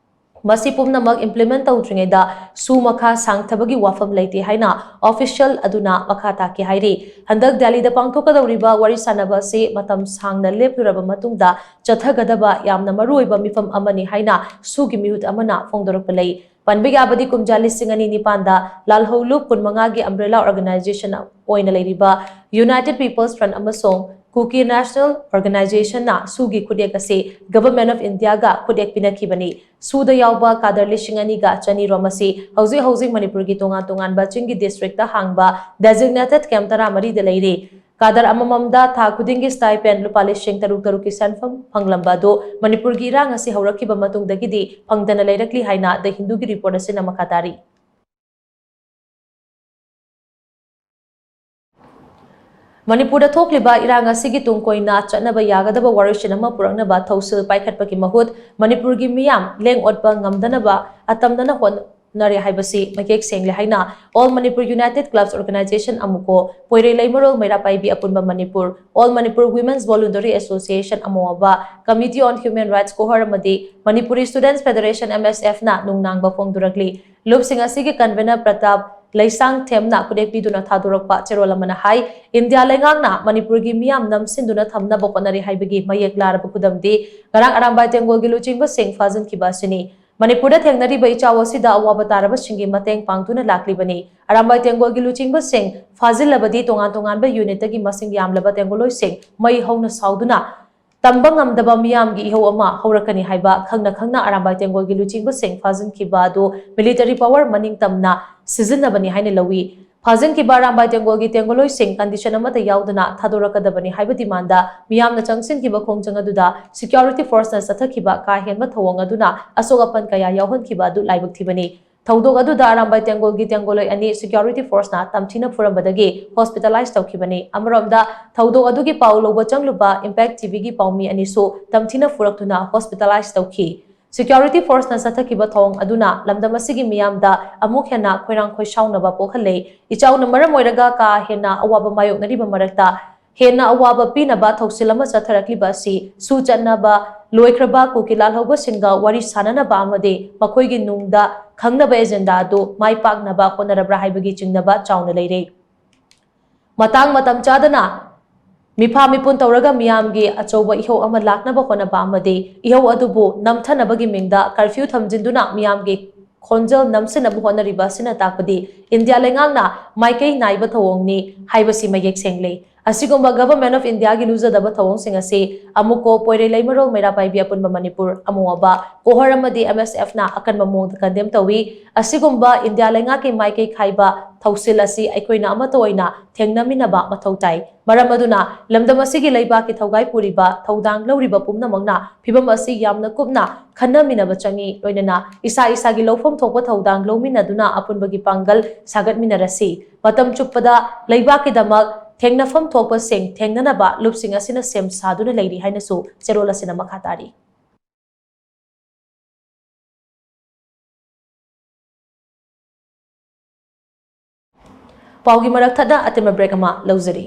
ꯃꯁꯤ ꯄꯨꯝꯅꯃꯛ implement ꯇꯧꯗ꯭ꯔꯤꯉꯩꯗ SoO ꯃꯈꯥ ꯁꯥꯡꯊꯕꯒꯤ ꯋꯥꯐꯝ ꯂꯩꯇꯦ ꯍꯥꯏꯅ official ꯑꯗꯨꯅ ꯃꯈꯥ ꯇꯥꯈꯤ ꯍꯥꯏꯔꯤ꯫ ꯍꯟꯗꯛ ꯗꯦꯜꯂꯤꯗ ꯄꯥꯡꯊꯣꯛꯀꯗꯧꯔꯤꯕ ꯋꯥꯔꯤ ꯁꯥꯟꯅꯕ ꯑꯁꯤ ꯃꯇꯝ ꯁꯥꯡꯅ ꯂꯦꯞꯂꯨꯔꯕ ꯃꯇꯨꯡꯗ ꯆꯠꯊꯒꯗꯕ ꯌꯥꯝꯅ ꯃꯔꯨꯑꯣꯏꯕ ꯃꯤꯐꯝ ꯑꯃꯅꯤ ꯍꯥꯏꯅ SoO ꯒꯤ ꯃꯤꯍꯨꯠ ꯑꯃꯅ ꯐꯣꯡꯗꯣꯔꯛꯄ ꯂꯩ꯫ ꯄꯟꯕ ꯌꯥꯕꯗꯤ, ꯀꯨꯝꯖꯥ ꯂꯤꯁꯤꯡ ꯑꯅꯤ ꯅꯤꯄꯥꯟꯗ ꯂꯥꯜꯍꯧꯂꯨꯞ ꯀꯨꯟꯃꯉꯥꯒꯤ umbrella organization ꯑꯣꯏꯅ ꯂꯩꯔꯤꯕ United People's Front ꯑꯃꯁꯨꯡ Kuki National Organization ꯅ SoO ꯒꯤ ꯈꯨꯠꯌꯦꯛ ꯑꯁꯤ Government of India ꯒ ꯈꯨꯠꯌꯦꯛ ꯄꯤꯅꯈꯤꯕꯅꯤ꯫ SoO ꯗ ꯌꯥꯎꯕ cadre ꯂꯤꯁꯤꯡ ꯑꯅꯤꯒ ꯆꯅꯤ ꯔꯣꯝ ꯑꯁꯤ ꯍꯧꯖꯤꯛ ꯍꯧꯖꯤꯛ ꯃꯅꯤꯄꯨꯔꯒꯤ ꯇꯣꯉꯥꯟ ꯇꯣꯉꯥꯟꯕ ꯆꯤꯡꯒꯤ district ꯇ ꯍꯥꯡꯕ designated camp ꯇꯔꯥꯃꯔꯤꯗ ꯂꯩꯔꯤ꯫ Cadre ꯑꯃꯃꯝꯗ ꯊꯥ ꯈꯨꯗꯤꯡꯒꯤ stipend ꯂꯨꯄꯥ ꯂꯤꯁꯤꯡ ꯇꯔꯨꯛ ꯇꯔꯨꯛꯀꯤ ꯁꯦꯟꯐꯝ ꯐꯪꯂꯝꯕ ꯑꯗꯨ ꯃꯅꯤꯄꯨꯔꯒꯤ ꯏꯔꯥꯡ ꯑꯁꯤ ꯍꯧꯔꯛꯈꯤꯕ ꯃꯇꯨꯡꯗꯒꯤꯗꯤ ꯐꯪꯗꯅ ꯂꯩꯔꯛꯂꯤ ꯍꯥꯏꯅ The Hindu ꯒꯤ report ꯑꯁꯤꯅ ꯃꯈꯥ ꯇꯥꯔꯤ꯫ ꯃꯅꯤꯄꯨꯔꯗ ꯊꯣꯛꯂꯤꯕ ꯏꯔꯥꯡ ꯑꯁꯤꯒꯤ ꯇꯨꯡ ꯀꯣꯏꯅ ꯆꯠꯅꯕ ꯌꯥꯒꯗꯕ ꯋꯥꯔꯣꯏꯁꯤꯟ ꯑꯃ ꯄꯨꯔꯛꯅꯕ ꯊꯧꯁꯤꯜ ꯄꯥꯏꯈꯠꯄꯒꯤ ꯃꯍꯨꯠ ꯃꯅꯤꯄꯨꯔꯒꯤ ꯃꯤꯌꯥꯝ ꯂꯦꯡ ꯑꯣꯠꯄ ꯉꯝꯗꯅꯕ ꯑꯇꯝꯅꯅ ꯍꯣꯠꯅꯔꯦ ꯍꯥꯏꯕꯁꯤ ꯃꯌꯦꯛ ꯁꯦꯡꯂꯦ ꯍꯥꯏꯅ All Manipur United Clubs Organization, ꯑꯃꯨꯀꯣ, ꯄꯣꯏꯔꯩ ꯂꯩꯃꯔꯣꯜ ꯃꯩꯔꯥ ꯄꯥꯏꯕꯤ ꯑꯄꯨꯟꯕ Manipur, All Manipur Women's Voluntary Association, ꯑꯃꯣꯋꯥꯕ, Committee on Human Rights, ꯀꯣꯍꯔ ꯑꯃꯗꯤ Manipuri Students Federation, M S F ꯅ ꯅꯨꯡꯅꯥꯡꯕ ꯐꯣꯡꯗꯣꯔꯛꯂꯤ꯫ ꯂꯨꯞꯁꯤꯡ ꯑꯁꯤꯒꯤ convener ꯄ꯭ꯔꯇꯥꯞ ꯂꯩꯁꯥꯡꯊꯦꯝꯅ ꯈꯨꯗꯦꯛ ꯄꯤꯗꯨꯅ ꯊꯥꯗꯣꯔꯛꯄ ꯆꯦꯔꯣꯜ ꯑꯃꯅ ꯍꯥꯏ, ꯏꯟꯗꯤꯌꯥ ꯂꯩꯉꯥꯛꯅ ꯃꯅꯤꯄꯨꯔꯒꯤ ꯃꯤꯌꯥꯝ ꯅꯝꯁꯤꯟꯗꯨꯅ ꯊꯝꯅꯕ ꯍꯣꯠꯅꯔꯤ ꯍꯥꯏꯕꯒꯤ ꯃꯌꯦꯛ ꯂꯥꯔꯕ ꯈꯨꯗꯝꯗꯤ ꯉꯔꯥꯡ ꯑꯔꯥꯝꯕꯥꯏ ꯇꯦꯡꯒꯣꯜꯒꯤ ꯂꯨꯆꯤꯡꯕꯁꯤꯡ ꯐꯥꯖꯤꯟꯈꯤꯕ ꯑꯁꯤꯅꯤ꯫ ꯃꯅꯤꯄꯨꯔꯗ ꯊꯦꯡꯅꯔꯤꯕ ꯏꯆꯥꯎ ꯑꯁꯤꯗ ꯑꯋꯥꯕ ꯇꯥꯔꯕꯁꯤꯡꯒꯤ ꯃꯇꯦꯡ ꯄꯥꯡꯗꯨꯅ ꯂꯥꯛꯂꯤꯕꯅꯤ꯫ ꯑꯔꯥꯝꯕꯥꯏ ꯇꯦꯡꯒꯣꯜꯒꯤ ꯂꯨꯆꯤꯡꯕꯁꯤꯡ ꯐꯥꯖꯤꯜꯂꯕꯗꯤ ꯇꯣꯉꯥꯟ ꯇꯣꯉꯥꯟꯕ ꯌꯨꯅꯤꯠꯇꯒꯤ ꯃꯁꯤꯡ ꯌꯥꯝꯂꯕ ꯇꯦꯡꯒꯣꯜꯂꯣꯏꯁꯤꯡ ꯃꯩ ꯍꯧꯅ ꯁꯥꯎꯗꯨꯅ ꯇꯝꯕ ꯉꯝꯗꯕ ꯃꯤꯌꯥꯝꯒꯤ ꯏꯍꯧ ꯑꯃ ꯍꯧꯔꯛꯀꯅꯤ ꯍꯥꯏꯕ ꯈꯪꯅ ꯈꯪꯅ ꯑꯔꯥꯝꯕꯥꯏ ꯇꯦꯡꯒꯣꯜꯒꯤ ꯂꯨꯆꯤꯡꯕꯁꯤꯡ ꯐꯥꯖꯤꯟꯈꯤꯕ ꯑꯗꯨ ꯃꯤꯂꯤꯇꯔꯤ ꯄꯋꯔ ꯃꯅꯤꯡ ꯇꯝꯅ ꯁꯤꯖꯤꯟꯅꯕꯅꯤ ꯍꯥꯏꯅ ꯂꯧꯏ꯫ ꯐꯥꯖꯤꯟꯈꯤꯕ ꯑꯔꯥꯝꯕꯥꯏ ꯇꯦꯡꯒꯣꯜꯒꯤ ꯇꯦꯡꯒꯣꯜꯂꯣꯏꯁꯤꯡ ꯀꯟꯗꯤꯁꯟ ꯑꯃꯠꯇ ꯌꯥꯎꯗꯅ ꯊꯥꯗꯣꯔꯛꯀꯗꯕꯅꯤ ꯍꯥꯏꯕ ꯗꯤꯃꯥꯟꯗ ꯃꯤꯌꯥꯝꯅ ꯆꯪꯁꯤꯟꯈꯤꯕ ꯈꯣꯡꯖꯪ ꯑꯗꯨꯗ ꯁꯤꯀ꯭ꯌꯨꯔꯤꯇꯤ ꯐꯣꯔꯁꯅ ꯆꯠꯊꯈꯤꯕ ꯀꯥ ꯍꯦꯟꯕ ꯊꯧꯑꯣꯡ ꯑꯗꯨꯅ ꯑꯁꯣꯛ ꯑꯄꯟ ꯀꯌꯥ ꯌꯥꯎꯍꯟꯈꯤꯕ ꯑꯗꯨ ꯂꯥꯏꯕꯛ ꯊꯤꯕꯅꯤ꯫ ꯊꯧꯗꯣꯛ ꯑꯗꯨꯗ ꯑꯔꯥꯝꯕꯥꯏ ꯇꯦꯡꯒꯣꯜꯒꯤ ꯇꯦꯡꯒꯣꯜꯂꯣꯏ ꯑꯅꯤ ꯁꯤꯀ꯭ꯌꯨꯔꯤꯇꯤ ꯐꯣꯔꯁꯅ ꯇꯝꯊꯤꯅ ꯐꯨꯔꯝꯕꯗꯒꯤ ꯍꯣꯁꯄꯤꯇꯥꯂꯥꯏꯖ ꯇꯧꯈꯤꯕꯅꯤ꯫ ꯑꯃꯔꯣꯝꯗ ꯊꯧꯗꯣꯛ ꯑꯗꯨꯒꯤ ꯄꯥꯎ ꯂꯧꯕ ꯆꯪꯂꯨꯕ ꯏꯝꯄꯦꯛ ꯇꯤꯚꯤꯒꯤ ꯄꯥꯎꯃꯤ ꯑꯅꯤꯁꯨ ꯇꯝꯊꯤꯅ ꯐꯨꯔꯛꯇꯨꯅ ꯍꯣꯁꯄꯤꯇꯥꯂꯥꯏꯖ ꯇꯧꯈꯤ꯫ ꯁꯤꯀ꯭ꯌꯨꯔꯤꯇꯤ ꯐꯣꯔꯁꯅ ꯆꯠꯊꯈꯤꯕ ꯊꯧꯑꯣꯡ ꯑꯗꯨꯅ ꯂꯝꯗꯝ ꯑꯁꯤꯒꯤ ꯃꯤꯌꯥꯝꯗ ꯑꯃꯨꯛ ꯍꯦꯟꯅ ꯈꯣꯏꯔꯥꯡ ꯈꯣꯏꯁꯥꯎꯅꯕ ꯄꯣꯛꯍꯜꯂꯦ꯫ ꯏꯆꯥꯎꯅ ꯃꯔꯝ ꯑꯣꯏꯔꯒ ꯀꯥ ꯍꯦꯟꯅ ꯑꯋꯥꯕ ꯃꯥꯌꯣꯛꯅꯔꯤꯕ ꯃꯔꯛꯇ ꯍꯦꯟꯅ ꯑꯋꯥꯕ ꯄꯤꯅꯕ ꯊꯧꯁꯤꯜ ꯑꯃ ꯆꯠꯊꯔꯛꯂꯤꯕ ꯑꯁꯤ ꯁꯨ ꯆꯠꯅꯕ ꯂꯣꯏꯈ꯭ꯔꯕ ꯀꯨꯀꯤ ꯂꯥꯜꯍꯧꯕꯁꯤꯡꯒ ꯋꯥꯔꯤ ꯁꯥꯟꯅꯅꯕ ꯑꯃꯗꯤ ꯃꯈꯣꯏꯒꯤ ꯅꯨꯡꯗ ꯈꯪꯅꯕ ꯑꯦꯖꯦꯟꯗꯥ ꯑꯗꯨ ꯃꯥꯏ ꯄꯥꯛꯅꯕ ꯍꯣꯠꯅꯔꯕ꯭ꯔꯥ ꯍꯥꯏꯕꯒꯤ ꯆꯤꯡꯅꯕ ꯆꯥꯎꯅ ꯂꯩꯔꯦ꯫ ꯃꯇꯥꯡ ꯃꯇꯝ ꯆꯥꯗꯅ ꯃꯤꯐꯥ ꯃꯤꯄꯨꯟ ꯇꯧꯔꯒ ꯃꯤꯌꯥꯝꯒꯤ ꯑꯆꯧꯕ ꯏꯍꯧ ꯑꯃ ꯂꯥꯛꯅꯕ ꯍꯣꯠꯅꯕ ꯑꯃꯗꯤ ꯏꯍꯧ ꯑꯗꯨꯕꯨ ꯅꯝꯊꯅꯕꯒꯤ ꯃꯤꯡꯗ ꯀꯔꯐ꯭ꯌꯨ ꯊꯝꯖꯤꯟꯗꯨꯅ ꯃꯤꯌꯥꯝꯒꯤ ꯈꯣꯟꯖꯦꯜ ꯅꯝꯁꯤꯟꯅꯕ ꯍꯣꯠꯅꯔꯤꯕ ꯑꯁꯤꯅ ꯇꯥꯛꯄꯗꯤ ꯏꯟꯗꯤꯌꯥ ꯂꯩꯉꯥꯛꯅ ꯃꯥꯏꯀꯩ ꯅꯥꯏꯕ ꯊꯧꯑꯣꯡꯅꯤ ꯍꯥꯏꯕꯁꯤ ꯃꯌꯦꯛ ꯁꯦꯡꯂꯦ꯫ ꯑꯁꯤꯒꯨꯝꯕ Government of Indiaꯒꯤ ꯂꯨꯖꯗꯕ ꯊꯧꯑꯣꯡꯁꯤꯡ ꯑꯁꯤ ꯑꯃꯨꯛꯀꯣ ꯄꯣꯏꯔꯩ ꯂꯩꯃꯔꯣꯜ ꯃꯩꯔꯥ ꯄꯥꯏꯕꯤ ꯑꯄꯨꯟꯕ ꯃꯅꯤꯄꯨꯔ ꯑꯃꯨ ꯑꯕ ꯀꯣꯍꯔ ꯑꯃꯗꯤ MSFꯅ ꯑꯀꯟꯕ ꯃꯑꯣꯡꯗ condemn ꯇꯧꯏ꯫ ꯑꯁꯤꯒꯨꯝꯕ ꯏꯟꯗꯤꯌꯥ ꯂꯩꯉꯥꯛꯀꯤ ꯃꯥꯏꯀꯩ ꯈꯥꯏꯕ ꯊꯧꯁꯤꯜ ꯑꯁꯤ ꯑꯩꯈꯣꯏꯅ ꯑꯃꯠꯇ ꯑꯣꯏꯅ ꯊꯦꯡꯅꯃꯤꯟꯅꯕ ꯃꯊꯧ ꯇꯥꯏ꯫ ꯃꯔꯝ ꯑꯗꯨꯅ ꯂꯝꯗꯝ ꯑꯁꯤꯒꯤ ꯂꯩꯕꯥꯛꯀꯤ ꯊꯧꯒꯥꯏ ꯄꯨꯔꯤꯕ, ꯊꯧꯗꯥꯡ ꯂꯧꯔꯤꯕ ꯄꯨꯝꯅꯃꯛꯅ ꯐꯤꯚꯝ ꯑꯁꯤ ꯌꯥꯝꯅ ꯀꯨꯞꯅ ꯈꯟꯅꯃꯤꯟꯅꯕ ꯆꯪꯏ꯫ ꯂꯣꯏꯅꯅ ꯏꯁꯥ ꯏꯁꯥꯒꯤ ꯂꯧꯐꯝ ꯊꯣꯛꯄ ꯊꯧꯗꯥꯡ ꯂꯧꯃꯤꯟꯅꯗꯨꯅ ꯑꯄꯨꯟꯕꯒꯤ ꯄꯥꯡꯒꯜ ꯁꯥꯒꯠꯃꯤꯟꯅꯔꯁꯤ꯫ ꯃꯇꯝ ꯆꯨꯞꯄꯗ ꯂꯩꯕꯥꯛꯀꯤꯗꯃꯛ ꯊꯦꯡꯅꯐꯝ ꯊꯣꯛꯄꯁꯤꯡ ꯊꯦꯡꯅꯅꯕ ꯂꯨꯞꯁꯤꯡ ꯑꯁꯤꯅ ꯁꯦꯝ ꯁꯥꯗꯨꯅ ꯂꯩꯔꯤ ꯍꯥꯏꯅꯁꯨ ꯆꯦꯔꯣꯜ ꯑꯁꯤꯅ ꯃꯈꯥ ꯇꯥꯔꯤ꯫ ꯄꯥꯎꯒꯤ ꯃꯔꯛ ꯊꯠꯅ ꯑꯇꯦꯟꯕ break ꯑꯃ ꯂꯧꯖꯔꯤ꯫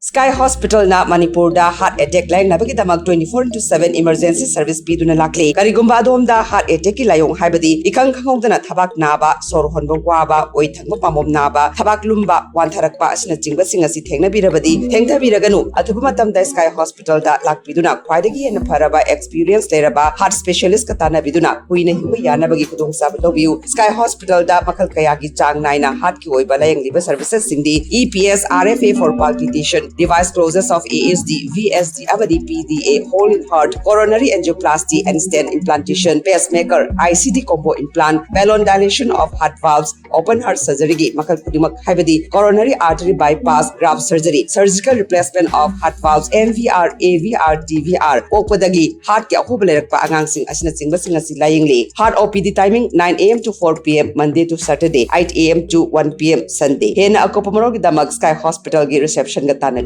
Sky Hospitalꯅ ꯃꯅꯤꯄꯨꯔꯗ heart attack ꯂꯥꯌꯦꯡꯅꯕꯒꯤꯗꯃꯛ twenty four into seven emergency service ꯄꯤꯗꯨꯅ ꯂꯥꯛꯂꯤ꯫ ꯀꯔꯤꯒꯨꯝꯕ ꯑꯗꯣꯝꯗ heart attackꯀꯤ ꯂꯥꯏꯑꯣꯡ ꯍꯥꯏꯕꯗꯤ ꯏꯈꯪ ꯈꯪꯍꯧꯗꯅ ꯊꯕꯥꯛ ꯅꯥꯕ, ꯁꯣꯔ ꯍꯣꯟꯕ ꯋꯥꯕ, ꯑꯣꯏ ꯊꯪꯕ ꯄꯥꯝꯕꯣꯝ ꯅꯥꯕ, ꯊꯕꯥꯛ ꯂꯨꯝꯕ, ꯋꯥꯟꯊꯔꯛꯄ ꯑꯁꯤꯅꯆꯤꯡꯕꯁꯤꯡ ꯑꯁꯤ ꯊꯦꯡꯅꯕꯤꯔꯕꯗꯤ ꯊꯦꯡꯊꯕꯤꯔꯒꯅꯨ꯫ ꯑꯊꯨꯕ ꯃꯇꯝꯗ Sky Hospitalꯗ ꯂꯥꯛꯄꯤꯗꯨꯅ ꯈ꯭ꯋꯥꯏꯗꯒꯤ ꯍꯦꯟꯅ ꯐꯔꯕ experience ꯂꯩꯔꯕ heart specialistꯀ ꯇꯥꯟꯅꯕꯤꯗꯨꯅ ꯀꯨꯏꯅ ꯍꯤꯡꯕ ꯌꯥꯅꯕꯒꯤ ꯈꯨꯗꯣꯡꯆꯥꯕ ꯂꯧꯕꯤꯌꯨ꯫ Sky Hospitalꯗ ꯃꯈꯜ ꯀꯌꯥꯒꯤ ꯆꯥꯡ ꯅꯥꯏꯅ heartꯀꯤ ꯑꯣꯏꯕ ꯂꯥꯌꯦꯡꯂꯤꯕ servicesꯁꯤꯡꯗꯤ E P S, R F A for palpitation, device closures of A S D, V S D ꯑꯃꯗꯤ P D A, hole in heart, coronary angioplasty and stent implantation, pacemaker, I C D combo implant, balloon dilation of heart valves, open heart surgeryꯒꯤ ꯃꯈꯜ ꯈꯨꯗꯤꯡꯃꯛ ꯍꯥꯏꯕꯗꯤ coronary artery bypass, graft surgery, surgical replacement of heart valves, M V R, A V R, D V R, ꯄꯣꯛꯄꯗꯒꯤ heartꯀꯤ ꯑꯍꯣꯕ ꯂꯩꯔꯛꯄ ꯑꯉꯥꯡꯁꯤꯡ ꯑꯁꯤꯅꯆꯤꯡꯕꯁꯤꯡ ꯑꯁꯤ ꯂꯥꯌꯦꯡꯂꯤ꯫ Heart O P D timing nine A M to four P M, Monday to Saturday, eight A M to one P M, Sunday꯫ ꯍꯦꯟꯅ ꯑꯀꯨꯞꯄ ꯃꯔꯣꯜꯒꯤꯗꯃꯛ Sky Hospitalꯒꯤ receptionꯒ ꯇꯥꯟꯅꯕꯤꯌꯨ꯫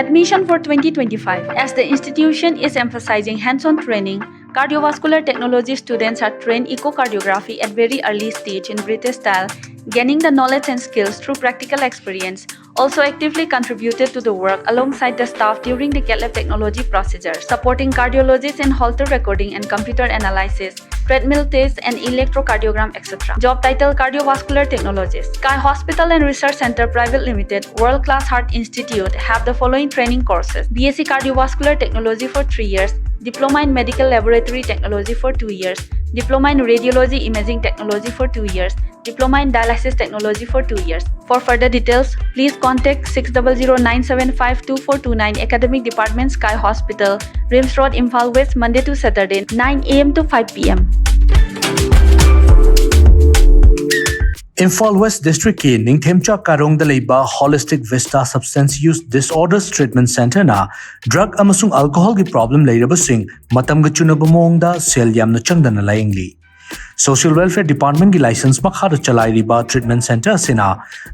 Admission for twenty twenty-five. As the institution is emphasizing hands-on training, cardiovascular technology students are trained echocardiography at very early stage in British style, gaining the knowledge and skills through practical experience, also actively contributed to the work alongside the staff during the cath lab technology procedure, supporting cardiologists in Holter recording and computer analysis, treadmill test and electrocardiogram, et cetera. Job title: Cardiovascular Technologist. Sky Hospital and Research Center Private Limited, World Class Heart Institute have the following training courses: B S C Cardiovascular Technology for three years, Diploma in Medical Laboratory Technology for two years, Diploma in Radiology Imaging Technology for two years, Diploma in Dialysis Technology for two years. For further details, please contact six double zero nine seven five two four two nine. Academic Department, Sky Hospital, RIMS Road, Imphal West, Monday to Saturday, nine A M to five P M. Imphal west ꯗꯤꯁꯇ꯭ꯔꯤꯛꯀꯤ ꯅꯤꯡꯊꯦꯝꯆꯥ ꯀꯥꯔꯣꯡꯗ ꯂꯩꯕ Holistic Vista Substance Use Disorders Treatment Centreꯅ drug ꯑꯃꯁꯨꯡ alcoholꯒꯤ problem ꯂꯩꯔꯕꯁꯤꯡ ꯃꯇꯝꯒ ꯆꯨꯅꯕ ꯃꯑꯣꯡꯗ ꯁꯦꯜ ꯌꯥꯝꯅ ꯆꯪꯗꯅ ꯂꯥꯌꯦꯡꯂꯤ꯫ Social Welfare Department ꯒꯤ license ꯃꯈꯥꯗ ꯆꯂꯥꯏꯔꯤꯕ treatment center ꯑꯁꯤꯅ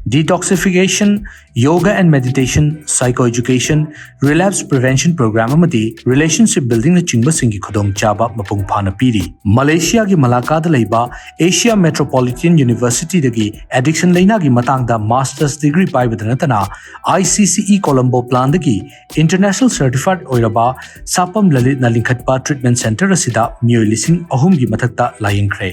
detoxification, yoga and meditation, psychoeducation, relapse prevention program ꯑꯃꯗꯤ relationship building ꯅꯆꯤꯡꯕꯁꯤꯡꯒꯤ ꯈꯨꯗꯣꯡꯆꯥꯕ ꯃꯄꯨꯡ ꯐꯥꯅ ꯄꯤꯔꯤ꯫ ꯃꯂꯦꯁꯤꯌꯥꯒꯤ ꯃꯂꯥꯀꯥꯗ ꯂꯩꯕ Asia Metropolitan University ꯗꯒꯤ addiction ꯂꯩꯅꯥꯒꯤ ꯃꯇꯥꯡꯗ master's degree ꯄꯥꯏꯕꯗ ꯅꯠꯇꯅ I C C E Colombo plan ꯗꯒꯤ international certified ꯑꯣꯏꯔꯕ ꯁꯥꯄꯝ ꯂꯂꯤꯠꯅ ꯂꯤꯡꯈꯠꯄ treatment center ꯑꯁꯤꯗ ꯃꯤꯑꯣꯏ ꯂꯤꯁꯤꯡ ꯑꯍꯨꯝꯒꯤ ꯃꯊꯛꯇ ꯂꯥꯌꯦꯡꯈ꯭ꯔꯦ꯫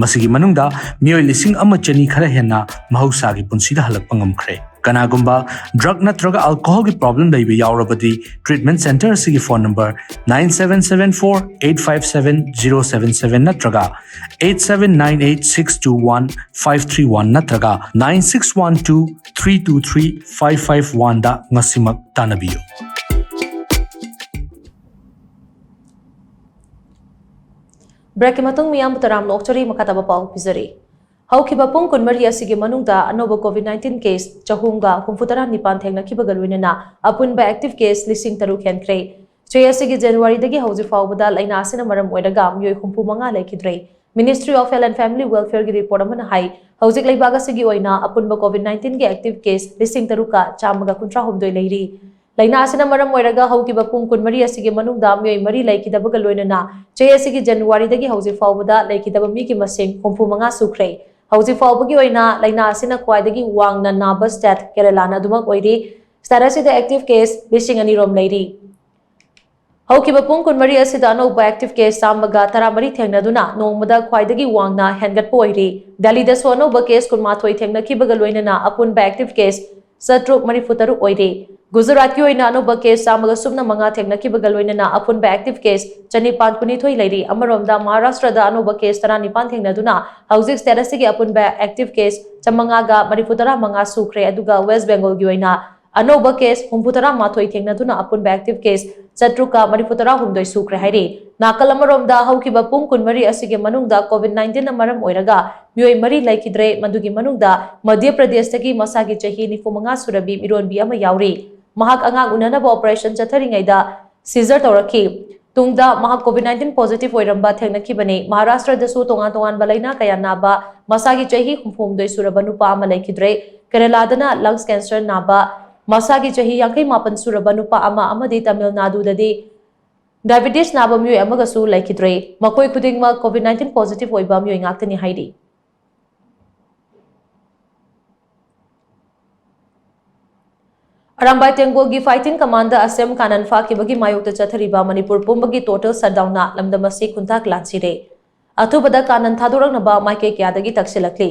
ꯃꯁꯤꯒꯤ ꯃꯅꯨꯡꯗ ꯃꯤꯑꯣꯏ ꯂꯤꯁꯤꯡ ꯑꯃ ꯆꯅꯤ ꯈꯔ ꯍꯦꯟꯅ ꯃꯍꯧꯁꯥꯒꯤ ꯄꯨꯟꯁꯤꯗ ꯍꯜꯂꯛꯄ ꯉꯝꯈ꯭ꯔꯦ꯫ ꯀꯅꯥꯒꯨꯝꯕ drug ꯅꯠꯇ꯭ꯔꯒ alcohol ꯒꯤ problem ꯂꯩꯕ ꯌꯥꯎꯔꯕꯗꯤ treatment center ꯑꯁꯤꯒꯤ phone number nine seven seven four eight five seven zero seven seven ꯅꯠꯇ꯭ꯔꯒ eight seven nine eight six two one five three one ꯅꯠꯇ꯭ꯔꯒ nine six one two three two three five five one ꯗ ꯉꯁꯤꯃꯛ ꯇꯥꯟꯅꯕꯤꯌꯨ꯫ Break ꯀꯤ ꯃꯇꯨꯡ ꯃꯤꯌꯥꯝꯕꯨ ꯇꯔꯥꯝꯅ ꯑꯣꯛꯆꯔꯤ꯫ ꯃꯈꯥ ꯇꯥꯕ ꯄꯥꯎ ꯄꯤꯖꯔꯤ꯫ ꯍꯧꯈꯤꯕ ꯄꯨꯡ ꯀꯨꯟꯃꯔꯤ ꯑꯁꯤꯒꯤ ꯃꯅꯨꯡꯗ ꯑꯅꯧꯕ COVID nineteen case ꯆꯍꯨꯝꯒ ꯍꯨꯝꯐꯨꯇꯔꯥ ꯅꯤꯄꯥꯟ ꯊꯦꯡꯅꯈꯤꯕꯒ ꯂꯣꯏꯅꯅ ꯑꯄꯨꯟꯕ active case ꯂꯤꯁꯤꯡ ꯇꯔꯨꯛ ꯍꯦꯟꯈ꯭ꯔꯦ꯫ ꯆꯍꯤ ꯑꯁꯤꯒꯤ ꯖꯅꯋꯥꯔꯤꯗꯒꯤ ꯍꯧꯖꯤꯛ ꯐꯥꯎꯕꯗ ꯂꯥꯏꯅꯥ ꯑꯁꯤꯅ ꯃꯔꯝ ꯑꯣꯏꯔꯒ ꯃꯤꯑꯣꯏ ꯍꯨꯝꯐꯨ ꯃꯉꯥ ꯂꯩꯈꯤꯗ꯭ꯔꯦ꯫ Ministry of Health and Family Welfare ꯒꯤ report ꯑꯃꯅ ꯍꯥꯏ, ꯍꯧꯖꯤꯛ ꯂꯩꯕꯥꯛ ꯑꯁꯤꯒꯤ ꯑꯣꯏꯅ ꯑꯄꯨꯟꯕ COVID nineteen ꯒꯤ active case ꯂꯤꯁꯤꯡ ꯇꯔꯨꯛꯀ ꯆꯥꯝꯃꯒ ꯀꯨꯟꯊ꯭ꯔꯥ ꯍꯨꯝꯗꯣꯏ ꯂꯩꯔꯤ꯫ ꯂꯥꯏꯅꯥ ꯑꯁꯤꯅ ꯃꯔꯝ ꯑꯣꯏꯔꯒ ꯍꯧꯈꯤꯕ ꯄꯨꯡ ꯀꯨꯟꯃꯔꯤ ꯑꯁꯤꯒꯤ ꯃꯅꯨꯡꯗ ꯃꯤꯑꯣꯏ ꯃꯔꯤ ꯂꯩꯈꯤꯗꯕꯒ ꯂꯣꯏꯅꯅ ꯆꯍꯤ ꯑꯁꯤꯒꯤ ꯖꯅꯋꯥꯔꯤꯗꯒꯤ ꯍꯧꯖꯤꯛ ꯐꯥꯎꯕꯗ ꯂꯩꯈꯤꯗꯕ ꯃꯤꯒꯤ ꯃꯁꯤꯡ ꯍꯨꯝꯐꯨ ꯃꯉꯥ ꯁꯨꯈ꯭ꯔꯦ꯫ ꯍꯧꯖꯤꯛ ꯐꯥꯎꯕꯒꯤ ꯑꯣꯏꯅ ꯂꯥꯏꯅꯥ ꯑꯁꯤꯅ ꯈ꯭ꯋꯥꯏꯗꯒꯤ ꯋꯥꯡꯅ ꯅꯥꯕ state ꯀꯦꯔꯂꯥꯅ ꯑꯗꯨꯃꯛ ꯑꯣꯏꯔꯤ꯫ State ꯑꯁꯤꯗ active case ꯂꯤꯁꯤꯡ ꯑꯅꯤ ꯔꯣꯝ ꯂꯩꯔꯤ꯫ ꯍꯧꯈꯤꯕ ꯄꯨꯡ ꯀꯨꯟꯃꯔꯤ ꯑꯁꯤꯗ ꯑꯅꯧꯕ active case ꯆꯥꯝꯃꯒ ꯇꯔꯥꯃꯔꯤ ꯊꯦꯡꯅꯗꯨꯅ ꯅꯣꯡꯃꯗ ꯈ꯭ꯋꯥꯏꯗꯒꯤ ꯋꯥꯡꯅ ꯍꯦꯟꯒꯠꯄ ꯑꯣꯏꯔꯤ꯫ ꯗꯦꯜꯂꯤꯗꯁꯨ ꯑꯅꯧꯕ case ꯀꯨꯟꯃꯥꯊꯣꯏ ꯊꯦꯡꯅꯈꯤꯕꯒ ꯂꯣꯏꯅꯅ ꯑꯄꯨꯟꯕ active case ꯆꯥꯇ꯭ꯔꯨꯛ ꯃꯔꯤꯐꯨ ꯇꯔꯨꯛ ꯑꯣꯏꯔꯤ꯫ ꯒꯨꯖꯔꯥꯠꯀꯤ ꯑꯣꯏꯅ ꯑꯅꯧꯕ case ꯆꯥꯝꯃꯒ ꯁꯨꯞꯅ ꯃꯉꯥ ꯊꯦꯡꯅꯈꯤꯕꯒ ꯂꯣꯏꯅꯅ ꯑꯄꯨꯟꯕ active case ꯆꯅꯤꯄꯥꯟ ꯀꯨꯟꯅꯤꯊꯣꯏ ꯂꯩꯔꯤ꯫ ꯑꯃꯔꯣꯝꯗ ꯃꯍꯥꯔꯥꯁꯇ꯭ꯔꯗ ꯑꯅꯧꯕ case ꯇꯔꯥꯅꯤꯄꯥꯟ ꯊꯦꯡꯅꯗꯨꯅ ꯍꯧꯖꯤꯛ state ꯑꯁꯤꯒꯤ ꯑꯄꯨꯟꯕ active case ꯆꯥꯃꯉꯥꯒ ꯃꯔꯤꯐꯨ ꯇꯔꯥ ꯃꯉꯥ ꯁꯨꯈ꯭ꯔꯦ꯫ ꯑꯗꯨꯒ West Bengalꯒꯤ ꯑꯣꯏꯅ ꯑꯅꯧꯕ case ꯍꯨꯝꯐꯨꯇꯔꯥ ꯃꯥꯊꯣꯏ ꯊꯦꯡꯅꯗꯨꯅ ꯑꯄꯨꯟꯕ active case ꯆꯥꯇ꯭ꯔꯨꯛꯀ ꯃꯔꯤꯐꯨꯇꯔꯥ ꯍꯨꯝꯗꯣꯏ ꯁꯨꯈ꯭ꯔꯦ ꯍꯥꯏꯔꯤ꯫ ꯅꯥꯀꯜ ꯑꯃꯔꯣꯝꯗ ꯍꯧꯈꯤꯕ ꯄꯨꯡ ꯀꯨꯟꯃꯔꯤ ꯑꯁꯤꯒꯤ ꯃꯅꯨꯡꯗ COVID nineteenꯅ ꯃꯔꯝ ꯑꯣꯏꯔꯒ ꯃꯤꯑꯣꯏ ꯃꯔꯤ ꯂꯩꯈꯤꯗ꯭ꯔꯦ꯫ ꯃꯗꯨꯒꯤ ꯃꯅꯨꯡꯗ ꯃꯙ꯭ꯌ ꯄ꯭ꯔꯗꯦꯁꯇꯒꯤ ꯃꯁꯥꯒꯤ ꯆꯍꯤ ꯅꯤꯐꯨ ꯃꯉꯥ ꯁꯨꯔꯕꯤ ꯃꯤꯔꯣꯟꯕꯤ ꯑꯃ ꯌꯥꯎꯔꯤ꯫ ꯃꯍꯥꯛ ꯑꯉꯥꯡ ꯎꯅꯅꯕ operation ꯆꯠꯊꯔꯤꯉꯩꯗ seizure ꯇꯧꯔꯛꯈꯤ꯫ ꯇꯨꯡꯗ ꯃꯍꯥꯛ COVID nineteen positive ꯑꯣꯏꯔꯝꯕ ꯊꯦꯡꯅꯈꯤꯕꯅꯤ꯫ ꯃꯍꯥꯔꯥꯁꯇ꯭ꯔꯗꯁꯨ ꯇꯣꯉꯥꯟ ꯇꯣꯉꯥꯟꯕ ꯂꯥꯏꯅꯥ ꯀꯌꯥ ꯅꯥꯕ ꯃꯁꯥꯒꯤ ꯆꯍꯤ ꯍꯨꯝꯐꯨ ꯍꯨꯝꯗꯣꯏ ꯁꯨꯔꯕ ꯅꯨꯄꯥ ꯑꯃ ꯂꯩꯈꯤꯗ꯭ꯔꯦ꯫ ꯀꯦꯔꯂꯥꯗꯅ lungs cancer ꯅꯥꯕ ꯃꯁꯥꯒꯤ ꯆꯍꯤ ꯌꯥꯡꯈꯩ ꯃꯥꯄꯟ ꯁꯨꯔꯕ ꯅꯨꯄꯥ ꯑꯃ ꯑꯃꯗꯤ ꯇꯥꯃꯤꯜ ꯅꯥꯗꯨꯗꯗꯤ diabetes ꯅꯥꯕ ꯃꯤꯑꯣꯏ ꯑꯃꯒꯁꯨ ꯂꯩꯈꯤꯗ꯭ꯔꯦ꯫ ꯃꯈꯣꯏ ꯈꯨꯗꯤꯡꯃꯛ COVID nineteen positive ꯑꯣꯏꯕ ꯃꯤꯑꯣꯏ ꯉꯥꯛꯇꯅꯤ ꯍꯥꯏꯔꯤ꯫ ꯑꯔꯥꯝꯕꯥꯏ ꯇꯦꯡꯒꯣꯜꯒꯤ fighting commander ꯑꯁꯦꯝ ꯀꯥꯅꯟ ꯐꯥꯈꯤꯕꯒꯤ ꯃꯥꯌꯣꯛꯇ ꯆꯠꯊꯔꯤꯕ ꯃꯅꯤꯄꯨꯔ ꯄꯨꯝꯕꯒꯤ total shutdownꯅ ꯂꯝꯗꯝ ꯑꯁꯤ ꯈꯨꯟꯇꯥꯛ ꯂꯥꯟꯁꯤꯔꯦ꯫ ꯑꯊꯨꯕꯗ ꯀꯥꯅꯟ ꯊꯥꯗꯣꯔꯛꯅꯕ ꯃꯥꯏꯀꯩ ꯀꯌꯥꯗꯒꯤ ꯇꯛꯁꯤꯜꯂꯛꯂꯤ꯫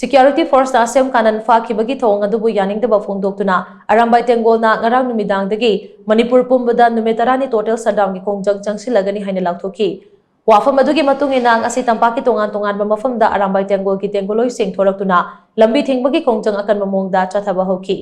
Security forceꯅ ꯑꯁꯦꯝ ꯀꯥꯅꯟ ꯐꯥꯈꯤꯕꯒꯤ ꯊꯧꯑꯣꯡ ꯑꯗꯨꯕꯨ ꯌꯥꯅꯤꯡꯗꯕ ꯐꯣꯡꯗꯣꯛꯇꯨꯅ ꯑꯔꯥꯝꯕꯥꯏ ꯇꯦꯡꯒꯣꯜꯅ ꯉꯔꯥꯡ ꯅꯨꯃꯤꯗꯥꯡꯗꯒꯤ ꯃꯅꯤꯄꯨꯔ ꯄꯨꯝꯕꯗ ꯅꯨꯃꯤꯠ ꯇꯔꯥꯅꯤ total shutdownꯒꯤ ꯈꯣꯡꯖꯪ ꯆꯪꯁꯤꯜꯂꯒꯅꯤ ꯍꯥꯏꯅ ꯂꯥꯎꯊꯣꯛꯈꯤ꯫ ꯋꯥꯐꯝ ꯑꯗꯨꯒꯤ ꯃꯇꯨꯡ ꯏꯟꯅ ꯉꯁꯤ ꯇꯝꯄꯥꯛꯀꯤ ꯇꯣꯉꯥꯟ ꯇꯣꯉꯥꯟꯕ ꯃꯐꯝꯗ ꯑꯔꯥꯝꯕꯥꯏ ꯇꯦꯡꯒꯣꯜꯒꯤ ꯇꯦꯡꯒꯣꯜꯂꯣꯏꯁꯤꯡ ꯊꯣꯔꯛꯇꯨꯅ ꯂꯝꯕꯤ ꯊꯤꯡꯕꯒꯤ ꯈꯣꯡꯖꯪ ꯑꯀꯟꯕ ꯃꯑꯣꯡꯗ ꯆꯠꯊꯕ ꯍꯧꯈꯤ꯫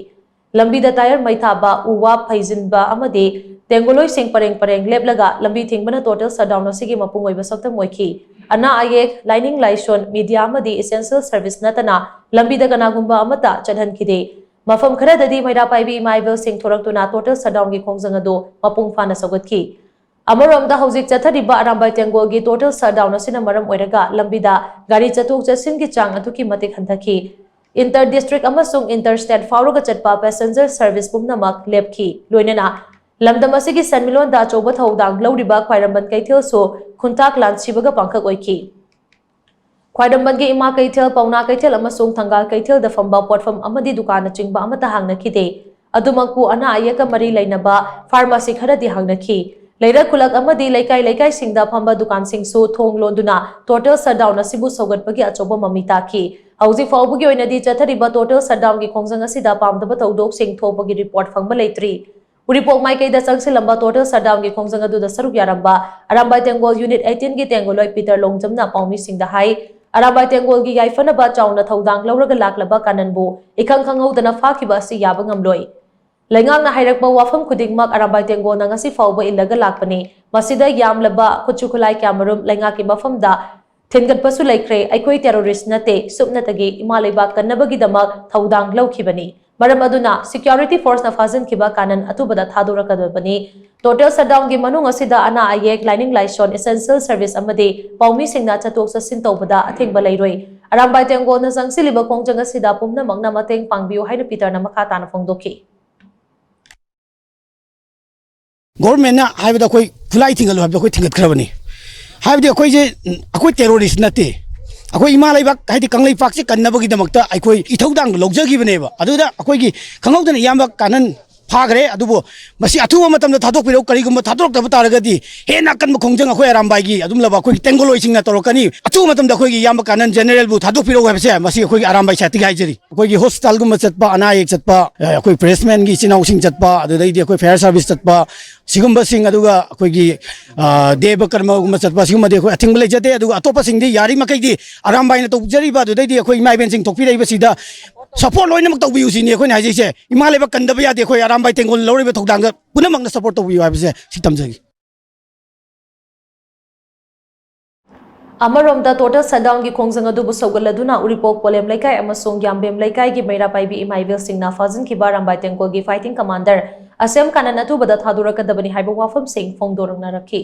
ꯂꯝꯕꯤꯗ tyre ꯃꯩ ꯊꯥꯕ, ꯎ ꯋꯥ ꯐꯩꯖꯤꯟꯕ ꯑꯃꯗꯤ ꯇꯦꯡꯒꯣꯜꯂꯣꯏꯁꯤꯡ ꯄꯔꯦꯡ ꯄꯔꯦꯡ ꯂꯦꯞꯂꯒ ꯂꯝꯕꯤ ꯊꯤꯡꯕꯅ total shutdown ꯑꯁꯤꯒꯤ ꯃꯄꯨꯡ ꯑꯣꯏꯕ ꯁꯛꯇꯝ ꯑꯣꯏꯈꯤ꯫ ꯑꯅꯥ ꯑꯌꯦꯛ, ꯂꯥꯏꯅꯤꯡ ꯂꯥꯏꯁꯣꯟ, media ꯑꯃꯗꯤ essential service ꯅꯠꯇꯅ ꯂꯝꯕꯤꯗ ꯀꯅꯥꯒꯨꯝꯕ ꯑꯃꯠꯇ ꯆꯠꯍꯟꯈꯤꯗꯦ꯫ ꯃꯐꯝ ꯈꯔꯗꯗꯤ ꯃꯩꯔꯥ ꯄꯥꯏꯕꯤ ꯏꯃꯥ ꯏꯕꯦꯜꯁꯤꯡ ꯊꯣꯔꯛꯇꯨꯅ total shutdownꯒꯤ ꯈꯣꯡꯖꯪ ꯑꯗꯨ ꯃꯄꯨꯡ ꯐꯥꯅ ꯁꯧꯒꯠꯈꯤ꯫ ꯑꯃꯔꯣꯝꯗ ꯍꯧꯖꯤꯛ ꯆꯠꯊꯔꯤꯕ ꯑꯔꯥꯝꯕꯥꯏ ꯇꯦꯡꯒꯣꯜꯒꯤ total shutdown ꯑꯁꯤꯅ ꯃꯔꯝ ꯑꯣꯏꯔꯒ ꯂꯝꯕꯤꯗ ꯒꯥꯔꯤ ꯆꯠꯊꯣꯛ ꯆꯠꯁꯤꯟꯒꯤ ꯆꯥꯡ ꯑꯗꯨꯛꯀꯤ ꯃꯇꯤꯛ ꯍꯟꯊꯈꯤ꯫ Inter district ꯑꯃꯁꯨꯡ inter state ꯐꯥꯎꯔꯒ ꯆꯠꯄ passenger service ꯄꯨꯝꯅꯃꯛ ꯂꯦꯞꯈꯤ꯫ ꯂꯣꯏꯅꯅ ꯂꯝꯗꯝ ꯑꯁꯤꯒꯤ ꯁꯦꯟꯃꯤꯠꯂꯣꯟꯗ ꯑꯆꯧꯕ ꯊꯧꯗꯥꯡ ꯂꯧꯔꯤꯕ ꯈ꯭ꯋꯥꯏꯔꯝꯕꯟ ꯀꯩꯊꯦꯜꯁꯨ ꯈꯨꯟꯇꯥꯛ ꯂꯥꯟꯁꯤꯕꯒ ꯄꯥꯡꯈꯛ ꯑꯣꯏꯈꯤ꯫ ꯈ꯭ꯋꯥꯏꯔꯝꯕꯟꯒꯤ ꯏꯃꯥ ꯀꯩꯊꯦꯜ, ꯄꯥꯎꯅꯥ ꯀꯩꯊꯦꯜ ꯑꯃꯁꯨꯡ ꯊꯪꯒꯥꯜ ꯀꯩꯊꯦꯜꯗ ꯐꯝꯕ ꯄꯣꯠꯐꯝ ꯑꯃꯗꯤ ꯗꯨꯀꯥꯟꯅꯆꯤꯡꯕ ꯑꯃꯠꯇ ꯍꯥꯡꯅꯈꯤꯗꯦ꯫ ꯑꯗꯨꯃꯛꯄꯨ ꯑꯅꯥ ꯑꯌꯦꯛꯀ ꯃꯔꯤ ꯂꯩꯅꯕ pharmacy ꯈꯔꯗꯤ ꯍꯥꯡꯅꯈꯤ꯫ ꯂꯩꯔꯛ ꯈꯨꯂꯛ ꯑꯃꯗꯤ ꯂꯩꯀꯥꯏ ꯂꯩꯀꯥꯏꯁꯤꯡꯗ ꯐꯝꯕ ꯗꯨꯀꯥꯟꯁꯤꯡꯁꯨ ꯊꯣꯡ ꯂꯣꯟꯗꯨꯅ total shutdown ꯑꯁꯤꯕꯨ ꯁꯧꯒꯠꯄꯒꯤ ꯑꯆꯧꯕ ꯃꯃꯤ ꯇꯥꯈꯤ꯫ ꯍꯧꯖꯤꯛ ꯐꯥꯎꯕꯒꯤ ꯑꯣꯏꯅꯗꯤ ꯆꯠꯊꯔꯤꯕ total shutdownꯒꯤ ꯈꯣꯡꯖꯪ ꯑꯁꯤꯗ ꯄꯥꯝꯗꯕ ꯊꯧꯗꯣꯛꯁꯤꯡ ꯊꯣꯛꯄꯒꯤ report ꯐꯪꯕ ꯂꯩꯇ꯭ꯔꯤ꯫ ꯎꯔꯤꯄꯣꯛ ꯃꯥꯏꯀꯩꯗ ꯆꯪꯁꯤꯜꯂꯝꯕ total shutdownꯒꯤ ꯈꯣꯡꯖꯪ ꯑꯗꯨꯗ ꯁꯔꯨꯛ ꯌꯥꯔꯝꯕ ꯑꯔꯥꯝꯕꯥꯏ ꯇꯦꯡꯒꯣꯜ unit eighteenꯒꯤ ꯇꯦꯡꯒꯣꯜꯂꯣꯏ ꯄꯤꯇꯔ ꯂꯣꯡꯖꯝꯅ ꯄꯥꯎꯃꯤꯁꯤꯡꯗ ꯍꯥꯏ, ꯑꯔꯥꯝꯕꯥꯏ ꯇꯦꯡꯒꯣꯜꯒꯤ ꯌꯥꯏꯐꯅꯕ ꯆꯥꯎꯅ ꯊꯧꯗꯥꯡ ꯂꯧꯔꯒ ꯂꯥꯛꯂꯕ ꯀꯥꯅꯟꯕꯨ ꯏꯈꯪ ꯈꯪꯍꯧꯗꯅ ꯐꯥꯈꯤꯕ ꯑꯁꯤ ꯌꯥꯕ ꯉꯝꯂꯣꯏ꯫ ꯂꯩꯉꯥꯛꯅ ꯍꯥꯏꯔꯛꯄ ꯋꯥꯐꯝ ꯈꯨꯗꯤꯡꯃꯛ ꯑꯔꯥꯝꯕꯥꯏ ꯇꯦꯡꯒꯣꯜꯅ ꯉꯁꯤ ꯐꯥꯎꯕ ꯏꯜꯂꯒ ꯂꯥꯛꯄꯅꯤ꯫ ꯃꯁꯤꯗ ꯌꯥꯝꯂꯕ ꯈꯨꯠꯁꯨ ꯈꯨꯠꯂꯥꯏ ꯀꯌꯥꯃꯔꯨꯝ ꯂꯩꯉꯥꯛꯀꯤ ꯃꯐꯝꯗ ꯊꯤꯟꯒꯠꯄꯁꯨ ꯂꯩꯈ꯭ꯔꯦ꯫ ꯑꯩꯈꯣꯏ terrorist ꯅꯠꯇꯦ, ꯁꯨꯞꯅꯇꯒꯤ ꯏꯃꯥ ꯂꯩꯕꯥꯛ ꯀꯟꯅꯕꯒꯤꯗꯃꯛ ꯊꯧꯗꯥꯡ ꯂꯧꯈꯤꯕꯅꯤ꯫ ꯃꯔꯝ ꯑꯗꯨꯅ security forceꯅ ꯐꯥꯖꯤꯟꯈꯤꯕ ꯀꯥꯅꯟ ꯑꯊꯨꯕꯗ ꯊꯥꯗꯣꯔꯛꯀꯗꯕꯅꯤ꯫ Total shutdownꯒꯤ ꯃꯅꯨꯡ ꯑꯁꯤꯗ ꯑꯅꯥ ꯑꯌꯦꯛ, ꯂꯥꯏꯅꯤꯡ ꯂꯥꯏꯁꯣꯟ, essential service ꯑꯃꯗꯤ ꯄꯥꯎꯃꯤꯁꯤꯡꯅ ꯆꯠꯊꯣꯛ ꯆꯠꯁꯤꯟ ꯇꯧꯕꯗ ꯑꯊꯤꯡꯕ ꯂꯩꯔꯣꯏ꯫ ꯑꯔꯥꯝꯕꯥꯏ ꯇꯦꯡꯒꯣꯜꯅ ꯆꯪꯁꯤꯜꯂꯤꯕ ꯈꯣꯡꯖꯪ ꯑꯁꯤꯗ ꯄꯨꯝꯅꯃꯛꯅ ꯃꯇꯦꯡ ꯄꯥꯡꯕꯤꯌꯨ ꯍꯥꯏꯅ ꯄꯤꯇꯔꯅ ꯃꯈꯥ ꯇꯥꯅ ꯐꯣꯡꯗꯣꯛꯈꯤ꯫ Governmentꯅ ꯍꯥꯏꯕꯗ ꯑꯩꯈꯣꯏ ꯈꯨꯠꯂꯥꯏ ꯊꯤꯡꯒꯠꯂꯨ ꯍꯥꯏꯕꯗ ꯑꯩꯈꯣꯏ ꯊꯤꯡꯒꯠꯈ꯭ꯔꯕꯅꯤ꯫ ꯍꯥꯏꯕꯗꯤ ꯑꯩꯈꯣꯏꯁꯦ, ꯑꯩꯈꯣꯏ terrorist ꯅꯠꯇꯦ꯫ ꯑꯩꯈꯣꯏ ꯏꯃꯥ ꯂꯩꯕꯥꯛ, ꯍꯥꯏꯗꯤ ꯀꯪꯂꯩꯄꯥꯛꯁꯦ ꯀꯟꯅꯕꯒꯤꯗꯃꯛꯇ ꯑꯩꯈꯣꯏ ꯏꯊꯧꯗꯥꯡꯗꯣ ꯂꯧꯖꯈꯤꯕꯅꯦꯕ꯫ ꯑꯗꯨꯗ ꯑꯩꯈꯣꯏꯒꯤ ꯈꯪꯍꯧꯗꯅ ꯏꯌꯥꯝꯕ ꯀꯥꯅꯟ ꯐꯥꯈ꯭ꯔꯦ꯫ ꯑꯗꯨꯕꯨ ꯃꯁꯤ ꯑꯊꯨꯕ ꯃꯇꯝꯗ ꯊꯥꯗꯣꯛꯄꯤꯔꯛꯎ꯫ ꯀꯔꯤꯒꯨꯝꯕ ꯊꯥꯗꯣꯔꯛꯇꯕ ꯇꯥꯔꯒꯗꯤ ꯍꯦꯟꯅ ꯑꯀꯟꯕ ꯈꯣꯡꯖꯪ ꯑꯩꯈꯣꯏ ꯑꯔꯥꯝꯕꯥꯏꯒꯤ ꯑꯗꯨꯝꯂꯕ ꯑꯩꯈꯣꯏꯒꯤ ꯇꯦꯡꯒꯣꯂꯣꯏꯁꯤꯡꯅ ꯇꯧꯔꯛꯀꯅꯤ꯫ ꯑꯊꯨꯕ ꯃꯇꯝꯗ ꯑꯩꯈꯣꯏꯒꯤ ꯏꯌꯥꯝꯕ ꯀꯥꯅꯟ generalꯕꯨ ꯊꯥꯗꯣꯛꯄꯤꯔꯛꯎ ꯍꯥꯏꯕꯁꯦ ꯃꯁꯤ ꯑꯩꯈꯣꯏꯒꯤ ꯑꯔꯥꯝꯕꯥꯏ sideꯇꯒꯤ ꯍꯥꯏꯖꯔꯤ꯫ ꯑꯩꯈꯣꯏꯒꯤ hospitalꯒꯨꯝꯕ ꯆꯠꯄ, ꯑꯅꯥ ꯑꯌꯦꯛ ꯆꯠꯄ, ꯑ, ꯑꯩꯈꯣꯏ pressmanꯒꯤ ꯏꯆꯤꯟ ꯏꯅꯥꯎꯁꯤꯡ ꯆꯠꯄ, ꯑꯗꯨꯗꯩꯗꯤ ꯑꯩꯈꯣꯏ fire service ꯆꯠꯄ, ꯁꯤꯒꯨꯝꯕꯁꯤꯡ, ꯑꯗꯨꯒ ꯑꯩꯈꯣꯏꯒꯤ, ꯑ, ꯗꯦꯕ ꯀꯔꯃꯒꯨꯝꯕ ꯆꯠꯄ, ꯁꯤꯒꯨꯝꯕꯗꯤ ꯑꯩꯈꯣꯏ ꯑꯊꯤꯡꯕ ꯂꯩꯖꯗꯦ꯫ ꯑꯗꯨꯒ ꯑꯇꯣꯞꯄꯁꯤꯡꯗꯤ ꯌꯥꯔꯤꯃꯈꯩꯗꯤ ꯑꯔꯥꯝꯕꯥꯏꯅ ꯇꯧꯖꯔꯤꯕ, ꯑꯗꯨꯗꯩꯗꯤ ꯑꯩꯈꯣꯏ ꯏꯃꯥ ꯏꯕꯦꯟꯁꯤꯡ ꯊꯣꯛꯄꯤꯔꯛꯏꯕꯁꯤꯗ support ꯂꯣꯏꯅꯃꯛ ꯇꯧꯕꯤꯌꯨ ꯁꯤꯅꯤ ꯑꯩꯈꯣꯏꯅ ꯍꯥꯏꯖꯩꯁꯦ꯫ ꯏꯃꯥ ꯂꯩꯕꯥꯛ ꯀꯟꯗꯕ ꯌꯥꯗꯦ꯫ ꯑꯩꯈꯣꯏ ꯑꯔꯥꯝꯕꯥꯏ ꯇꯦꯡꯒꯣꯜ ꯂꯧꯔꯤꯕ ꯊꯧꯗꯥꯡꯗ ꯄꯨꯝꯅꯃꯛꯅ support ꯇꯧꯕꯤꯌꯨ ꯍꯥꯏꯕꯁꯦ ꯁꯤ ꯊꯝꯖꯒꯦ꯫ ꯑꯃꯔꯣꯝꯗ, total shutdownꯒꯤ ꯈꯣꯡꯖꯪ ꯑꯗꯨꯕꯨ ꯁꯧꯒꯠꯂꯗꯨꯅ ꯎꯔꯤꯄꯣꯛ ꯄꯣꯂꯦꯝ ꯂꯩꯀꯥꯏ ꯑꯃꯁꯨꯡ ꯌꯥꯝꯕꯦꯝ ꯂꯩꯀꯥꯏꯒꯤ ꯃꯩꯔꯥ ꯄꯥꯏꯕꯤ ꯏꯃꯥ ꯏꯕꯦꯜꯁꯤꯡꯅ ꯐꯥꯖꯤꯟꯈꯤꯕ ꯑꯔꯥꯝꯕꯥꯏ ꯇꯦꯡꯒꯣꯜꯒꯤ fighting commander ꯑꯁꯦꯝ ꯀꯥꯅꯟ ꯑꯊꯨꯕꯗ ꯊꯥꯗꯣꯔꯛꯀꯗꯕꯅꯤ ꯍꯥꯏꯕ ꯋꯥꯐꯝꯁꯤꯡ ꯐꯣꯡꯗꯣꯔꯛꯅꯔꯛꯈꯤ꯫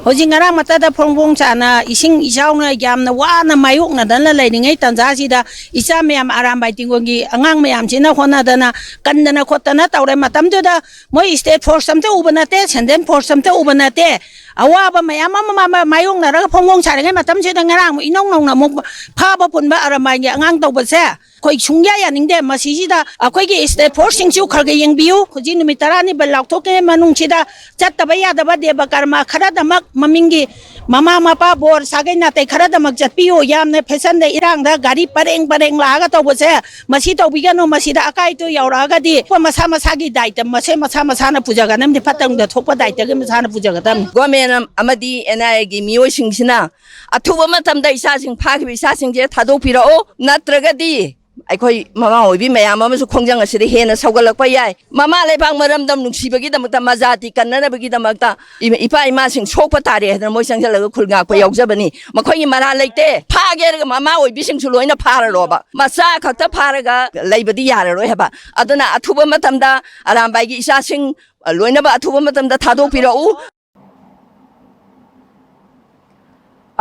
ꯍꯧꯖꯤꯛ ꯉꯔꯥꯡ ꯃꯇꯥꯗ ꯐꯣꯡ ꯐꯣꯡ ꯁꯥꯅ ꯏꯁꯤꯡ ꯏꯆꯥꯎꯅ ꯌꯥꯝꯅ ꯋꯥꯅ ꯃꯥꯌꯣꯛꯅꯗꯅ ꯂꯩꯔꯤꯉꯩ ꯇꯥꯟꯖꯥꯁꯤꯗ ꯏꯆꯥ ꯃꯌꯥꯝ ꯑꯔꯥꯝꯕꯥꯏ ꯇꯦꯡꯒꯣꯜꯒꯤ ꯑꯉꯥꯡ ꯃꯌꯥꯝꯁꯤꯅ ꯍꯣꯠꯅꯗꯅ ꯀꯟꯗꯅ ꯈꯣꯠꯇꯅ ꯇꯧꯔꯦ꯫ ꯃꯇꯝꯗꯨꯗ ꯃꯣꯏ state force ꯑꯝꯇ ꯎꯕ ꯅꯠꯇꯦ, central force ꯑꯝꯇ ꯎꯕ ꯅꯠꯇꯦ꯫ ꯑꯋꯥꯕ ꯃꯌꯥꯝ ꯑꯃ ꯃꯥ-, ꯃꯥ-, ꯃꯥꯌꯣꯛꯅꯔꯒ ꯐꯣꯡ ꯐꯣꯡ ꯁꯥꯔꯤꯉꯩ ꯃꯇꯝꯁꯤꯗ ꯉꯔꯥꯡ ꯑꯃꯨꯛ ꯏꯅꯧ ꯅꯧꯅ ꯑꯃꯨꯛ ꯐꯥꯕ ꯄꯨꯟꯕ ꯑꯔꯥꯝꯕꯥꯏꯒꯤ ꯑꯉꯥꯡ ꯇꯧꯕꯁꯦ ꯑꯩꯈꯣꯏ ꯁꯨꯡꯌꯥ ꯌꯥꯅꯤꯡꯗꯦ꯫ ꯃꯁꯤꯁꯤꯗ ꯑꯩꯈꯣꯏꯒꯤ state forceꯁꯤꯡꯁꯨ ꯈꯔ ꯈꯔ ꯌꯦꯡꯕꯤꯌꯨ꯫ ꯍꯧꯖꯤꯛ ꯅꯨꯃꯤꯠ ꯇꯔꯥꯅꯤ ꯕꯟ ꯂꯥꯎꯊꯣꯛꯇ꯭ꯔꯤꯉꯩ ꯃꯅꯨꯡꯁꯤꯗ ꯆꯠꯇꯕ ꯌꯥꯗꯕ ꯗꯦꯕ ꯀꯔꯃ ꯈꯔꯗꯃꯛ, ꯃꯃꯤꯡꯒꯤ ꯃꯃꯥ ꯃꯄꯥ ꯕꯣꯔ ꯁꯥꯒꯩ ꯅꯥꯇꯩ ꯈꯔꯗꯃꯛ ꯆꯠꯄꯤꯌꯨ꯫ ꯌꯥꯝꯅ ꯐꯦꯁꯟꯗ ꯏꯔꯥꯡꯗ ꯒꯥꯔꯤ ꯄꯔꯦꯡ ꯄꯔꯦꯡ ꯂꯥꯛꯑꯒ ꯇꯧꯕꯁꯦ ꯃꯁꯤ ꯇꯧꯕꯤꯒꯅꯨ꯫ ꯃꯁꯤꯗ ꯑꯀꯥꯏ ꯑꯇꯣꯏ ꯌꯥꯎꯔꯛꯑꯒꯗꯤ ꯃꯁꯥ ꯃꯁꯥꯒꯤ ꯗꯥꯏꯇ ꯃꯁꯦ ꯃꯁꯥ ꯃꯁꯥꯅ ꯄꯨꯖꯒꯗꯕꯅꯤ꯫ ꯐꯠꯇ ꯅꯨꯡꯗ ꯊꯣꯛꯄ ꯗꯥꯏꯇꯒꯤ ꯃꯁꯥꯅ ꯄꯨꯖꯒꯗꯕꯅꯤ꯫ Government ꯑꯃꯗꯤ N I Aꯒꯤ ꯃꯤꯑꯣꯏꯁꯤꯡꯁꯤꯅ ꯑꯊꯨꯕ ꯃꯇꯝꯗ ꯏꯆꯥꯁꯤꯡ, ꯐꯥꯈꯤꯕ ꯏꯆꯥꯁꯤꯡꯁꯦ ꯊꯥꯗꯣꯛꯄꯤꯔꯛꯑꯣ, ꯅꯠꯇ꯭ꯔꯒꯗꯤ ꯑꯩꯈꯣꯏ ꯃꯃꯥ ꯑꯣꯏꯕꯤ ꯃꯌꯥꯝ ꯑꯃꯁꯨ ꯈꯣꯡꯖꯪ ꯑꯁꯤꯗ ꯍꯦꯟꯅ ꯁꯧꯒꯠꯂꯛꯄ ꯌꯥꯏ꯫ ꯃꯃꯥ ꯂꯩꯕꯥꯛ ꯃꯔꯝꯗꯝ ꯅꯨꯡꯁꯤꯕꯒꯤꯗꯃꯛꯇ, ꯃꯖꯥꯇꯤ ꯀꯟꯅꯅꯕꯒꯤꯗꯃꯛꯇ ꯏꯃꯥ-, ꯏꯄꯥ ꯏꯃꯥꯁꯤꯡ ꯁꯣꯛꯄ ꯇꯥꯔꯦ ꯍꯥꯏꯗꯅ ꯃꯣꯏ ꯆꯪꯁꯤꯜꯂꯒ ꯈꯨꯜ ꯉꯥꯛꯄ ꯌꯥꯎꯖꯕꯅꯤ꯫ ꯃꯈꯣꯏꯒꯤ ꯃꯔꯥꯜ ꯂꯩꯇꯦ꯫ ꯐꯥꯒꯦ ꯍꯥꯏꯔꯒ ꯃꯃꯥ ꯑꯣꯏꯕꯤꯁꯤꯡꯁꯨ ꯂꯣꯏꯅ ꯐꯥꯔꯔꯣꯕ꯫ ꯃꯆꯥ ꯈꯛꯇ ꯐꯥꯔꯒ ꯂꯩꯕꯗꯤ ꯌꯥꯔꯔꯣꯏ ꯍꯥꯏꯕ꯫ ꯑꯗꯨꯅ ꯑꯊꯨꯕ ꯃꯇꯝꯗ ꯑꯔꯥꯝꯕꯥꯏꯒꯤ ꯏꯆꯥꯁꯤꯡ, ꯑ, ꯂꯣꯏꯅꯕ ꯑꯊꯨꯕ ꯃꯇꯝꯗ ꯊꯥꯗꯣꯛꯄꯤꯔꯛꯎ꯫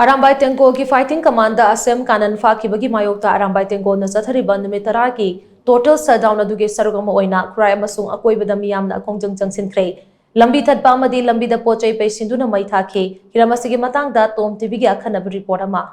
ꯑꯔꯥꯝꯕꯥꯏ ꯇꯦꯡꯒꯣꯜꯒꯤ fighting commander ꯑꯁꯦꯝ ꯀꯥꯅꯟ ꯐꯥꯈꯤꯕꯒꯤ ꯃꯥꯌꯣꯛꯇ ꯑꯔꯥꯝꯕꯥꯏ ꯇꯦꯡꯒꯣꯜꯅ ꯆꯠꯊꯔꯤꯕ ꯅꯨꯃꯤꯠ ꯇꯔꯥꯒꯤ total shutdown ꯑꯗꯨꯒꯤ ꯁꯔꯨꯛ ꯑꯃ ꯑꯣꯏꯅ ꯈꯨꯔꯥꯏ ꯑꯃꯁꯨꯡ ꯑꯀꯣꯏꯕꯗ ꯃꯤꯌꯥꯝꯅ ꯈꯣꯡꯖꯪ ꯆꯪꯁꯤꯟꯈ꯭ꯔꯦ꯫ ꯂꯝꯕꯤ ꯊꯠꯄ ꯑꯃꯗꯤ ꯂꯝꯕꯤꯗ ꯄꯣꯠ ꯆꯩ ꯄꯩꯁꯤꯟꯗꯨꯅ ꯃꯩ ꯊꯥꯈꯤ꯫ ꯍꯤꯔꯝ ꯑꯁꯤꯒꯤ ꯃꯇꯥꯡꯗ ꯇꯣꯝ ꯇꯤꯚꯤꯒꯤ ꯑꯈꯟꯅꯕ report ꯑꯃ꯫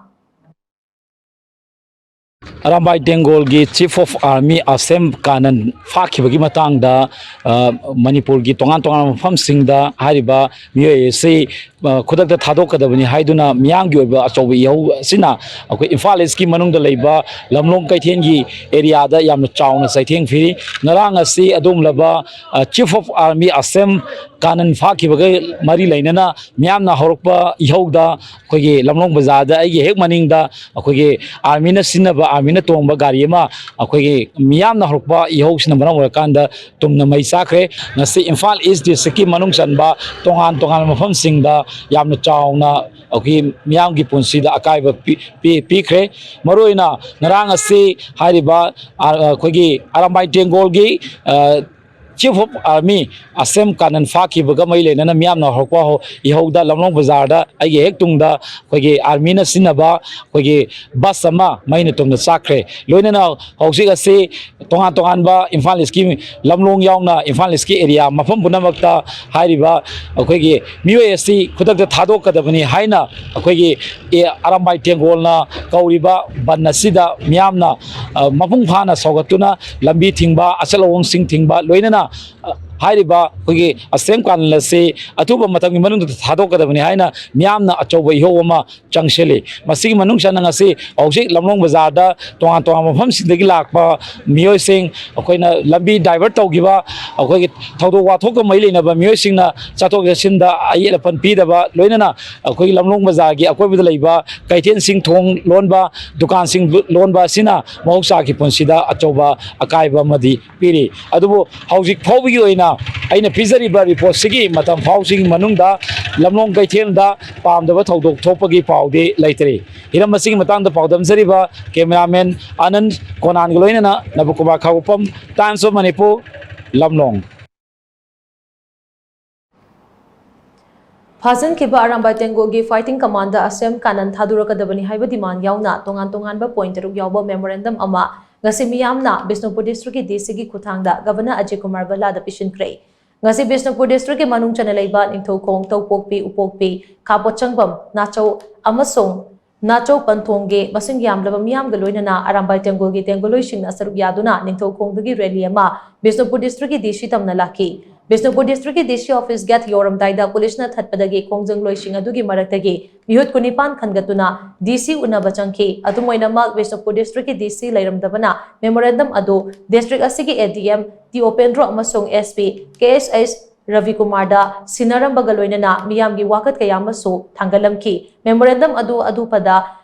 Arambai ꯇꯦꯡꯒꯣꯜꯒꯤ Chief of Army ꯑꯁꯦꯝ Kanan ꯐꯥꯈꯤꯕꯒꯤ ꯃꯇꯥꯡꯗ, ꯑ, ꯃꯅꯤꯄꯨꯔꯒꯤ ꯇꯣꯉꯥꯟ ꯇꯣꯉꯥꯟꯕ ꯃꯐꯝꯁꯤꯡꯗ ꯍꯥꯏꯔꯤꯕ ꯃꯤꯑꯣꯏ ꯑꯁꯤ, ꯑ, ꯈꯨꯗꯛꯇ ꯊꯥꯗꯣꯛꯀꯗꯕꯅꯤ ꯍꯥꯏꯗꯨꯅ ꯃꯤꯌꯥꯝꯒꯤ ꯑꯣꯏꯕ ꯑꯆꯧꯕ ꯏꯍꯧ ꯑꯁꯤꯅ ꯑꯩꯈꯣꯏ ꯏꯝꯐꯥꯜ ꯏꯁꯀꯤ ꯃꯅꯨꯡꯗ ꯂꯩꯕ ꯂꯝꯂꯣꯡ ꯀꯩꯊꯦꯜꯒꯤ area ꯗ ꯌꯥꯝꯅ ꯆꯥꯎꯅ ꯆꯩꯊꯦꯡ ꯄꯤꯔꯤ꯫ ꯉꯔꯥꯡ ꯑꯁꯤ ꯑꯗꯨꯒꯨꯝꯂꯕ, ꯑ, Chief of Army ꯑꯁꯦꯝ ꯀꯥꯅꯟ ꯐꯥꯈꯤꯕꯒ ꯃꯔꯤ ꯂꯩꯅꯅ ꯃꯤꯌꯥꯝꯅ ꯍꯧꯔꯛꯄ ꯏꯍꯧꯗ ꯑꯩꯈꯣꯏꯒꯤ ꯂꯝꯂꯣꯡ ꯕꯖꯥꯔꯗ ꯑꯩꯒꯤ ꯍꯦꯛ ꯃꯅꯤꯡꯗ ꯑꯩꯈꯣꯏꯒꯤ army ꯅ ꯁꯤꯖꯤꯟꯅꯕ, army ꯅ ꯇꯣꯡꯕ ꯒꯥꯔꯤ ꯑꯃ ꯑꯩꯈꯣꯏꯒꯤ ꯃꯤꯌꯥꯝꯅ ꯍꯧꯔꯛꯄ ꯏꯍꯧꯁꯤꯅ ꯃꯔꯝ ꯑꯣꯏꯔꯀꯥꯟꯗ ꯇꯨꯝꯅ ꯃꯩ ꯆꯥꯈ꯭ꯔꯦ꯫ ꯉꯁꯤ ꯏꯝꯐꯥꯜ ꯏꯁ district ꯀꯤ ꯃꯅꯨꯡ ꯆꯟꯕ ꯇꯣꯉꯥꯟ ꯇꯣꯉꯥꯟꯕ ꯃꯐꯝꯁꯤꯡꯗ ꯌꯥꯝꯅ ꯆꯥꯎꯅ ꯑꯩꯈꯣꯏꯒꯤ ꯃꯤꯌꯥꯝꯒꯤ ꯄꯨꯟꯁꯤꯗ ꯑꯀꯥꯏꯕ ꯄꯤ-, ꯄꯤ-, ꯄꯤꯈ꯭ꯔꯦ꯫ ꯃꯔꯨꯑꯣꯏꯅ ꯉꯔꯥꯡ ꯑꯁꯤ ꯍꯥꯏꯔꯤꯕ, ꯑ, ꯑꯩꯈꯣꯏꯒꯤ ꯑꯔꯥꯝꯕꯥꯏ ꯇꯦꯡꯒꯣꯜꯒꯤ, ꯑ, Chief of Army ꯑꯁꯦꯝ ꯀꯥꯅꯟ ꯐꯥꯈꯤꯕꯒ ꯃꯔꯤ ꯂꯩꯅꯅ ꯃꯤꯌꯥꯝꯅ ꯍꯧꯔꯛꯄ ꯍꯧ-, ꯏꯍꯧꯗ ꯂꯝꯂꯣꯡ ꯕꯖꯥꯔꯗ ꯑꯩꯒꯤ ꯍꯦꯛ ꯇꯨꯡꯗ ꯑꯩꯈꯣꯏꯒꯤ army ꯅ ꯁꯤꯖꯤꯟꯅꯕ ꯑꯩꯈꯣꯏꯒꯤ bus ꯑꯃ ꯃꯩꯅ ꯇꯨꯝꯅ ꯆꯥꯛꯈ꯭ꯔꯦ꯫ ꯂꯣꯏꯅꯅ ꯍꯧꯖꯤꯛ ꯑꯁꯤ ꯇꯣꯉꯥꯟ ꯇꯣꯉꯥꯟꯕ ꯏꯝꯐꯥꯜ ꯏꯁꯀꯤ ꯂꯝꯂꯣꯡ ꯌꯥꯎꯅ ꯏꯝꯐꯥꯜ ꯏꯁꯀꯤ area ꯃꯐꯝ ꯄꯨꯝꯅꯃꯛꯇ ꯍꯥꯏꯔꯤꯕ ꯑꯩꯈꯣꯏꯒꯤ ꯃꯤꯑꯣꯏ ꯑꯁꯤ ꯈꯨꯗꯛꯇ ꯊꯥꯗꯣꯛꯀꯗꯕꯅꯤ ꯍꯥꯏꯅ ꯑꯩꯈꯣꯏꯒꯤ, ꯑꯦ, ꯑꯔꯥꯝꯕꯥꯏ ꯇꯦꯡꯒꯣꯜꯅ ꯀꯧꯔꯤꯕ ꯕꯟ ꯑꯁꯤꯗ ꯃꯤꯌꯥꯝꯅ, ꯑ, ꯃꯄꯨꯡ ꯐꯥꯅ ꯁꯧꯒꯠꯇꯨꯅ ꯂꯝꯕꯤ ꯊꯤꯡꯕ, ꯑꯆꯠ ꯑꯋꯣꯡꯁꯤꯡ ꯊꯤꯡꯕ, ꯂꯣꯏꯅꯅ, ꯑ, ꯍꯥꯏꯔꯤꯕ ꯑꯩꯈꯣꯏꯒꯤ ꯑꯁꯦꯝ ꯀꯥꯅꯟ ꯑꯁꯤ ꯑꯊꯨꯕ ꯃꯇꯝꯒꯤ ꯃꯅꯨꯡꯗ ꯊꯥꯗꯣꯛꯀꯗꯕꯅꯤ ꯍꯥꯏꯅ ꯃꯤꯌꯥꯝꯅ ꯑꯆꯧꯕ ꯏꯍꯧ ꯑꯃ ꯆꯪꯁꯤꯜꯂꯤ꯫ ꯃꯁꯤꯒꯤ ꯃꯅꯨꯡ ꯆꯟꯅ ꯉꯁꯤ ꯍꯧꯖꯤꯛ ꯂꯝꯂꯣꯡ ꯕꯖꯥꯔꯗ ꯇꯣꯉꯥꯟ ꯇꯣꯉꯥꯟꯕ ꯃꯐꯝꯁꯤꯡꯗꯒꯤ ꯂꯥꯛꯄ ꯃꯤꯑꯣꯏꯁꯤꯡ, ꯑꯩꯈꯣꯏꯅ ꯂꯝꯕꯤ divert ꯇꯧꯈꯤꯕ, ꯑꯩꯈꯣꯏꯒꯤ ꯊꯧꯗꯣꯛ ꯋꯥꯊꯣꯛꯀ ꯃꯔꯤ ꯂꯩꯅꯕ ꯃꯤꯑꯣꯏꯁꯤꯡꯅ ꯆꯠꯊꯣꯛ ꯆꯠꯁꯤꯟꯗ ꯑꯌꯦꯠ ꯑꯄꯟ ꯄꯤꯗꯕ, ꯂꯣꯏꯅꯅ ꯑꯩꯈꯣꯏꯒꯤ ꯂꯝꯂꯣꯡ ꯕꯖꯥꯔꯒꯤ ꯑꯀꯣꯏꯕꯗ ꯂꯩꯕ ꯀꯩꯊꯦꯜꯁꯤꯡ ꯊꯣꯡ ꯂꯣꯟꯕ, ꯗꯨꯀꯥꯟꯁꯤꯡ ꯂꯣꯟꯕ ꯑꯁꯤꯅ ꯃꯍꯧꯁꯥꯒꯤ ꯄꯨꯟꯁꯤꯗ ꯑꯆꯧꯕ ꯑꯀꯥꯏꯕ ꯑꯃꯗꯤ ꯄꯤꯔꯤ꯫ ꯑꯗꯨꯕꯨ ꯍꯧꯖꯤꯛ ꯐꯥꯎꯕꯒꯤ ꯑꯣꯏꯅ ꯑꯩꯅ ꯄꯤꯖꯔꯤꯕ reportꯁꯤꯒꯤ ꯃꯇꯝ ꯐꯥꯎꯁꯤꯒꯤ ꯃꯅꯨꯡꯗ ꯂꯝꯂꯣꯡ ꯀꯩꯊꯦꯜꯗ ꯄꯥꯝꯗꯕ ꯊꯧꯗꯣꯛ ꯊꯣꯛꯄꯒꯤ ꯄꯥꯎꯗꯤ ꯂꯩꯇ꯭ꯔꯤ꯫ ꯍꯤꯔꯝ ꯑꯁꯤꯒꯤ ꯃꯇꯥꯡꯗ ꯄꯥꯎꯗꯝꯖꯔꯤꯕ cameraman ꯑꯅꯟ ꯀꯣꯅꯥꯟꯒ ꯂꯣꯏꯅꯅ ꯅꯕꯀꯨꯃꯥꯔ ꯈꯥꯎꯕꯣꯛꯐꯝ, Times of Manipur, Lamlong. ꯐꯥꯖꯤꯟꯈꯤꯕ Arambai ꯇꯦꯡꯒꯣꯜꯒꯤ fighting commander ꯑꯁꯦꯝ Kanan ꯊꯥꯗꯣꯔꯛꯀꯗꯕꯅꯤ ꯍꯥꯏꯕ demand ꯌꯥꯎꯅ ꯇꯣꯉꯥꯟ ꯇꯣꯉꯥꯟꯕ point ꯇꯔꯨꯛ ꯌꯥꯎꯕ memorandum ꯑꯃ ꯉꯁꯤ ꯃꯤꯌꯥꯝꯅ ꯕꯤꯁꯅꯨꯄꯨꯔ districtꯀꯤ DCꯒꯤ ꯈꯨꯠꯊꯥꯡꯗ Governor ꯑꯖꯌ ꯀꯨꯃꯥꯔ ꯚꯜꯂꯥꯗ ꯄꯤꯁꯤꯟꯈ꯭ꯔꯦ꯫ ꯉꯁꯤ ꯕꯤꯁꯅꯨꯄꯨꯔ districtꯀꯤ ꯃꯅꯨꯡ ꯆꯟꯅ ꯂꯩꯕ ꯅꯤꯡꯊꯧꯈꯣꯡ, ꯇꯧꯄꯣꯛꯄꯤ, ꯎꯄꯣꯛꯄꯤ, ꯈꯥ ꯄꯣꯠꯁꯪꯕꯝ, ꯅꯥꯆꯧ ꯑꯃꯁꯨꯡ ꯅꯥꯆꯧ ꯄꯟꯊꯣꯡꯒꯤ ꯃꯁꯤꯡ ꯌꯥꯝꯂꯕ ꯃꯤꯌꯥꯝꯒ ꯂꯣꯏꯅꯅ ꯑꯔꯥꯝꯕꯥꯏ ꯇꯦꯡꯒꯣꯜꯒꯤ ꯇꯦꯡꯒꯣꯜꯂꯣꯏꯁꯤꯡꯅ ꯁꯔꯨꯛ ꯌꯥꯗꯨꯅ ꯅꯤꯡꯊꯧꯈꯣꯡꯗꯒꯤ rally ꯑꯃ ꯕꯤꯁꯅꯨꯄꯨꯔ districtꯀꯤ DC ꯇꯝꯅ ꯂꯥꯛꯈꯤ꯫ ꯕꯤꯁꯅꯨꯄꯨꯔ districtꯀꯤ DC office gate ꯌꯧꯔꯝꯗꯥꯏꯗ ꯄꯨꯂꯤꯁꯅ ꯊꯠꯄꯗꯒꯤ ꯈꯣꯡꯖꯪꯂꯣꯏꯁꯤꯡ ꯑꯗꯨꯒꯤ ꯃꯔꯛꯇꯒꯤ ꯃꯤꯍꯨꯠ ꯀꯨꯟꯅꯤꯄꯥꯟ ꯈꯟꯒꯠꯇꯨꯅ DC ꯎꯅꯕ ꯆꯪꯈꯤ꯫ ꯑꯗꯨꯝ ꯑꯣꯏꯅꯃꯛ, ꯕꯤꯁꯅꯨꯄꯨꯔ districtꯀꯤ DC ꯂꯩꯔꯝꯗꯕꯅ memorandum ꯑꯗꯨ district ꯑꯁꯤꯒꯤ ADM ꯇꯤ ꯎꯄꯦꯟꯗ꯭ꯔꯣ ꯑꯃꯁꯨꯡ SP ꯀꯦ ꯑꯦꯁ ꯑꯦꯁ ꯔꯕꯤꯀꯨꯃꯥꯔꯗ ꯁꯤꯟꯅꯔꯝꯕꯒ ꯂꯣꯏꯅꯅ ꯃꯤꯌꯥꯝꯒꯤ ꯋꯥꯀꯠ ꯀꯌꯥ ꯑꯃꯁꯨ ꯊꯥꯡꯒꯠꯂꯝꯈꯤ꯫ Memorandum ꯑꯗꯨ ꯑꯗꯨ ꯐꯗ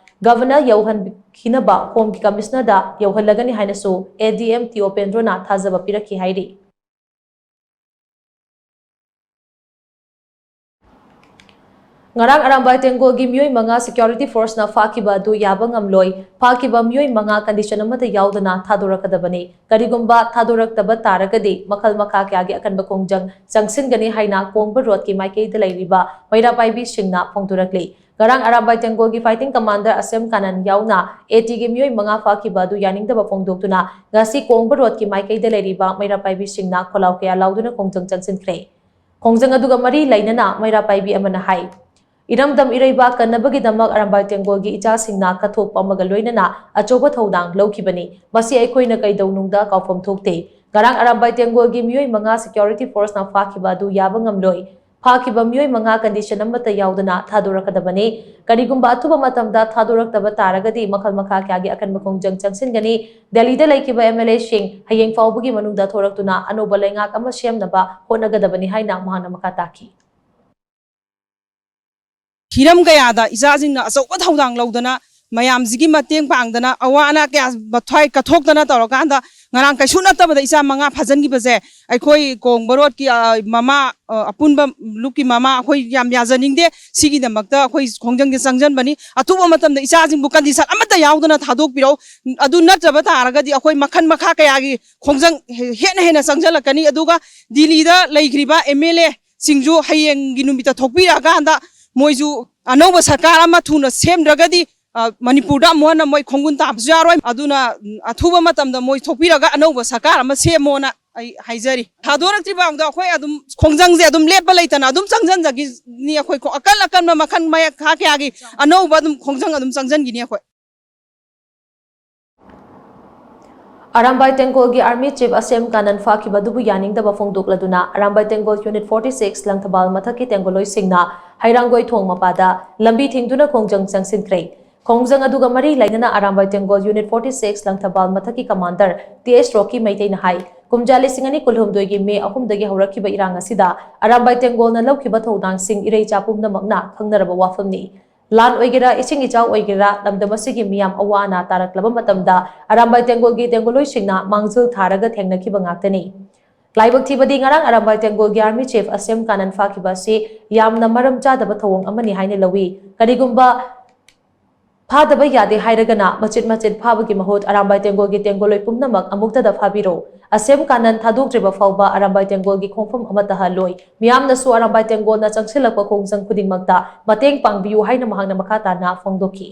Governor ꯌꯧꯍꯟꯈꯤꯅꯕ Homeꯒꯤ Commissionerꯗ ꯌꯧꯍꯜꯂꯒꯅꯤ ꯍꯥꯏꯅꯁꯨ ADM ꯇꯤ ꯎꯄꯦꯟꯗ꯭ꯔꯣꯅ ꯊꯥꯖꯕ ꯄꯤꯔꯛꯈꯤ ꯍꯥꯏꯔꯤ꯫ ꯉꯔꯥꯡ ꯑꯔꯥꯝꯕꯥꯏ ꯇꯦꯡꯒꯣꯜꯒꯤ ꯃꯤꯑꯣꯏ ꯃꯉꯥ security forceꯅ ꯐꯥꯈꯤꯕ ꯑꯗꯨ ꯌꯥꯕ ꯉꯝꯂꯣꯏ꯫ ꯐꯥꯈꯤꯕ ꯃꯤꯑꯣꯏ ꯃꯉꯥ condition ꯑꯃꯠꯇ ꯌꯥꯎꯗꯅ ꯊꯥꯗꯣꯔꯛꯀꯗꯕꯅꯤ꯫ ꯀꯔꯤꯒꯨꯝꯕ ꯊꯥꯗꯣꯔꯛꯇꯕ ꯇꯥꯔꯒꯗꯤ ꯃꯈꯜ ꯃꯈꯥ ꯀꯌꯥꯒꯤ ꯑꯀꯟꯕ ꯈꯣꯡꯖꯪ ꯆꯪꯁꯤꯟꯒꯅꯤ ꯍꯥꯏꯅ ꯀꯣꯡꯕ roadꯀꯤ ꯃꯥꯏꯀꯩꯗ ꯂꯩꯔꯤꯕ ꯃꯩꯔꯥ ꯄꯥꯏꯕꯤꯁꯤꯡꯅ ꯐꯣꯡꯗꯣꯔꯛꯂꯤ꯫ ꯉꯔꯥꯡ ꯑꯔꯥꯝꯕꯥꯏ ꯇꯦꯡꯒꯣꯜꯒꯤ fighting commander ꯑꯁꯦꯝ ꯀꯥꯅꯟ ꯌꯥꯎꯅ ATꯒꯤ ꯃꯤꯑꯣꯏ ꯃꯉꯥ ꯐꯥꯈꯤꯕ ꯑꯗꯨ ꯌꯥꯅꯤꯡꯗꯕ ꯐꯣꯡꯗꯣꯛꯇꯨꯅ ꯉꯁꯤ ꯀꯣꯡꯕ roadꯀꯤ ꯃꯥꯏꯀꯩꯗ ꯂꯩꯔꯤꯕ ꯃꯩꯔꯥ ꯄꯥꯏꯕꯤꯁꯤꯡꯅ ꯈꯣꯜꯂꯥꯎ ꯀꯌꯥ ꯂꯥꯎꯗꯨꯅ ꯈꯣꯡꯖꯪ ꯆꯪꯁꯤꯟꯈ꯭ꯔꯦ꯫ ꯈꯣꯡꯖꯪ ꯑꯗꯨꯒ ꯃꯔꯤ ꯂꯩꯅꯅ ꯃꯩꯔꯥ ꯄꯥꯏꯕꯤ ꯑꯃꯅ ꯍꯥꯏ, ꯏꯔꯝꯗꯝ ꯏꯔꯩꯕꯥꯛ ꯀꯟꯅꯕꯒꯤꯗꯃꯛ ꯑꯔꯥꯝꯕꯥꯏ ꯇꯦꯡꯒꯣꯜꯒꯤ ꯏꯆꯥꯁꯤꯡꯅ ꯀꯠꯊꯣꯛꯄ ꯑꯃꯒ ꯂꯣꯏꯅꯅ ꯑꯆꯧꯕ ꯊꯧꯗꯥꯡ ꯂꯧꯈꯤꯕꯅꯤ꯫ ꯃꯁꯤ ꯑꯩꯈꯣꯏꯅ ꯀꯩꯗꯧꯅꯨꯡꯗ ꯀꯥꯎꯐꯝ ꯊꯣꯛꯇꯦ꯫ ꯉꯔꯥꯡ ꯑꯔꯥꯝꯕꯥꯏ ꯇꯦꯡꯒꯣꯜꯒꯤ ꯃꯤꯑꯣꯏ ꯃꯉꯥ security forceꯅ ꯐꯥꯈꯤꯕ ꯑꯗꯨ ꯌꯥꯕ ꯉꯝꯂꯣꯏ꯫ ꯐꯥꯈꯤꯕ ꯃꯤꯑꯣꯏ ꯃꯉꯥ condition ꯑꯃꯠꯇ ꯌꯥꯎꯗꯅ ꯊꯥꯗꯣꯔꯛꯀꯗꯕꯅꯤ꯫ ꯀꯔꯤꯒꯨꯝꯕ ꯑꯊꯨꯕ ꯃꯇꯝꯗ ꯊꯥꯗꯣꯔꯛꯇꯕ ꯇꯥꯔꯒꯗꯤ ꯃꯈꯜ ꯃꯈꯥ ꯀꯌꯥꯒꯤ ꯑꯀꯟꯕ ꯈꯣꯡꯖꯪ ꯆꯪꯁꯤꯟꯒꯅꯤ꯫ ꯗꯦꯜꯂꯤꯗ ꯂꯩꯈꯤꯕ MLAꯁꯤꯡ ꯍꯌꯦꯡ ꯐꯥꯎꯕꯒꯤ ꯃꯅꯨꯡꯗ ꯊꯣꯔꯛꯇꯨꯅ ꯑꯅꯧꯕ ꯂꯩꯉꯥꯛ ꯑꯃ ꯁꯦꯝꯅꯕ ꯍꯣꯠꯅꯒꯗꯕꯅꯤ ꯍꯥꯏꯅ ꯃꯍꯥꯛꯅ ꯃꯈꯥ ꯇꯥꯈꯤ꯫ ꯍꯤꯔꯝ ꯀꯌꯥꯗ ꯏꯆꯥꯁꯤꯡꯅ ꯑꯆꯧꯕ ꯊꯧꯗꯥꯡ ꯂꯧꯗꯅ, ꯃꯌꯥꯝꯁꯤꯒꯤ ꯃꯇꯦꯡ ꯄꯥꯡꯗꯅ, ꯑꯋꯥ ꯑꯅꯥ ꯀꯌꯥ ꯃꯊ꯭ꯋꯥꯏ ꯀꯠꯊꯣꯛꯇꯅ ꯇꯧꯔꯀꯥꯟꯗ, ꯉꯔꯥꯡ ꯀꯩꯁꯨ ꯅꯠꯇꯕꯗ ꯏꯆꯥ ꯃꯉꯥ ꯐꯥꯖꯤꯟꯈꯤꯕꯁꯦ ꯑꯩꯈꯣꯏ ꯀꯣꯡꯕ ꯔꯣꯗꯀꯤ, ꯑ, ꯃꯃꯥ, ꯑ, ꯑꯄꯨꯟꯕ ꯂꯨꯞꯀꯤ ꯃꯃꯥ ꯑꯩꯈꯣꯏ ꯌꯥꯝ ꯌꯥꯖꯅꯤꯡꯗꯦ꯫ ꯁꯤꯒꯤꯗꯃꯛꯇ ꯑꯩꯈꯣꯏ ꯈꯣꯡꯖꯪꯁꯦ ꯆꯪꯁꯤꯟꯕꯅꯤ꯫ ꯑꯊꯨꯕ ꯃꯇꯝꯗ ꯏꯆꯥꯁꯤꯡꯕꯨ condition ꯑꯃꯠꯇ ꯌꯥꯎꯗꯅ ꯊꯥꯗꯣꯛꯄꯤꯔꯛꯎ꯫ ꯑꯗꯨ ꯅꯠꯇ꯭ꯔꯕ ꯇꯥꯔꯒꯗꯤ ꯑꯩꯈꯣꯏ ꯃꯈꯜ ꯃꯈꯥ ꯀꯌꯥꯒꯤ ꯈꯣꯡꯖꯪ ꯍꯦꯟꯅ ꯍꯦꯟꯅ ꯆꯪꯁꯤꯜꯂꯛꯀꯅꯤ꯫ ꯑꯗꯨꯒ ꯗꯤꯜꯂꯤꯗ ꯂꯩꯈ꯭ꯔꯤꯕ MLAꯁꯤꯡꯁꯨ ꯍꯌꯦꯡꯒꯤ ꯅꯨꯃꯤꯠꯇ ꯊꯣꯛꯄꯤꯔꯛꯑꯀꯥꯟꯗ ꯃꯣꯏꯁꯨ ꯑꯅꯧꯕ ꯁꯔꯀꯥꯔ ꯑꯃ ꯊꯨꯅ ꯁꯦꯝꯗ꯭ꯔꯒꯗꯤ, ꯑ, ꯃꯅꯤꯄꯨꯔꯗ ꯑꯃꯨꯛ ꯍꯟꯅ ꯃꯣꯏ ꯈꯣꯡꯒꯨꯟ ꯇꯥꯕꯁꯨ ꯌꯥꯔꯣꯏ꯫ ꯑꯗꯨꯅ, ꯎꯝ, ꯑꯊꯨꯕ ꯃꯇꯝꯗ ꯃꯣꯏ ꯊꯣꯛꯄꯤꯔꯒ ꯑꯅꯧꯕ ꯁꯔꯀꯥꯔ ꯑꯃ ꯁꯦꯝꯃꯣꯅ ꯑꯩ ꯍꯥꯏꯖꯔꯤ꯫ ꯊꯥꯗꯣꯔꯛꯇ꯭ꯔꯤ ꯐꯥꯎꯗ ꯑꯩꯈꯣꯏ ꯑꯗꯨꯝ ꯈꯣꯡꯖꯪꯁꯦ ꯑꯗꯨꯝ ꯂꯦꯞꯄ ꯂꯩꯇꯅ ꯑꯗꯨꯝ ꯆꯪꯁꯤꯟꯖꯈꯤꯅꯤ꯫ ꯑꯩꯈꯣꯏ ꯈꯣ-, ꯑꯀꯟ ꯑꯀꯟꯕ ꯃꯈꯜ ꯃꯈꯥ ꯀꯌꯥꯒꯤ ꯑꯅꯧꯕ ꯑꯗꯨꯝ ꯈꯣꯡꯖꯪ ꯑꯗꯨꯝ ꯆꯪꯁꯤꯟꯈꯤꯅꯤ ꯑꯩꯈꯣꯏ꯫ ꯑꯔꯥꯝꯕꯥꯏ ꯇꯦꯡꯒꯣꯜꯒꯤ Army Chief ꯑꯁꯦꯝ ꯀꯥꯅꯟ ꯐꯥꯈꯤꯕ ꯑꯗꯨꯕꯨ ꯌꯥꯅꯤꯡꯗꯕ ꯐꯣꯡꯗꯣꯛꯂꯗꯨꯅ Arambai ꯇꯦꯡꯒꯣꯜ Unit forty six Langthabal ꯃꯊꯛꯀꯤ ꯇꯦꯡꯒꯣꯂꯣꯏꯁꯤꯡꯅ ꯍꯩꯔꯥꯡꯒꯣꯏ ꯊꯣꯡ ꯃꯄꯥꯗ ꯂꯝꯕꯤ ꯊꯤꯡꯗꯨꯅ ꯈꯣꯡꯖꯪ ꯆꯪꯁꯤꯟꯈ꯭ꯔꯦ꯫ ꯈꯣꯡꯖꯪ ꯑꯗꯨꯒ ꯃꯔꯤ ꯂꯩꯅꯅ Arambai ꯇꯦꯡꯒꯣꯜ Unit forty six Langthabal ꯃꯊꯛꯀꯤ commander T S ꯔꯣꯀꯤ ꯃꯩꯇꯩꯅ ꯍꯥꯏ, ꯀꯨꯝꯖꯥ ꯂꯤꯁꯤꯡ ꯑꯅꯤ ꯀꯨꯟꯍꯨꯝꯗꯣꯏꯒꯤ ꯃꯦ ꯑꯍꯨꯝꯗꯒꯤ ꯍꯧꯔꯛꯈꯤꯕ ꯏꯔꯥꯡ ꯑꯁꯤꯗ ꯑꯔꯥꯝꯕꯥꯏ ꯇꯦꯡꯒꯣꯜꯅ ꯂꯧꯈꯤꯕ ꯊꯧꯗꯥꯡꯁꯤꯡ ꯏꯔꯩꯆꯥ ꯄꯨꯝꯅꯃꯛꯅ ꯈꯪꯅꯔꯕ ꯋꯥꯐꯝꯅꯤ꯫ ꯂꯥꯟ ꯑꯣꯏꯒꯦꯔꯥ, ꯏꯁꯤꯡ ꯏꯆꯥꯎ ꯑꯣꯏꯒꯦꯔꯥ, ꯂꯝꯗꯝ ꯑꯁꯤꯒꯤ ꯃꯤꯌꯥꯝ ꯑꯋꯥ ꯑꯅꯥ ꯇꯥꯔꯛꯂꯕ ꯃꯇꯝꯗ ꯑꯔꯥꯝꯕꯥꯏ ꯇꯦꯡꯒꯣꯜꯒꯤ ꯇꯦꯡꯒꯣꯂꯣꯏꯁꯤꯡꯅ ꯃꯥꯡꯖꯤꯜ ꯊꯥꯔꯒ ꯊꯦꯡꯅꯈꯤꯕ ꯉꯥꯛꯇꯅꯤ꯫ ꯂꯥꯏꯕꯛ ꯊꯤꯕꯗꯤ ꯉꯔꯥꯡ ꯑꯔꯥꯝꯕꯥꯏ ꯇꯦꯡꯒꯣꯜꯒꯤ Army Chief ꯑꯁꯦꯝ ꯀꯥꯅꯟ ꯐꯥꯈꯤꯕ ꯑꯁꯤ ꯌꯥꯝꯅ ꯃꯔꯝ ꯆꯥꯗꯕ ꯊꯧꯑꯣꯡ ꯑꯃꯅꯤ ꯍꯥꯏꯅ ꯂꯧꯏ꯫ ꯀꯔꯤꯒꯨꯝꯕ ꯐꯥꯗꯕ ꯌꯥꯗꯦ ꯍꯥꯏꯔꯒꯅ ꯃꯆꯤꯠ ꯃꯆꯤꯠ ꯐꯥꯕꯒꯤ ꯃꯍꯨꯠ ꯑꯔꯥꯝꯕꯥꯏ ꯇꯦꯡꯒꯣꯜꯒꯤ ꯇꯦꯡꯒꯣꯂꯣꯏ ꯄꯨꯝꯅꯃꯛ ꯑꯃꯨꯛꯇꯗ ꯐꯥꯕꯤꯔꯣ꯫ ꯑꯁꯦꯝ ꯀꯥꯅꯟ ꯊꯥꯗꯣꯛꯇ꯭ꯔꯤꯕ ꯐꯥꯎꯕ ꯑꯔꯥꯝꯕꯥꯏ ꯇꯦꯡꯒꯣꯜꯒꯤ ꯈꯣꯡꯐꯝ ꯑꯃꯠꯇ ꯍꯜꯂꯣꯏ꯫ ꯃꯤꯌꯥꯝꯅꯁꯨ ꯑꯔꯥꯝꯕꯥꯏ ꯇꯦꯡꯒꯣꯜꯅ ꯆꯪꯁꯤꯜꯂꯛꯄ ꯈꯣꯡꯖꯪ ꯈꯨꯗꯤꯡꯃꯛꯇ ꯃꯇꯦꯡ ꯄꯥꯡꯕꯤꯌꯨ ꯍꯥꯏꯅ ꯃꯍꯥꯛꯅ ꯃꯈꯥ ꯇꯥꯅ ꯐꯣꯡꯗꯣꯛꯈꯤ꯫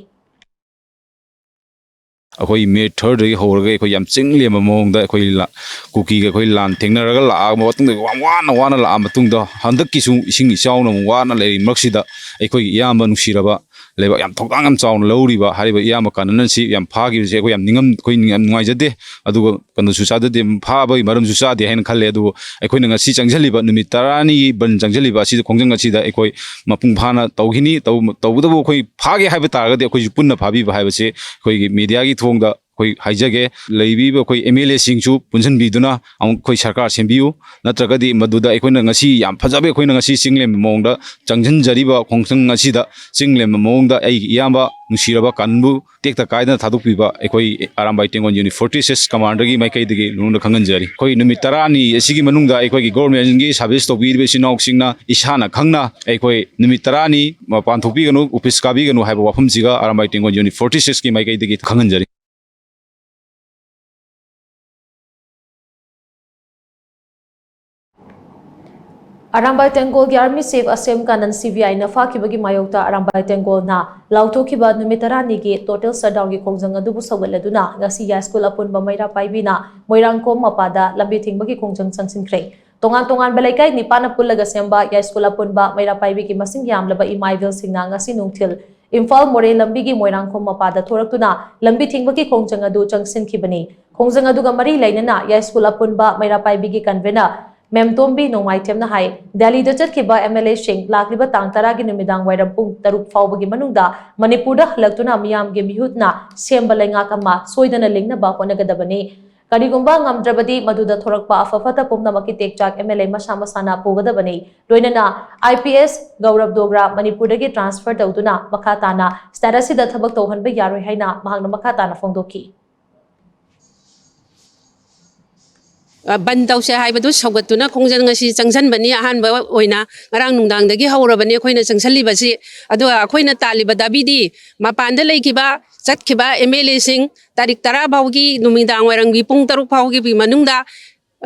ꯑꯩꯈꯣꯏ ꯃꯦ ꯊꯥꯔꯗꯒꯤ ꯍꯧꯔꯒ ꯑꯩꯈꯣꯏ ꯌꯥꯝ ꯆꯤꯡ ꯂꯦꯝꯕ ꯃꯑꯣꯡꯗ ꯑꯩꯈꯣꯏ ꯂꯥ-, ꯀꯨꯀꯤꯒ ꯑꯩꯈꯣꯏ ꯂꯥꯟ ꯊꯦꯡꯅꯔꯒ ꯂꯥꯛꯑꯕ ꯃꯇꯨꯡꯗ, ꯌꯥꯝ ꯋꯥꯅ ꯋꯥꯅ ꯂꯥꯛꯑ ꯃꯇꯨꯡꯗ, ꯍꯟꯗꯛꯀꯤꯁꯨ ꯏꯁꯤꯡ ꯏꯆꯥꯎꯅ ꯑꯃꯨꯛ ꯋꯥꯅ ꯂꯩꯔꯤ ꯃꯔꯛꯁꯤꯗ, ꯑꯩꯈꯣꯏꯒꯤ ꯏꯌꯥꯝꯕ ꯅꯨꯡꯁꯤꯔꯕ, ꯂꯩꯕꯥꯛ ꯌꯥꯝ ꯊꯧꯗꯥꯡ ꯌꯥꯝ ꯆꯥꯎꯅ ꯂꯧꯔꯤꯕ ꯍꯥꯏꯔꯤꯕ ꯏꯌꯥꯝꯕ ꯀꯥꯅꯟ ꯑꯁꯤ ꯌꯥꯝ ꯐꯥꯈꯤꯕꯁꯦ ꯑꯩꯈꯣꯏ ꯌꯥꯝ ꯅꯤꯡꯉꯝ-, ꯑꯩꯈꯣꯏ ꯌꯥꯝ ꯅꯨꯡꯉꯥꯏꯖꯗꯦ꯫ ꯑꯗꯨꯒ ꯀꯩꯅꯣꯁꯨ ꯆꯥꯗꯗꯦ, ꯐꯥꯕꯒꯤ ꯃꯔꯝꯁꯨ ꯆꯥꯗꯦ ꯍꯥꯏꯅ ꯈꯜꯂꯦ꯫ ꯑꯗꯨꯕꯨ ꯑꯩꯈꯣꯏꯅ ꯉꯁꯤ ꯆꯪꯁꯤꯜꯂꯤꯕ ꯅꯨꯃꯤꯠ ꯇꯔꯥꯅꯤꯒꯤ ꯕꯟ ꯆꯪꯁꯤꯜꯂꯤꯕ ꯑꯁꯤꯗ, ꯈꯣꯡꯖꯪ ꯑꯁꯤꯗ ꯑꯩꯈꯣꯏ ꯃꯄꯨꯡ ꯐꯥꯅ ꯇꯧꯈꯤꯅꯤ꯫ ꯇꯧ-, ꯇꯧꯕꯇꯕꯨ ꯑꯩꯈꯣꯏ ꯐꯥꯒꯦ ꯍꯥꯏꯕ ꯇꯥꯔꯒꯗꯤ ꯑꯩꯈꯣꯏꯁꯨ ꯄꯨꯟꯅ ꯐꯥꯕꯤꯕ ꯍꯥꯏꯕꯁꯦ ꯑꯩꯈꯣꯏꯒꯤ ꯃꯦꯗꯤꯌꯥꯒꯤ ꯊꯣꯡꯗ ꯑꯩꯈꯣꯏ ꯍꯥꯏꯖꯒꯦ꯫ ꯂꯩꯕꯤꯕ ꯑꯩꯈꯣꯏ ꯑꯦꯝ ꯑꯦꯜ ꯑꯦꯁꯤꯡꯁꯨ ꯄꯨꯟꯁꯤꯟꯕꯤꯗꯨꯅ ꯑꯃꯨꯛ ꯑꯩꯈꯣꯏ ꯁꯔꯀꯥꯔ ꯁꯦꯝꯕꯤꯌꯨ꯫ ꯅꯠꯇ꯭ꯔꯒꯗꯤ ꯃꯗꯨꯗ ꯑꯩꯈꯣꯏꯅ ꯉꯁꯤ ꯌꯥꯝ ꯐꯖꯕ, ꯑꯩꯈꯣꯏꯅ ꯉꯁꯤ ꯆꯤꯡꯂꯦꯝꯕ ꯃꯑꯣꯡꯗ ꯆꯪꯁꯤꯟꯖꯔꯤꯕ ꯈꯣꯡꯖꯪ ꯑꯁꯤꯗ, ꯆꯤꯡꯂꯦꯝꯕ ꯃꯑꯣꯡꯗ ꯑꯩꯒꯤ ꯏꯌꯥꯝꯕ ꯅꯨꯡꯁꯤꯔꯕ ꯀꯥꯅꯟꯕꯨ ꯇꯦꯛꯇ ꯀꯥꯏꯗꯅ ꯊꯥꯗꯣꯛꯄꯤꯕ ꯑꯩꯈꯣꯏ ꯑꯔꯥꯝꯕꯥꯏ ꯇꯦꯡꯒꯣꯜ Unit forty six commanderꯒꯤ ꯃꯥꯏꯀꯩꯗꯒꯤ ꯂꯨꯅ ꯈꯪꯍꯟꯖꯔꯤ꯫ ꯑꯩꯈꯣꯏ ꯅꯨꯃꯤꯠ ꯇꯔꯥꯅꯤ ꯑꯁꯤꯒꯤ ꯃꯅꯨꯡꯗ ꯑꯩꯈꯣꯏꯒꯤ ꯒꯣꯔꯃꯦꯟꯒꯤ ꯁꯥꯔꯚꯤꯁ ꯇꯧꯕꯤꯔꯤꯕ ꯏꯆꯤꯟ ꯏꯅꯥꯎꯁꯤꯡꯅ ꯏꯁꯥꯅ ꯈꯪꯅ ꯑꯩꯈꯣꯏ ꯅꯨꯃꯤꯠ ꯇꯔꯥꯅꯤ ꯃꯄꯥꯟ ꯊꯣꯛꯄꯤꯒꯅꯨ, ꯑꯣꯐꯤꯁ ꯀꯥꯕꯤꯒꯅꯨ ꯍꯥꯏꯕ ꯋꯥꯐꯝꯁꯤꯒ ꯑꯔꯥꯝꯕꯥꯏ ꯇꯦꯡꯒꯣꯜ Unit forty sixꯀꯤ ꯃꯥꯏꯀꯩꯗꯒꯤ ꯈꯪꯍꯟꯖꯔꯤ꯫ ꯑꯔꯥꯝꯕꯥꯏ ꯇꯦꯡꯒꯣꯜꯒꯤ ꯑꯥꯔꯃꯤ ꯆꯤꯐ ꯑꯁꯦꯝ ꯀꯥꯅꯟ ꯁꯤꯕꯤꯑꯥꯏꯅ ꯐꯥꯈꯤꯕꯒꯤ ꯃꯥꯌꯣꯛꯇ ꯑꯔꯥꯝꯕꯥꯏ ꯇꯦꯡꯒꯣꯜꯅ ꯂꯥꯎꯊꯣꯛꯈꯤꯕ ꯅꯨꯃꯤꯠ ꯇꯔꯥꯅꯤꯒꯤ ꯇꯣꯇꯦꯜ ꯁꯠꯗꯥꯎꯟꯒꯤ ꯈꯣꯡꯖꯪ ꯑꯗꯨꯕꯨ ꯁꯧꯒꯠꯂꯗꯨꯅ ꯉꯁꯤ ꯌꯥꯏꯁ꯭ꯀꯨꯜ ꯑꯄꯨꯟꯕ ꯃꯩꯔꯥ ꯄꯥꯏꯕꯤꯅ ꯃꯣꯏꯔꯥꯡꯈꯣꯝ ꯃꯄꯥꯗ ꯂꯝꯕꯤ ꯊꯤꯡꯕꯒꯤ ꯈꯣꯡꯖꯪ ꯆꯪꯁꯤꯟꯈ꯭ꯔꯦ꯫ ꯇꯣꯉꯥꯟ ꯇꯣꯉꯥꯟꯕ ꯂꯩꯀꯥꯏ ꯅꯤꯄꯥꯟꯅ ꯄꯨꯜꯂꯒ ꯁꯦꯝꯕ ꯌꯥꯏꯁ꯭ꯀꯨꯜ ꯑꯄꯨꯟꯕ ꯃꯩꯔꯥ ꯄꯥꯏꯕꯤꯒꯤ ꯃꯁꯤꯡ ꯌꯥꯝꯂꯕ ꯏꯃꯥ ꯏꯕꯦꯜꯁꯤꯡꯅ ꯉꯁꯤ ꯅꯨꯡꯊꯤꯜ ꯏꯝꯐꯥꯜ ꯃꯣꯔꯦ ꯂꯝꯕꯤꯒꯤ ꯃꯣꯏꯔꯥꯡꯈꯣꯝ ꯃꯄꯥꯗ ꯊꯣꯔꯛꯇꯨꯅ ꯂꯝꯕꯤ ꯊꯤꯡꯕꯒꯤ ꯈꯣꯡꯖꯪ ꯑꯗꯨ ꯆꯪꯁꯤꯟꯈꯤꯕꯅꯤ꯫ ꯈꯣꯡꯖꯪ ꯑꯗꯨꯒ ꯃꯔꯤ ꯂꯩꯅꯅ ꯌꯥꯏꯁ꯭ꯀꯨꯜ ꯑꯄꯨꯟꯕ ꯃꯩꯔꯥ ꯄꯥꯏꯕꯤꯒꯤ ꯀꯟꯚꯦꯅꯔ ꯃꯦꯝꯇꯣꯝꯕꯤ ꯅꯣꯡꯃꯥꯏꯊꯦꯝꯅ ꯍꯥꯏ, ꯗꯦꯜꯂꯤꯗ ꯆꯠꯈꯤꯕ ꯑꯦꯝ ꯑꯦꯜ ꯑꯦꯁꯤꯡ ꯂꯥꯛꯂꯤꯕ ꯇꯥꯡ ꯇꯔꯥꯒꯤ ꯅꯨꯃꯤꯗꯥꯡ ꯋꯥꯏꯔꯝ ꯄꯨꯡ ꯇꯔꯨꯛ ꯐꯥꯎꯕꯒꯤ ꯃꯅꯨꯡꯗ ꯃꯅꯤꯄꯨꯔꯗ ꯍꯜꯂꯛꯇꯨꯅ ꯃꯤꯌꯥꯝꯒꯤ ꯃꯤꯍꯨꯠꯅ ꯁꯦꯝꯕ ꯂꯩꯉꯥꯛ ꯑꯃ ꯁꯣꯏꯗꯅ ꯂꯤꯡꯅꯕ ꯍꯣꯠꯅꯒꯗꯕꯅꯤ꯫ ꯀꯔꯤꯒꯨꯝꯕ ꯉꯝꯗ꯭ꯔꯕꯗꯤ ꯃꯗꯨꯗ ꯊꯣꯔꯛꯄ ꯑꯐ ꯐꯠꯇ ꯄꯨꯝꯅꯃꯛꯀꯤ ꯇꯦꯛꯆꯥꯛ ꯑꯦꯝ ꯑꯦꯜ ꯑꯦ ꯃꯁꯥ ꯃꯁꯥꯅ ꯄꯨꯒꯗꯕꯅꯤ꯫ ꯂꯣꯏꯅꯅ ꯑꯥꯏ ꯄꯤ ꯑꯦꯁ ꯒꯧꯔꯕ ꯗꯣꯒ꯭ꯔꯥ ꯃꯅꯤꯄꯨꯔꯗꯒꯤ ꯇ꯭ꯔꯥꯟꯁꯐꯔ ꯇꯧꯗꯨꯅ ꯃꯈꯥ ꯇꯥꯅ ꯁ꯭ꯇꯦꯠ ꯑꯁꯤꯗ ꯊꯕꯛ ꯇꯧꯍꯟꯕ ꯌꯥꯔꯣꯏ ꯍꯥꯏꯅ ꯃꯍꯥꯛꯅ ꯃꯈꯥ ꯇꯥꯅ ꯐꯣꯡꯗꯣꯛꯈꯤ꯫ ꯕꯟ ꯇꯧꯁꯦ ꯍꯥꯏꯕꯗꯨ ꯁꯧꯒꯠꯇꯨꯅ ꯈꯣꯡꯖꯪ ꯑꯁꯤ ꯆꯪꯁꯤꯟꯕꯅꯤ꯫ ꯑꯍꯥꯟꯕ ꯑꯣꯏꯅ ꯉꯔꯥꯡ ꯅꯨꯡꯗꯥꯡꯗꯒꯤ ꯍꯧꯔꯕꯅꯤ ꯑꯩꯈꯣꯏꯅ ꯆꯪꯁꯤꯜꯂꯤꯕꯁꯤ꯫ ꯑꯗꯨꯒ ꯑꯩꯈꯣꯏꯅ ꯇꯥꯜꯂꯤꯕ ꯗꯥꯕꯤꯗꯤ ꯃꯄꯥꯟꯗ ꯂꯩꯈꯤꯕ, ꯆꯠꯈꯤꯕ ꯑꯦꯝ ꯑꯦꯜ ꯑꯦꯁꯤꯡ ꯇꯥꯔꯤꯛ ꯇꯔꯥ ꯐꯥꯎꯒꯤ ꯅꯨꯃꯤꯗꯥꯡ ꯋꯥꯏꯔꯝꯒꯤ ꯄꯨꯡ ꯇꯔꯨꯛ ꯐꯥꯎꯒꯤ ꯃꯅꯨꯡꯗ,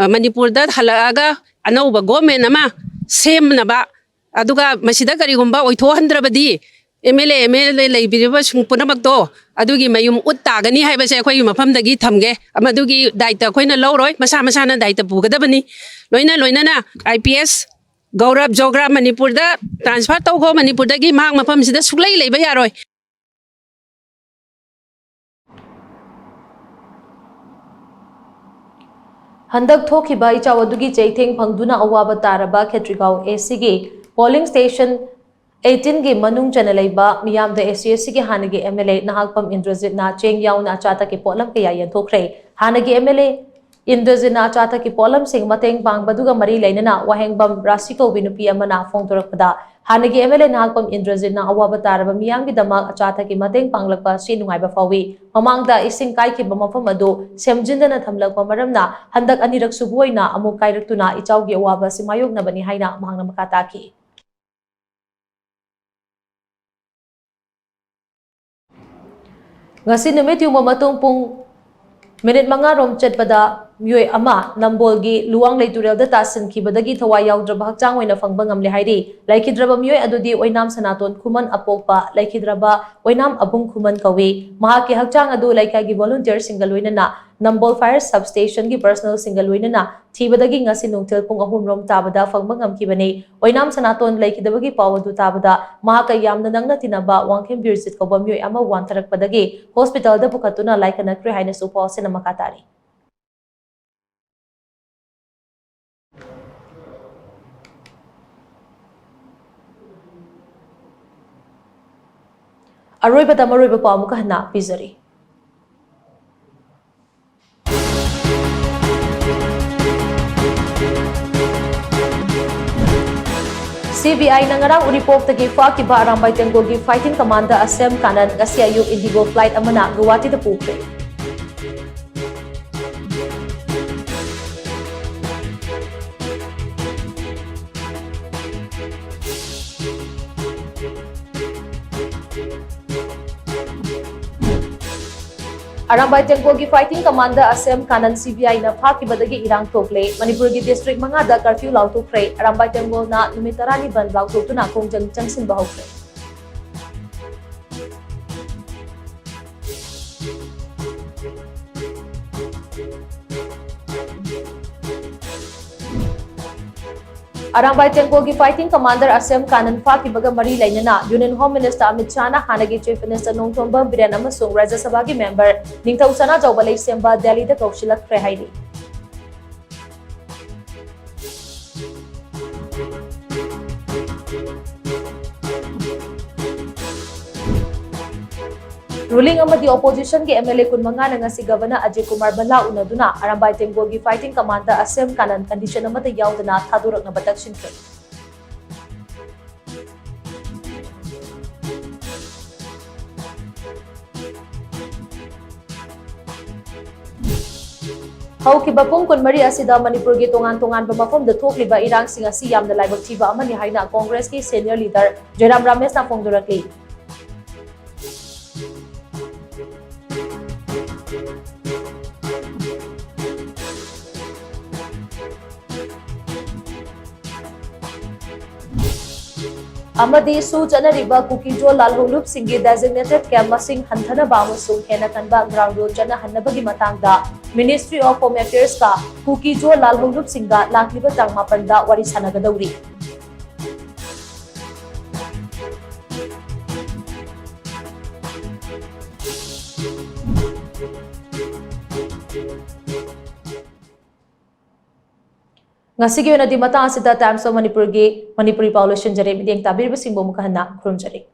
ꯑ, ꯃꯅꯤꯄꯨꯔꯗ ꯍꯜꯂꯛꯑꯒ ꯑꯅꯧꯕ ꯒꯣꯔꯃꯦꯟ ꯑꯃ ꯁꯦꯝꯅꯕ, ꯑꯗꯨꯒ ꯃꯁꯤꯗ ꯀꯔꯤꯒꯨꯝꯕ ꯑꯣꯏꯊꯣꯛꯍꯟꯗ꯭ꯔꯕꯗꯤ M L A, M L A ꯂꯩꯕꯤꯔꯤꯕꯁꯤꯡ ꯄꯨꯝꯅꯃꯛꯇꯣ ꯑꯗꯨꯒꯤ ꯃꯌꯨꯝ ꯎꯠ ꯇꯥꯒꯅꯤ ꯍꯥꯏꯕꯁꯦ ꯑꯩꯈꯣꯏꯒꯤ ꯃꯐꯝꯗꯒꯤ ꯊꯝꯒꯦ꯫ ꯃꯗꯨꯒꯤ ꯗꯥꯏꯇ ꯑꯩꯈꯣꯏꯅ ꯂꯧꯔꯣꯏ, ꯃꯁꯥ ꯃꯁꯥꯅ ꯗꯥꯏꯇ ꯄꯨꯒꯗꯕꯅꯤ꯫ ꯂꯣꯏꯅ ꯂꯣꯏꯅꯅ ꯑꯥꯏ ꯄꯤ ꯑꯦꯁ ꯒꯧꯔꯕ ꯖꯣꯒ꯭ꯔꯥ ꯃꯅꯤꯄꯨꯔꯗ ꯇ꯭ꯔꯥꯟꯁꯐꯔ ꯇꯧꯈꯣ, ꯃꯅꯤꯄꯨꯔꯗꯒꯤ ꯃꯍꯥꯛ ꯃꯐꯝꯁꯤꯗ ꯁꯨꯛꯂꯩ ꯂꯩꯕ ꯌꯥꯔꯣꯏ꯫ ꯍꯟꯗꯛ ꯊꯣꯛꯈꯤꯕ ꯏꯆꯥꯎ ꯑꯗꯨꯒꯤ ꯆꯩꯊꯦꯡ ꯐꯪꯗꯨꯅ ꯑꯋꯥꯕ ꯇꯥꯔꯕ ꯈꯦꯇ꯭ꯔꯤꯒꯥꯎ ꯑꯦ ꯁꯤꯒꯤ ꯄꯣꯂꯤꯡ ꯁ꯭ꯇꯦꯁꯟ ꯑꯩꯠꯇꯤꯟꯒꯤ ꯃꯅꯨꯡ ꯆꯟꯅ ꯂꯩꯕ ꯃꯤꯌꯥꯝꯗ ꯑꯦ ꯁꯤ ꯑꯦ ꯁꯤꯒꯤ ꯍꯥꯟꯅꯒꯤ ꯑꯦꯝ ꯑꯦꯜ ꯑꯦ ꯅꯍꯥꯛꯄꯝ ꯏꯟꯗ꯭ꯔꯖꯤꯠꯅ ꯆꯦꯡ ꯌꯥꯎꯅ ꯑꯆꯥ ꯑꯊꯛꯀꯤ ꯄꯣꯠꯂꯝ ꯀꯌꯥ ꯌꯦꯟꯊꯣꯛꯈ꯭ꯔꯦ꯫ ꯍꯥꯟꯅꯒꯤ ꯑꯦꯝ ꯑꯦꯜ ꯑꯦ ꯏꯟꯗ꯭ꯔꯖꯤꯠꯅ ꯑꯆꯥ ꯑꯊꯛꯀꯤ ꯄꯣꯠꯂꯝꯁꯤꯡ ꯃꯇꯦꯡ ꯄꯥꯡꯕꯗꯨꯒ ꯃꯔꯤ ꯂꯩꯅꯅ ꯋꯥꯍꯦꯡꯕꯝ ꯔꯥꯁꯤ ꯀꯧꯕꯤ ꯅꯨꯄꯤ ꯑꯃꯅ ꯐꯣꯡꯗꯣꯔꯛꯄꯗ, ꯍꯥꯟꯅꯒꯤ ꯑꯦꯝ ꯑꯦꯜ ꯑꯦ ꯅꯍꯥꯛꯄꯝ ꯏꯟꯗ꯭ꯔꯖꯤꯠꯅ ꯑꯋꯥꯕ ꯇꯥꯔꯕ ꯃꯤꯌꯥꯝꯒꯤꯗꯃꯛ ꯑꯆꯥ ꯑꯊꯛꯀꯤ ꯃꯇꯦꯡ ꯄꯥꯡꯂꯛꯄ ꯑꯁꯤ ꯅꯨꯡꯉꯥꯏꯕ ꯐꯥꯎꯏ꯫ ꯃꯃꯥꯡꯗ ꯏꯁꯤꯡ ꯀꯥꯏꯈꯤꯕ ꯃꯐꯝ ꯑꯗꯨ ꯁꯦꯝꯖꯤꯟꯗꯅ ꯊꯝꯂꯛꯄ ꯃꯔꯝꯅ ꯍꯟꯗꯛ ꯑꯅꯤꯔꯛ ꯁꯨꯕ ꯑꯣꯏꯅ ꯑꯃꯨꯛ ꯀꯥꯏꯔꯛꯇꯨꯅ ꯏꯆꯥꯎꯒꯤ ꯑꯋꯥꯕ ꯑꯁꯤ ꯃꯥꯌꯣꯛꯅꯕꯅꯤ ꯍꯥꯏꯅ ꯃꯍꯥꯛꯅ ꯃꯈꯥ ꯇꯥꯈꯤ꯫ ꯉꯁꯤ ꯅꯨꯃꯤꯠ ꯌꯨꯡꯕ ꯃꯇꯨꯡ ꯄꯨꯡ ꯃꯤꯅꯤꯠ ꯃꯉꯥ ꯔꯣꯝ ꯆꯠꯄꯗ ꯃꯤꯑꯣꯏ ꯑꯃ ꯅꯝꯕꯣꯜꯒꯤ ꯂꯨꯋꯥꯡꯂꯩ ꯇꯨꯔꯦꯜꯗ ꯇꯥꯁꯤꯟꯈꯤꯕꯗꯒꯤ ꯊꯋꯥꯏ ꯌꯥꯎꯗ꯭ꯔꯕ ꯍꯛꯆꯥꯡ ꯑꯣꯏꯅ ꯐꯪꯕ ꯉꯝꯂꯦ ꯍꯥꯏꯔꯤ꯫ ꯂꯩꯈꯤꯗ꯭ꯔꯕ ꯃꯤꯑꯣꯏ ꯑꯗꯨꯗꯤ ꯑꯣꯏꯅꯥꯝ ꯁꯅꯥꯇꯣꯟ ꯈꯨꯃꯟ ꯑꯄꯣꯛꯄ, ꯂꯩꯈꯤꯗ꯭ꯔꯕ ꯑꯣꯏꯅꯥꯝ ꯑꯕꯨꯡ ꯈꯨꯃꯟ ꯀꯧꯏ꯫ ꯃꯍꯥꯛꯀꯤ ꯍꯛꯆꯥꯡ ꯑꯗꯨ ꯂꯩꯀꯥꯏꯒꯤ ꯚꯣꯂꯨꯟꯇꯤꯌꯔꯁꯤꯡꯒ ꯂꯣꯏꯅꯅ ꯅꯝꯕꯣꯜ ꯐꯥꯌꯔ ꯁꯕ ꯁ꯭ꯇꯦꯁꯟꯒꯤ ꯄꯔꯁꯅꯦꯜꯁꯤꯡꯒ ꯂꯣꯏꯅꯅ ꯊꯤꯕꯗꯒꯤ ꯉꯁꯤ ꯅꯨꯡꯊꯤꯜ ꯄꯨꯡ ꯑꯍꯨꯝ ꯔꯣꯝ ꯇꯥꯕꯗ ꯐꯪꯕ ꯉꯝꯈꯤꯕꯅꯤ꯫ ꯑꯣꯏꯅꯥꯝ ꯁꯅꯥꯇꯣꯟ ꯂꯩꯈꯤꯗꯕꯒꯤ ꯄꯥꯎ ꯑꯗꯨ ꯇꯥꯕꯗ ꯃꯍꯥꯛꯀ ꯌꯥꯝꯅ ꯅꯛꯅ ꯇꯤꯟꯅꯕ ꯋꯥꯡꯈꯦꯝ ꯕꯤꯔꯖꯤꯠ ꯀꯧꯕ ꯃꯤꯑꯣꯏ ꯑꯃ ꯋꯥꯟꯊꯔꯛꯄꯗꯒꯤ ꯍꯣꯁꯄꯤꯇꯥꯜꯗ ꯄꯨꯈꯠꯇꯨꯅ ꯂꯥꯏꯀꯠꯅꯈ꯭ꯔꯦ ꯍꯥꯏꯅꯁꯨ ꯄꯥꯎ ꯑꯁꯤꯅ ꯃꯈꯥ ꯇꯥꯔꯤ꯫ ꯑꯔꯣꯏꯕꯗ ꯃꯔꯨꯑꯣꯏꯕ ꯄꯥꯎ ꯑꯃꯨꯛꯀ ꯍꯟꯅ ꯄꯤꯖꯔꯤ꯫ ꯁꯤ ꯕꯤ ꯑꯥꯏꯅ ꯉꯔꯥꯡ ꯎꯔꯤꯄꯣꯛꯇꯒꯤ ꯐꯥꯈꯤꯕ ꯑꯔꯥꯝꯕꯥꯏ ꯇꯦꯡꯒꯣꯜꯒꯤ ꯐꯥꯏꯇꯤꯡ ꯀꯃꯥꯟꯗꯔ ꯑꯁꯦꯝ ꯀꯥꯅꯟ ꯉꯁꯤ ꯑꯌꯨꯛ ꯏꯟꯗꯤꯒꯣ ꯐ꯭ꯂꯥꯏꯠ ꯑꯃꯅ ꯒꯨꯋꯥꯍꯥꯇꯤꯗ ꯄꯨꯈ꯭ꯔꯦ꯫ ꯑꯔꯥꯝꯕꯥꯏ ꯇꯦꯡꯒꯣꯜꯒꯤ fighting commander Asem Kanan C B ꯑꯥꯏꯅ ꯐꯥꯈꯤꯕꯗꯒꯤ ꯏꯔꯥꯡ ꯊꯣꯛꯂꯦ꯫ ꯃꯅꯤꯄꯨꯔꯒꯤ ꯗꯤꯁꯇ꯭ꯔꯤꯛ ꯃꯉꯥꯗ ꯀꯔꯐ꯭ꯌꯨ ꯂꯥꯎꯊꯣꯛꯈ꯭ꯔꯦ꯫ ꯑꯔꯥꯝꯕꯥꯏ ꯇꯦꯡꯒꯣꯜꯅ ꯅꯨꯃꯤꯠ ꯇꯔꯥꯅꯤ ꯕꯟꯗ ꯂꯥꯎꯊꯣꯛꯇꯨꯅ ꯈꯣꯡꯖꯪ ꯆꯪꯁꯤꯟꯕ ꯍꯧꯈ꯭ꯔꯦ꯫ ꯑꯔꯥꯝꯕꯥꯏ ꯇꯦꯡꯒꯣꯜꯒꯤ fighting commander ꯑꯁꯦꯝ ꯀꯥꯅꯟ ꯐꯥꯈꯤꯕꯒ ꯃꯔꯤ ꯂꯩꯅꯅ Union Home Minister ꯑꯃꯤꯠ ꯁꯥꯍꯅ ꯍꯥꯟꯅꯒꯤ Chief Minister ꯅꯣꯡꯊꯣꯝꯕꯝ ꯕꯤꯔꯦꯟ ꯑꯃꯁꯨꯡ ꯔꯥꯖ꯭ꯌ ꯁꯚꯥꯒꯤ member ꯅꯤꯡꯊꯧ ꯁꯅꯥꯖꯥꯎꯕ ꯂꯩꯁꯦꯝꯕ ꯗꯦꯜꯂꯤꯗ ꯀꯧꯁꯤꯜꯂꯛꯈ꯭ꯔꯦ ꯍꯥꯏꯔꯤ꯫ Ruling ꯑꯃꯗꯤ opposition ꯒꯤ M L A ꯀꯨꯟꯃꯉꯥꯅ ꯉꯁꯤ Governor Ajay Kumar ꯚꯜꯂꯥ ꯎꯅꯗꯨꯅ Arambai ꯇꯦꯡꯒꯣꯜꯒꯤ fighting commander ꯑꯁꯦꯝ Kanan condition ꯑꯃꯠꯇ ꯌꯥꯎꯗꯅ ꯊꯥꯗꯣꯔꯛꯅꯕ ꯇꯛꯁꯤꯟꯈ꯭ꯔꯦ꯫ ꯍꯧꯈꯤꯕ ꯄꯨꯡ ꯀꯨꯟꯃꯔꯤ ꯑꯁꯤꯗ ꯃꯅꯤꯄꯨꯔꯒꯤ ꯇꯣꯉꯥꯟ ꯇꯣꯉꯥꯟꯕ ꯃꯐꯝꯗ ꯊꯣꯛꯂꯤꯕ ꯏꯔꯥꯡꯁꯤꯡ ꯑꯁꯤ ꯌꯥꯝꯅ ꯂꯥꯏꯕꯛ ꯊꯤꯕ ꯑꯃꯅꯤ ꯍꯥꯏꯅ ꯀꯣꯡꯒ꯭ꯔꯦꯁꯀꯤ senior leader ꯖꯣꯏꯔꯥꯝ ꯔꯥꯃꯦꯁꯅ ꯐꯣꯡꯗꯣꯔꯛꯂꯤ꯫ ꯑꯃꯗꯤ ꯁꯨ ꯆꯠꯅꯔꯤꯕ ꯀꯨꯀꯤꯖꯣ ꯂꯥꯜꯍꯧꯂꯨꯞꯁꯤꯡꯒꯤ designated camp ꯃꯁꯤꯡ ꯍꯟꯊꯅꯕ ꯑꯃꯁꯨꯡ ꯍꯦꯟꯅ ꯀꯟꯕ ground rule ꯆꯠꯅꯍꯟꯅꯕꯒꯤ ꯃꯇꯥꯡꯗ Ministry of Home Affairs ꯀ ꯀꯨꯀꯤꯖꯣ ꯂꯥꯜꯍꯧꯂꯨꯞꯁꯤꯡꯒ ꯂꯥꯛꯂꯤꯕ ꯇꯥꯡ ꯃꯥꯄꯟꯗ ꯋꯥꯔꯤ ꯁꯥꯟꯅꯒꯗꯧꯔꯤ꯫ ꯉꯁꯤꯒꯤ ꯑꯣꯏꯅꯗꯤ ꯃꯇꯥꯡ ꯑꯁꯤꯗ Times of ꯃꯅꯤꯄꯨꯔꯒꯤ ꯃꯅꯤꯄꯨꯔꯤ ꯄꯥꯎ ꯂꯣꯏꯁꯤꯟꯖꯔꯦ꯫ ꯃꯤꯠꯌꯦꯡ ꯇꯥꯕꯤꯔꯤꯕꯁꯤꯡꯕꯨ ꯑꯃꯨꯛ ꯍꯟꯅ ꯈꯨꯔꯨꯝꯖꯔꯤ꯫